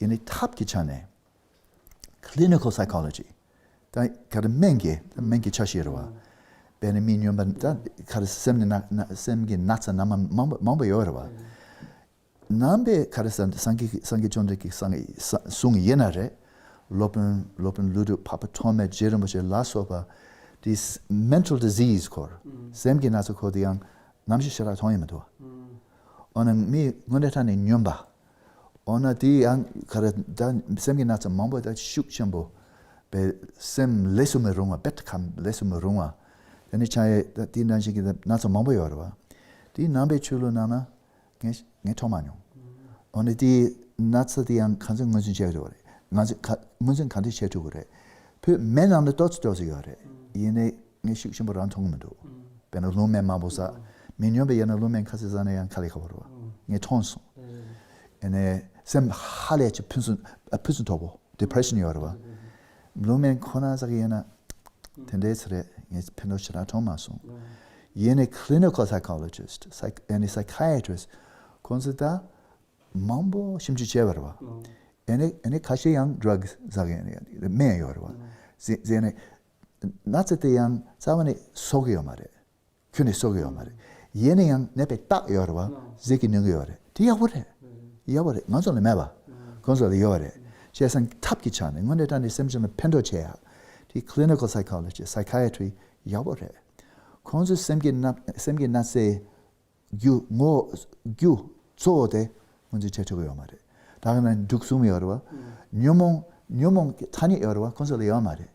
ཡིན་ནའི་ཐབས་ཀྱི་ཆ་ནས་clinical psychology ད་ག་རེ་སྨན་གྱི་ད་སྨན་གྱི་ཆ་ཤས་རེད་བ། དཔེར་ན་མི་སྨྱོན་པ་ད་ག་རེ་སེམས་ནི་ན་ན་སེམས་ཀྱི་ན་ཚ་ན་མ་མང་པོ་མང་པོ་ཡོད་རེད་བ། ནང་པའི་ག་རེ་ཟེར་ན་སངས་རྒྱས་སངས་རྒྱས་བཅོམ་ལྡན་འདས་ཀྱིས་གསུངས་ཡིན་ན་རེད། སློབ་དཔོན་སློབ་དཔོན་ཀླུ་སྒྲུབ་འཕགས་པ་ཐོགས་མེད་རྗེ་རིན་པོ་ཆེ་ལ་སོགས་པ་དེ་mental disease སྐོར་སེམས་ཀྱི་ན་ཚ་སྐོར་དེ་ཡང་ནམ་ཞིག་ཞེ་དྲག་མཐོང་ཡོད་མི་འདུག་འོ་ན་མི་དངོས་གནས་དྲང་གནས་སྨྱོན་པ། འོ་ན་དེ་ཡང་ག་རེ་ད་སེམས་ཀྱི་ན་ཚ་མང་པོ་ད་ཤུགས་ཆེན་པོ་དཔེ་སེམས་ལས་སུ་མི་རུང་བ་དཔེ་ཁམས་ལས་སུ་མི་རུང་བ། དེ་ནི་ཆ་ཡས་ད་དེ་ནང་བཞིན་གྱི་ན་ཚ་མང་པོ་ཡོད་རེད་བ། དེ་ནང་པའི་ཆོས་ལུགས་ནང་ན། ངས་ངས་མཐོང་མ་མྱོང་། འོ་ན་དེའི་ན་ཚ་དེ་ཡང་ག་ཚོད་ངོས་འཛིན་བྱས་ཡོད་རེད། ང་ཚོས་ག་ངོས་འཛིན་ག་འདྲ་བྱེད་ཐུབ་ཀྱི་རེད། བོད་སྨན་ནང་ལ་ཏོག་ཙམ་ཏོག་ཙམ་ཡོད་རེད། ཡིན་ནའི་ངས་ཤུགས་ཆེན་པོ་རང་མཐོང་གི་མི་འདུག་དཔེར་ན་ལུང་སྨན་མང་པོ་ཟ། མི་སྨྱོན་པ་ཡིན་ན་ལུང་སྨན་ཁ་ཤས་ཟ་ན་ཡང་ཁ་ལས་ཁ་པོ་རེད་བ། ངས་མཐོང་སོང་། ཡིན་ནའི་སེམས་ཧ་ལས་ཅིག་ཕུན་སུམ་ཕུན་སུམ་ཚོགས་པོ་depression ཡོད་རེད་བ། ལུང་སྨན་ཁོ་ན་ཟ་གི་ཡིན་ན། དེ་འདྲའི་ཚེ་རེད། ངས་ཕན་ཐོགས་ཞེ་དྲག་མཐོང་མ་སོང་། ཡིན་ནའི་clinical psychologist psych- ཨ་ནི་psychiatrist ཁོང་ཚོས་ད་མང་པོ་ཞིབ་འཇུག་བྱས་པ་རེད་བ། ཨ་ནི་ཨ་ནི་ཁ་ཤས་ཡང་drugs ཟ་གི་ཡིན་ནའི་སྨན་ཡོད་རེད་བ། ཟེ་ཟེར་ནས་ན་ཚ་དེ་ཡང་རྩ་བ་ནས་གསོ་གི་ཡོད་མ་རེད། ཁྱོན་ནས་གསོ་གི་ཡོད་མ་རེད། ཡིན་ན་ཡང་ནད་པའི་རྟགས་ཡོད་རེད་བ། ཟས་ཀྱི་ནུས་ཀྱི་ཡོད་རེད། དེ་ཡག་པོ་རེད། ཡག་པོ་རེད། ང་ཚོ་ལ་མེད་པ། ཁོང་ཚོ་ལ་ཡོད་རེད། བྱས་ཙང་ཐབས་ཀྱི་ཆ་ནས་དངོས་གནས་དྲང་གནས་སེམས་ཅན་ལ་ཕན་ཐོགས་བྱེད་ཡ། དེ་clinical psychology psychiatry ཡག་པོ་རེད། ཁོང་ཚོས་སེམས་ཀྱི་ན་སེམས་ཀྱི་ན་ཚའི་རྒྱུ་ངོ་རྒྱུ་གཙོ་བོ་དེ་ང་ཚོས་བྱེད་ཐུབ་ཀྱི་ཡོད་མ་རེད། ད་ག་ནང་འབྲུག་གསུམ་ཡོད་རེད་བ། ཉོན་མོངས་ཉོན་མོངས་ཀྱི་ཐ་སྙད་ཡོད་རེད་བ། ཁོང་ཚོ་ལ་ཡོད་མ་རེད།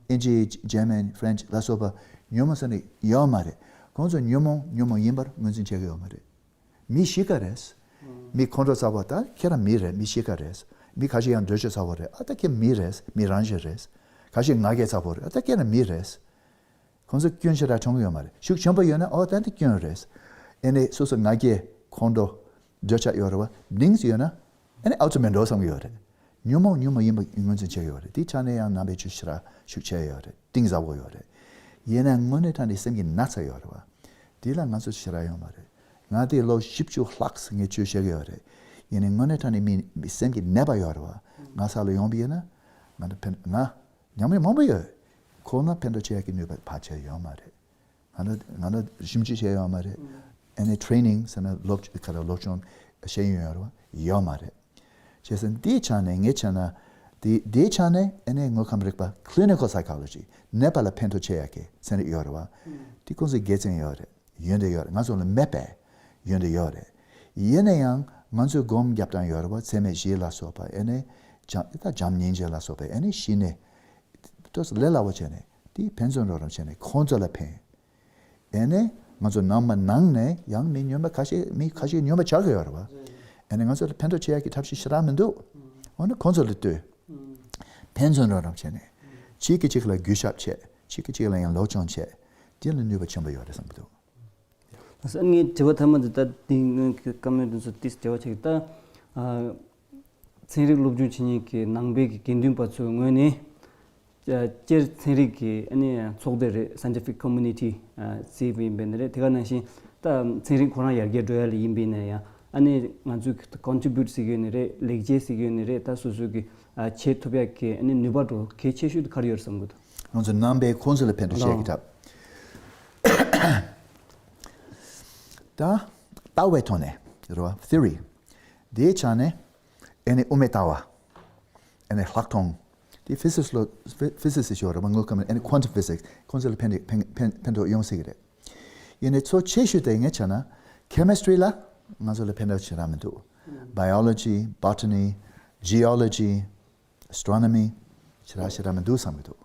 ཨིན་ཇི་German French ལ་སོགས་པ་ཉོན་མོངས་ཟེར་ནས་ཡོད་མ་རེད། ཁོང་ཚོ་ཉོན་མོངས་ཉོན་མོངས་ཡིན་པར་ངོས་འཛིན་བྱེད་ཀྱི་ཡོད་མ་རེད། མི་གཤིས་ཀ་རེད། མི་ཁོང་ཁྲོ་ཚ་བ་ད་ཁྱེད་རང་མི་རེད། མི་གཤིས་ཀ་རེད། མི་ཁ་ཤས་ཡང་འདོད་ཆགས་ཚ་བོ་རེད། ཨ་ད་ཁྱེད་མི་རེད། མི་རང་བཞིན་རེད། ཁ་ཤས་ང་རྒྱལ་ཚ་བོ་རེད། ཨ་ད་ཁྱེད་རང་མི་རེད། ཁོང་ཚོ་སྐྱོན་ཞེ་དྲག་མཐོང་གི་ཡོད་མ་རེད། ཤུགས་ཆེན་པོ་ཡོད་ན་ཨོ་ད་འདི་སྐྱོན་རེད། ཨེ་ནས་སོ་སོ་ང་རྒྱལ་ཁོང་ཁྲོ་འདོད་ཆགས་ཡོད་རེད་བ། གདེང་ཚོད་ཡོད་ན་ཨེ་ནས་ཨའུ་ཚོ་མེད་འགྲོ་བསམ་གི་ཡོད་རེད། ཉོན་མོངས་ཉོན་མོངས་ཡིན་པ་ངོས་འཛིན་བྱས་ཡོད་རེད། དེའི་ཆ་ནས་ཡང་ནང་པའི་ཆོས་ཞེ་དྲག་ཤུགས་ཆེ་ཡོད་རེད། གཏིང་ཟབ་པོ་ཡོད་རེད། ཡིན་ན་དངོས་གནས་དྲང་གནས་སེམས་ཀྱི་ན་ཚ་ཡོད་རེད་བ། དེ་ལ་ང་ཚོ་ཞེ་དྲག་ཡོད་མ་རེད། ང་དེ་ལོ་བཞི་བཅུ་ལྷག་ངས་ཆོས་བཤད་གི་ཡོད་རེད། ཡིན་ནའི་དངོས་གནས་དྲང་གནས་མི་མི་སེམས་ཀྱི་ནད་པ་ཡོད་རེད་བ། ང་ས་ལ་ཡོང་པ་ཡིན་ན་ང་ད་ཕན་ང་ཉམས་མྱོང་མང་པོ་ཡོད། ཁོ་ན་ཕན་ཐོགས་བྱེད་ཡག་གི་ནུས་པ་ཕལ་ཆེར་ཡོད་མ་རེད། ང་ལ་ང་ལ་ཞིབ་འཇུག་བྱས་ཡོད་མ་རེད། ཨ་ནི་training ཟེར་ན་སློབ་ག་རེ་སློབ་སྦྱོང་བྱས་ཡོད་ཡོད་རེད་བ། ཡོད་མ་རེད། བྱས་ཙང་འདིའི་ཆ་ནས་ངའི་ཆ་ན་འདི་འདིའི་ཆ་ནས་ཨ་ནི་དངོས་ཁམས་རིག་པ་clinical psychology ནད་པ་ལ་ཕན་ཐོགས་བྱེད་ཡག་གི་ཚན་རིག་ཡོད་རེད་བ། འདི་ཁོང་ཚོའི་དགེ་མཚན་ཡོད་རེད། ཡོན་ཏན་ཡོད་རེད། ང་ཚོ་ལ་མེད་པས་ཡོན་ཏན་ཡོད་རེད། ཡིན་ན་ཡང་ང་ཚོའི་སྒོམ་རྒྱབ་སྟངས་ཡོད་རེད་བ། ཚད་མེད་བཞི་ལ་སོགས་པ་ཨ་ནི་བྱམས་ད་བྱམས་སྙིང་རྗེ་ལ་སོགས་པ་ཨ་ནི་གཞི་ནས་ཏོག་ཙམ་ལས་སླ་བོ་བྱས་ནས་དེ་ཕན་ཚུན་རོགས་རམ་བྱས་ནས་ཁོང་ཚོ་ལ་ཕན། ཨེ་ནས་ང་ཚོ་ནང་མ་ནང་ནས་ཡང་མི་སྨྱོན་པ་ཁ་ཤས་མི་ཁ་ཤས་སྨྱོན་པ་ཆགས་ཀྱི་ཡོད་རེད་བ། ཨེ་ནས་ང་ཚོ་ལ་ཕན་ཐོགས་བྱེད་ཡག་གི་ཐབས་ཤེས་ཞེ་དྲག་མི་འདུག་འོ་ན་ཁོང་ཚོ་ལ་ལྟོས། ཕན་ཚུན་རོགས་རམ་བྱས་ནས། གཅིག་གིས་གཅིག་ལ་གུས་ཞབས་བྱས། གཅིག་གིས་གཅིག་ལ་ཡང་སློབ་སྦྱོང་བྱས། དེ་ལ་ནུས་པ་ཆེན་པོ་ཡོད་རེད་བསམ་གྱི་འདུག་ངའི་དྲི་བ་མཐའ་མ་འདི་ལྟ་འདི་སྔོན་གྱི་བཀའ་མོལ་འདི་ཚོ་ཏིས་འབྲེལ་བ་ཆགས་ཀྱི་ད། ཚན་རིག་སློབ་སྦྱོང་བྱེད་མཁན་གྱི་ནང་པའི་གི་དགེ་འདུན་པ་ཚོའི་ངོས་ནས། སྤྱིར་ཚན་རིག་གི་ཨ་ནི་ཚོགས་སྡེ་རེད། scientific community ཟེར་བ་ཡིན་པ་ནི་རེད། དེ་ག་ནང་བཞིན་ད་ཚན་རིག་ཁོ་རང་ཡར་རྒྱས་འགྲོ་ཡ་ལ་ཡིན་པ་ཡིན་ན་ཡང་ཨ་ནི་ང་ཚོས་contribute ཟེར་གྱི་ཡོད་ནི་རེད། ལེགས་སྐྱེས་ཟེར་གྱི་ཡོད་ནི་རེད། ད་སོ་སོ་གི་བྱེད་ཐུབ་ཡ་གི་ཨ་ནི་ནུས་པ་འགྲོ་གལ་ཆེ་ཤོས་དེ་ག་རེ་ཡོད་རེད་བསམ་གྱི་འདུག་ང་ཚོ་ནང་པའི་ཁོང་ཚོ་ལ་ཕན་ཐོགས་བྱེད་ཡ་གི་ཐབས། ད་ལྟ་བའི་ཐོག་ནས་རེད་བ། theory དེའི་ཆ་ནས་ཨ་ནི་དབུ་མའི་ལྟ་བ། ཨ་ནི་ལྷག་མཐོང་། དེ་ཕི་སིག་སི་ལོ་ཕི་སིག་སི་ཞོར་ར་མ་དངོས་ཁམས་ཨ་ནི་quantum physics ཁོང་ཚོ་ལ་ཕན་ཕན་ཕན་ཕན་ཐོགས་ཡོང་སྲིད་ཀྱི་རེད། ཡིན་ནའི་གཙོ་ཆེ་ཤོས་དེ་ངས་བྱས་ན་chemistry ལ་ང་ཚོ་ལ་ཕན་ཐོགས་ཞེ་དྲག་མི་འདུག biology, botany, geology, astronomy ཞེ་དྲག་ཞེ་དྲག་མི་འདུག་བསམ་གྱི་འདུག་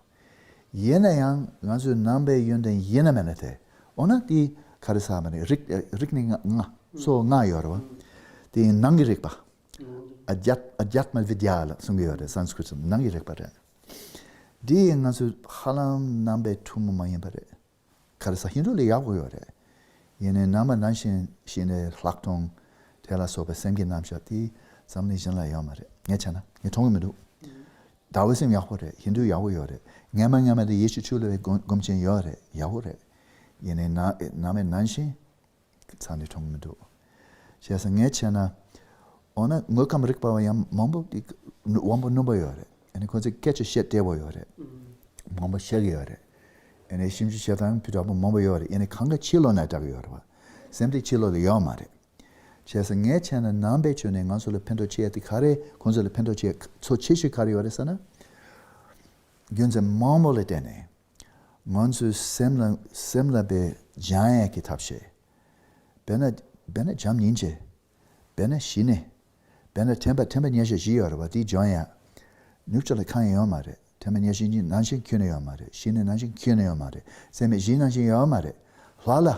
ཡིན་ན་ཡང་ང་ཚོའི་ནང་པའི་ཡོན་ཏན་ཡིན་ན་མེད་ན་དེ་འོ་ན་དེ་ག་རེ་ཟེར་མ་རེད། རིག་རིག་གནས་ལྔ་གཙོ་བོ་ལྔ་ཡོད་རེད་བ། དེ་ནང་གི་རིག་པ། ཨ་དྷྱ་ཨ་དྷྱ་ཏྨ་བི་དྱ་ལ་གསུང་གི་ཡོད་རེད། སཾ་སྐྲྀ་ཏ་ནང་གི་རིག་པ་རེད། འདི་ཡིན་ང་ཚོའི་ཧ་ལམ་ནང་པའི་ཐུན་མོང་མ་ཡིན་པ་རེད། ག་རེ་ཟེར་ཧིན་རྡུ་ལ་ཡག་པོ་ཡོད་རེད། ཡིན་ནའི་ནང་པ་ནང་བཞིན་ཞིག་ནས་ལྷག་མཐོང་དེ་ལ་སོགས་པའི་སེམས་ཀྱི་རྣམ་གཞག་དེ་འཛམ་གླིང་གཞན་ལ་ཡོད་མ་རེད། ངས་བྱས་ན་ངས་མཐོང་གི་མི་འདུག་ཏཱ་ཝི་ཟམ་ཡག་པོ་རེད། ཧིན་རྡུ་ཡག་པོ་ཡོད་རེད། སྔས་མ་སྔས་མ་དེ་ཡེ་ཤུ་ཆོས་སློབ་པའི་སྒོམ་སྒོམ་ཆེན་ཡོད་རེད། ཡག་པོ་རེད། ཡིན་ནའི་ནང་ནང་པའི་ནང་བཞིན། ཚང་ནས་མཐོང་གི་མི་འདུག་བྱས་ཙང་ངས་བྱས་ན། འོ་ན་དངོས་ཁམས་རིག་པ་བ་ཡང་མང་པོ་དེ་ དབང་པོ་རྣོན་པོ་ཡོད་རེད། ཨ་ནི་ཁོ་ཚོས་སྐད་ཆ་བཤད་བདེ་བོ་ཡོད་རེད། མང་པོ་བཤད་ཀྱི་ཡོད་རེད། ཨ་ནི་ཞིབ་འཇུག་བྱེད་སྟངས་ཕི་དྲག་པོ་མང་པོ་ཡོད་རེད། ཨ་ནི་གང་ག་ཕྱི་ལོགས་ནས་བལྟ་གི་ཡོད་རེད་བ། སེམས་དེ་ཕྱི་ལོགས་ལ་ཡོད་མ་རེད། བྱས་ཙང་ངས་བྱས་ན་ནང་པའི་ཆོས་ནས་ང་ཚོ་ལ་ཕན་ཐོགས་ཆེ་ཡ་དེ་ག་རེ། ཁོང་ཚོ་ལ་ཕན་ཐོགས་ཆེ་ཚོ་ཆེ་ཤོས་ག་རེ་ཡོད་རེད་ཟེར་ན། རྒྱུ་མཚན་མང་པོ་ལ་བརྟེན་ནས་ང་ཚོའི་སེམས་ལ་སེམས་ལ་དཔེ་སྦྱང་ཡ་གི་ཐབས་ཤེས། དཔེར་ན་དཔེར་ན་བྱམས་སྙིང་རྗེ། དཔེར་ན་ཞི་གནས། དཔེར་ན་དྲན་པ་དྲན་པ་ཉེར་བཞག་བཞི་ཡོད་རེད་བ། དེ་སྦྱང་ཡ་ནུབ་ཕྱོགས་ལ་གང་ཡང་ཡོད་མ་རེད། དྲན་པ་ཉེར་བཞག་གཉིས་ནང་བཞིན་ཁྱོན་ནས་ཡོད་མ་རེད། ཞི་གནས་ནང་བཞིན་ཁྱོན་ནས་ཡོད་མ་རེད། ཚད་མེད་བཞི་ནང་བཞིན་ཡོད་མ་རེད། ལྷ་ལ་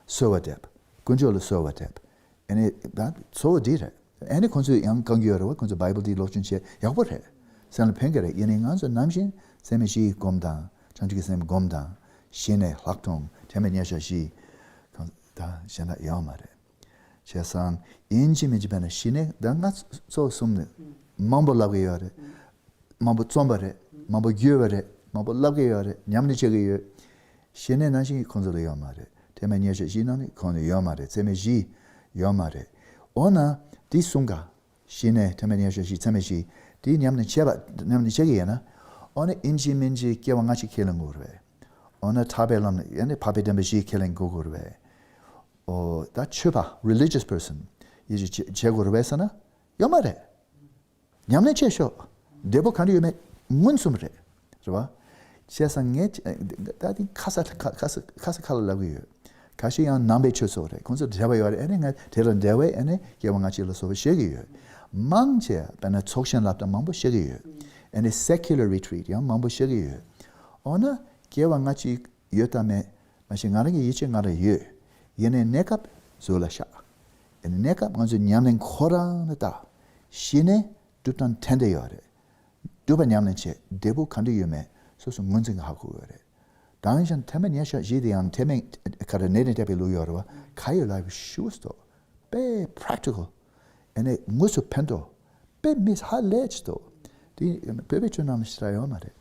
གསོལ་བ་འདེབས། དཀོན་མཆོག་ལ་གསོལ་བ་འདེབས། ཨ་ནི་ད་གཙོ་བོ་འདི་རེད། ཨ་ནི་ཁོང་ཚོས་ཡང་བཀའ་འགྱུར་ཡོད་རེད་བ། ཁོང་ཚོས་བྷའི་བལ་འདི་ཀློག་སྐྱོན་བྱས་ཡག་པོ་རེད། སེམས་ལ་ཕན་གི་རེད། ཡིན་ནའི་ང་ཚོ་ནམ་བཞིན་ཚད་མེད་བཞི་ཡི་སྒོམ་དང་བྱང་ཆུབ་ཀྱི་སེམས་སྒོམ་དང་ཞི་གནས་ལྷག་མཐོང་དྲན་པ་ཉེར་བཞག་བཞི་གང་ད་གཞན་དག་ཡོད་མ་རེད། བྱས་ཙང་ཡིན་གཅིག་མིན་གཅིག་དཔེར་ན་ཞི་གནས་ད་ང་གཙོ་བོ་གསུམ་ནི་མང་པོ་ལབ་གི་ཡོད་རེད། མང་པོ་རྩོམ་པ་རེད། མང་པོ་བརྒྱུད་པ་རེད། མང་པོ་ལབ་གི་ཡོད་རེད། ཉམས་ལེན་བྱེད་གི་ཡོད། ཞི་གནས་ནང་བཞིན་ཁོང་ཚོ་ལ་ཡོད་མ་རེད། དྲན་པ་ཉེར་བཞག་བཞི་ནང་ནས་ཁོང་ལ་ཡོད་མ་རེད། ཚད་མེད་བཞི་ཡོད་མ་རེད། འོ་ན་འདི་གསུམ་ཀ་ཞི་གནས་དྲན་པ་ཉེར་བཞག་བཞི་ཚད་མེད་བཞི་འདི་ཉམས་ལེན་བྱེད་པ་ཉམས་ལེན་བྱེད་གི་ཡོད་ན། འོ་ན་ཡིན་གཅིག་མིན་གཅིག་སྐྱེ་བ་སྔ་ཕྱི་ཁས་ལེན་དགོས་རེད། འོ་ན་ཐར་པའི་ལམ་ཡང་ན་འཕགས་པའི་བདེན་པ་བཞི་ཁས་ལེན་དགོས་དགོས་རེད། འོ་ད་ཆོས་པ་religious person་ཡིད་ཆེས་བྱེད་དགོས་རེད་ཟེར་ན་ཡོད་མ་རེད། ཉམས་ལེན་བྱས་ཤོག་འབྲས་བུ་ག་འདྲ་ཡོད་མེད་མངོན་སུམ་རེད། རེད་བ། བྱས་ཙང་ངས་ད་དེ་ཁ་ས་ཁ་ཁ་ས་ཁ་ས་ཁ་ལ་ལབ་གི་ཡོད། ཁ་ཤས་ཡང་ནང་པའི་ཆོས་ཚོགས་རེད། ཁོང་ཚོ་འབྲེལ་བ་ཡོད་རེད། ཨ་ནི་ང་དེ་ལ་འབྲེལ་བའི་ཨ་ནི་སྐྱེ་བ་སྔ་ཕྱི་ལ་སོགས་པ་བཤད་གི་ཡོད། མང་ཆེ་དཔེར་ན་ཚོགས་ཞིང་སློབ་གྲྭ་མང་པོ་བཤད་གི་ཡོད། ཨ་ནི་secular retreat་ཡང་མང་པོ་བཤད་གི་ཡོད། འོ་ན་སྐྱེ་བ་སྔ་ཕྱི་ཡོད་དམ་མེད་མ་ཤེས། ང་རང་གི་ཡིད་ཆེས་ང་རང་ཡོད། ཡིན་ནའི་གནས་སྐབས་གཟུགས་ལ་ཤར། ཡིན་ནའི་གནས་སྐབས་ང་ཚོའི་ཉམས་ལེན་ཁོ་རང་ལ་ལྟ། ཞི་གནས་སྒྲུབ་སྟངས་ཏན་ཏན་ཡོད་རེད། སྒྲུབ་པ་ཉམས་ལེན་བྱས་འབྲས་བུ་ག་འདྲ་ཡོད་མེད་སོ་སོ་ངོས་འཛིན་གྱིས་ཧ་གོ་གི་ཡོད་རེད། ད་ནང་བཞིན་དྲན་པ་ཉེར་བཞག་བཞི་དེ་ཡང་དྲན་མེད་ག་རེ་ནད་ནས་བསྐྲད་པའི་ལུགས་ཡོད་རེད་བ། ག་ཡོད་ལ་ཞུ་སྟོ། དཔེ་practical། ཨ་ནི་དངོས་སུ་ཕན་ཐོགས། དཔེ་མི་ཧ་ལས་ཅི་ཏོ། དེ་བོད་པའི་ཆོས་ནང་ལ་ཞེ་དྲག་ཡོད་མ་རེད།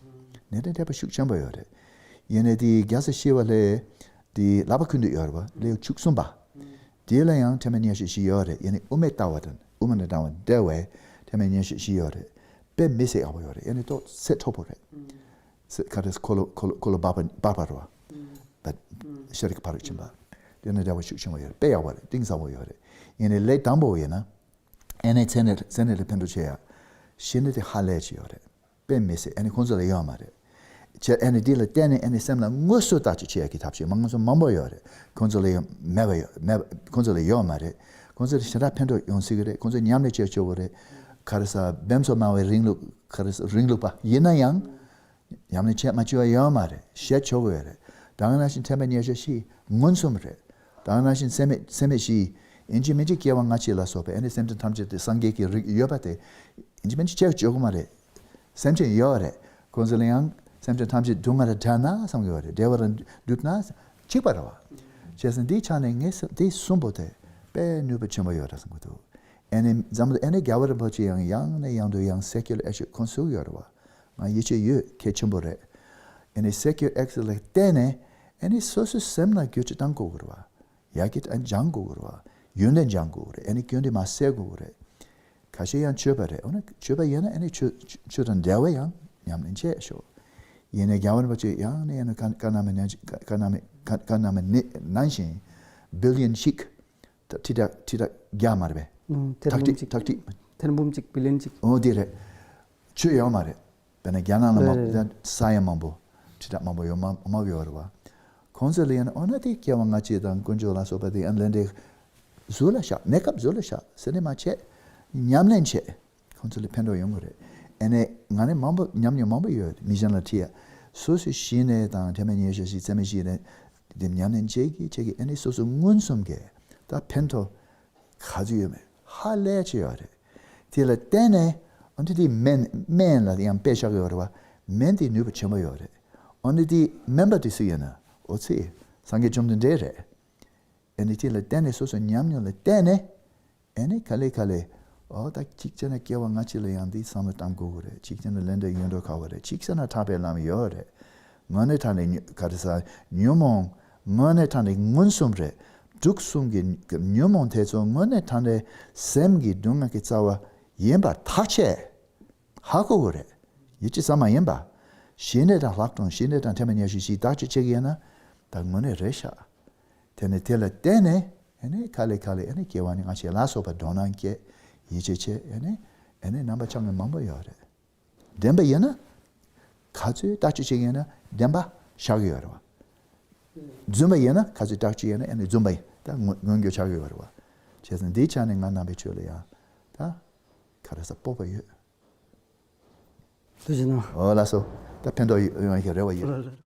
ནད་དེ་འཐད་པ་ཤུགས་ཆེན་པོ་ཡོད་རེད། ཡིན་ནའི་དེ་རྒྱལ་སྲས་ཤེས་རབ་ལྷས་དེ་བསླབ་པ་ཀུན་ཏུ་ཡོད་རེད་བ། ལེའུ་བཅུ་གསུམ་པ། དེ་ལ་ཡང་དྲན་པ་ཉེར་བཞག་བཞི་ཡོད་རེད། ཡིན་ནའི་དབུ་མའི་ལྟ་བ་དང་དབུ་མ་དང་འདྲ་བ་འདྲ་བའི་དྲན་པ་ཉེར་བཞག་བཞི་ཡོད་རེད། དཔེ་མི་སྲིད་ཡག་པོ་ཡོད་རེད། ཡིན་ནའི་ཏོག་ཚད་མཐོ་པོ་རེད། ས་ག་རེ་འཁོར་ལོ་འཁོར་ལོ་འཁོར་ལོ་འབར་བ་འབར་བ་རེད་བ། ཤཱ་རིའི་ཕ་རོལ་ཕྱིན་པ། དེ་ནི་འདྲ་བ་ཤུགས་ཆེན་པོ་ཡོད་རེད། དཔེ་ཡག་པོ་རེད། གཏིང་ཟབ་པོ་ཡོད་རེད། ཡིན་ནའི་ལས་དང་པོ་ཡིན་ན། ཨ་ནི་ཚེ་ནས་ཚེ་ནས་ལ་ཕན་ཐོགས་ཆེ་ཡ། ཞི་གནས་དེ་ཧ་ལས་ཅི་ཡོད་རེད། དཔེ་མི་སྲིད། ཨ་ནི་ཁོང་ཚོ་ལ་ཡོད་མ་རེད། ཅེས་ཨ་ནི་འདི་ལ་བརྟེན་ནས་ཨ་ནི་སེམས་ལ་དངོས་སུ་བརྟག་དཔྱད་བྱེད་ཡ་གི་ཐབས་ཤེས་མང་ཚོ་མང་པོ་ཡོད་རེད། ཁོང་ཚོ་ལ་ཡོད་མེད་པ་ཡོད་མེད་པ་ཁོང་ཚོ་ལ་ཡོད་མ་རེད། ཁོང་ཚོ་ལ་ཞེ་དྲག་ཕན་ཐོགས་ཡོང་སྲིད་གི་རེད། ཁོང་ཚོ་ཉམས་ལེན་བྱེད་ཆོག་གི་རེད། ག་རེ་ཟ་བེམ་ཚོ་མང་བའི་རིང་ལུགས་ག་རེ་ཟ་རིང་ལུགས་པ་ཡིན་ན་ཡང་། ཉམས་ལེན་བྱེད་མ་བྱེད་པ་ཡོད་མ་རེད། བྱེད་ཆོག་གི་ཡོད་རེད། ད་ག་ནང་བཞིན་དྲན་པ་ཉེར་བཞག་བཞི་མངོན་སུམ་རེད། ད་ག་ནང་བཞིན་ཚད་མེད་ཚད་མེད་བཞི་ཡིན་གཅིག་མིན་གཅིག་སྐྱེ་བ་སྔ་ཕྱི་ལ་སོགས་པའི་ཨ་ནི་སེམས་ཅན་ཐམས་ཅད་དེ་སངས་རྒྱས་ཀྱི་རིགས་ཡོད་པ་དེ་ཡིན་གཅིག་མིན་གཅིག་བྱེད་ཆོག་གི་མ་རེད། སེམས་ཅན་ཡོད་རེད། ཁོང་ཚོ་ལ་ཡང་སེམས་ཅན་ཐམས་ཅད་སྡུག་བསྔལ་ལས་བྲལ་ན་བསམ་གི་ཡོད་རེད། བདེ་བར་འདུག་ན་གཅིག་པ་རེད་བ། བྱས་ཙང་འདིའི་ཆ་ནས་ངས་འདི་གསུམ་པོ་དེ་དཔེ་ནུས་པ་ཆེན་པོ་ཡོད་རེད་བསམ་གི་འདུག་ཨ་ནི་འཛམ་གླིང་ཨ་ནི་རྒྱལ་བ་རིན་པོ་ཆེ་ཡང་ཡང་ནས་ཡང་དུ་ཡང་སེ་ཀུ་ལར་ཨེག་སི་ཁོང་གསུངས་ཡོད་རེད་བ། ང་ཡིད་ཆེས་ཡོད། གལ་ཆེན་པོ་རེད། ཨ་ནི་སེ་ཀུ་ལར་ཨེག་སི་ལ་བརྟེན་ནས་ཨ་ནི་སོ་སོའི་སེམས་ལ་བསྒྱུར་བཅོས་གཏང་དགོས་ཀྱི་རེད་བ། ཡར་རྒྱས་ཨ་སྦྱང་དགོས་ཀྱི་རེད་བ། ཡོན་ཏན་སྦྱང་དགོས་ཀྱི་རེད། ཨ་ནི་སྐྱོན་དེ་མར་སེལ་དགོས་ཀྱི་རེད། ཁ་ཤས་ཡང་ཆོས་པ་རེད། འོ་ན་ཆོས་པ་ཡིན་ན་ཨ་ནི་ཆོས་ཆོས་དང་འབྲེལ་བའི་ཡང་ཉམས་ལེན་བྱས་ཤོག་ཡིན་ནའི་རྒྱལ་བ་རིན་པོ་ཆེ་ཡང་ནས་ཡང་ནས་བཀའ་བཀའ་གནང་མི་ནང་བཞིན་བཀའ་གནང་མི་བཀའ་བཀའ་གནང་མི་ནང་བཞིན་བི་ལི་ཡོན་ཞིག་ཁྲི་ཕྲག་ཁྲི་ཕྲག་བརྒྱ་མ་རེད་པས། ཐག་ཐེར་འབུམ་ཁྲིག་གཅིག་ཐག་ཁྲིག་ཐེར་འབུམ་གཅིག་བི་ལི་ཡོན་གཅིག་འོ་དེ་རེད། ཆོས་ཡོད་མ་རེད། དཔེར་ན་རྒྱ་ནག་ལ་མ་རེད་རེད། ས་ཡ་མང་པོ་ཁྲི་ཕྲག་མང་པོ་ཡོད་མ་མ་ཡོད་རེད་བ། ཁོང་ཚོ་ལ་ཡིན་ན་འོ་ན་དེ་སྐྱེ་བ་སྔ་ཕྱི་དང་དཀོན་མཆོག་ལ་སོགས་པ་དེ་ཡང་ལས་འབྲས་གཟུགས་ལ་ཤར། གནས་སྐབས་གཟུགས་ལ་ཤར་ཟེར་ནས་མ་བྱས། ཉམས་ལེན་བྱས། ཁོང་ཚོ་ལ་ཕན་ཐོགས་ཡོང་གི་རེད། ཨ་ནི་ང་ནི་མང་པོ་ཉམས་མྱོང་མང་པོ་ཡོད། མི་གཞན་ལ་ཁྲིད་ཡ། སོ་སོའི་གཞི་ནས་དང་དྲན་པ་ཉེར་བཞག་བཞི་ཚད་མེད་བཞི་ནས་དེ་ཉམས་ལེན་བྱེད་ཀྱི་བྱེད་ཀྱི་ཨ་ནི་སོ་སོ་མངོན་སུམ་གྱིས་ད་ཕན་ཐོགས་ག་ཚོད་ཡོད་མེད་ཧ་ལས་ཆེ་ཡོད་རེད། དེ་ལ་བརྟེན་ནས་ཨ་ནི་དེ་སྨན་སྨན་ལ་ཡང་དཔེ་བཞག་ཡོད་རེད་བ། སྨན་དེ་ནུས་པ་ཆེན་པོ་ཡོད་རེད། ཨ་ནི་དེ་སྨན་པ་དེ་སུ་ཡིན་ན་འོ་ཚེ་སངས་རྒྱས་བཅོམ་ལྡན་འདས་རེད། ཨ་ནི་དེ་ལ་བརྟེན་ནས་སོ་སོ་ཉམས་མྱོང་ལ་བརྟེན་ནས། ཨ་ནི་ག་ལེ་ག་ལེ། འོ་ད་གཅིག་བྱས་ན་སྐྱེ་བ་སྔ་ཕྱི་ལ་ཡང་འདི་བསམ་བློ་བཏང་དགོས་ཀྱི་རེད། གཅིག་བྱས་ན་ལས་འབྲས་ཡོད་འགྲོ་ཁག་པོ་རེད། གཅིག་བྱས་ན་ཐར་པའི་ལམ་ཡོད་རེད། དངོས་གནས་དྲང་གནས་ག་རེ་ཟ་ཉོན་མོངས་དངོས་གནས་དྲང་གནས་མངོན་སུམ་རེད། དུག་གསུམ་གྱི་ཉོན་མོངས་དེ་ཚོ་དངོས་གནས་དྲང་གནས་སེམས་ཀྱི་སྡུག་བསྔལ་གྱི་རྩ་བ་ཡིན་པར་ཐག་བཅད། ཧ་གོ་གི་རེད། ཡིད་ཆེས་ཙམ་མ་ཡིན་པ། ཞི་གནས་དང་ལྷག་མཐོང་། ཞི་གནས་དང་ཐེག་པ་ཉེར་ཞི་ཞིག་བདག་གཅེས་བྱེད་ཀྱི་ཡིན་ན། ད་དངོས་གནས་རེད་ཤག་དེ་ནས་དེ་ལ་བརྟེན་ནས་ཨ་ནི་ག་ལེ་ག་ལེ་ཨ་ནི་སྐྱེ་བ་ནས་སྔ་ཕྱི་ལ་སོགས་པ་དོ་སྣང་སྐྱེ། ཡིད་ཆེས་བྱེད། ཨ་ནི་ཨ་ནི་རྣམ་པ་ཆགས་མཁན་མང་པོ་ཡོད་རེད། བདེན་པ་ཡིན་ན། ག་ཚོད་བདག་གཅེས་བྱེད་ཀྱི་ཡིན་ན་བདེན་པ་ཆགས་ཀྱི་ཡོད་རེད་བ། རྫུན་པ་ཡིན་ན་ག་ཚོད་བདག་གཅེས་ཡིན་ན་ཨ་ནི་རྫུན་པ་ཡིན་ད་མངོན་མངོན་གྱུར་ཆགས་ཀྱི་ཡོད་རེད་བ། བྱས་ཙང་འདིའི་ཆ་ནས་ང་ནང་པའི་ཆོས་ལ་ཡང་ད་ག་རེ་ཟེར་སྤོབས་པ་ཡོད། ཐུགས་རྗེ་གནང་། ཨོ་ལགས་སོ། ད་ཕན་ཐོགས་ཡོང་ཡག་རེ་བ་ཡོད།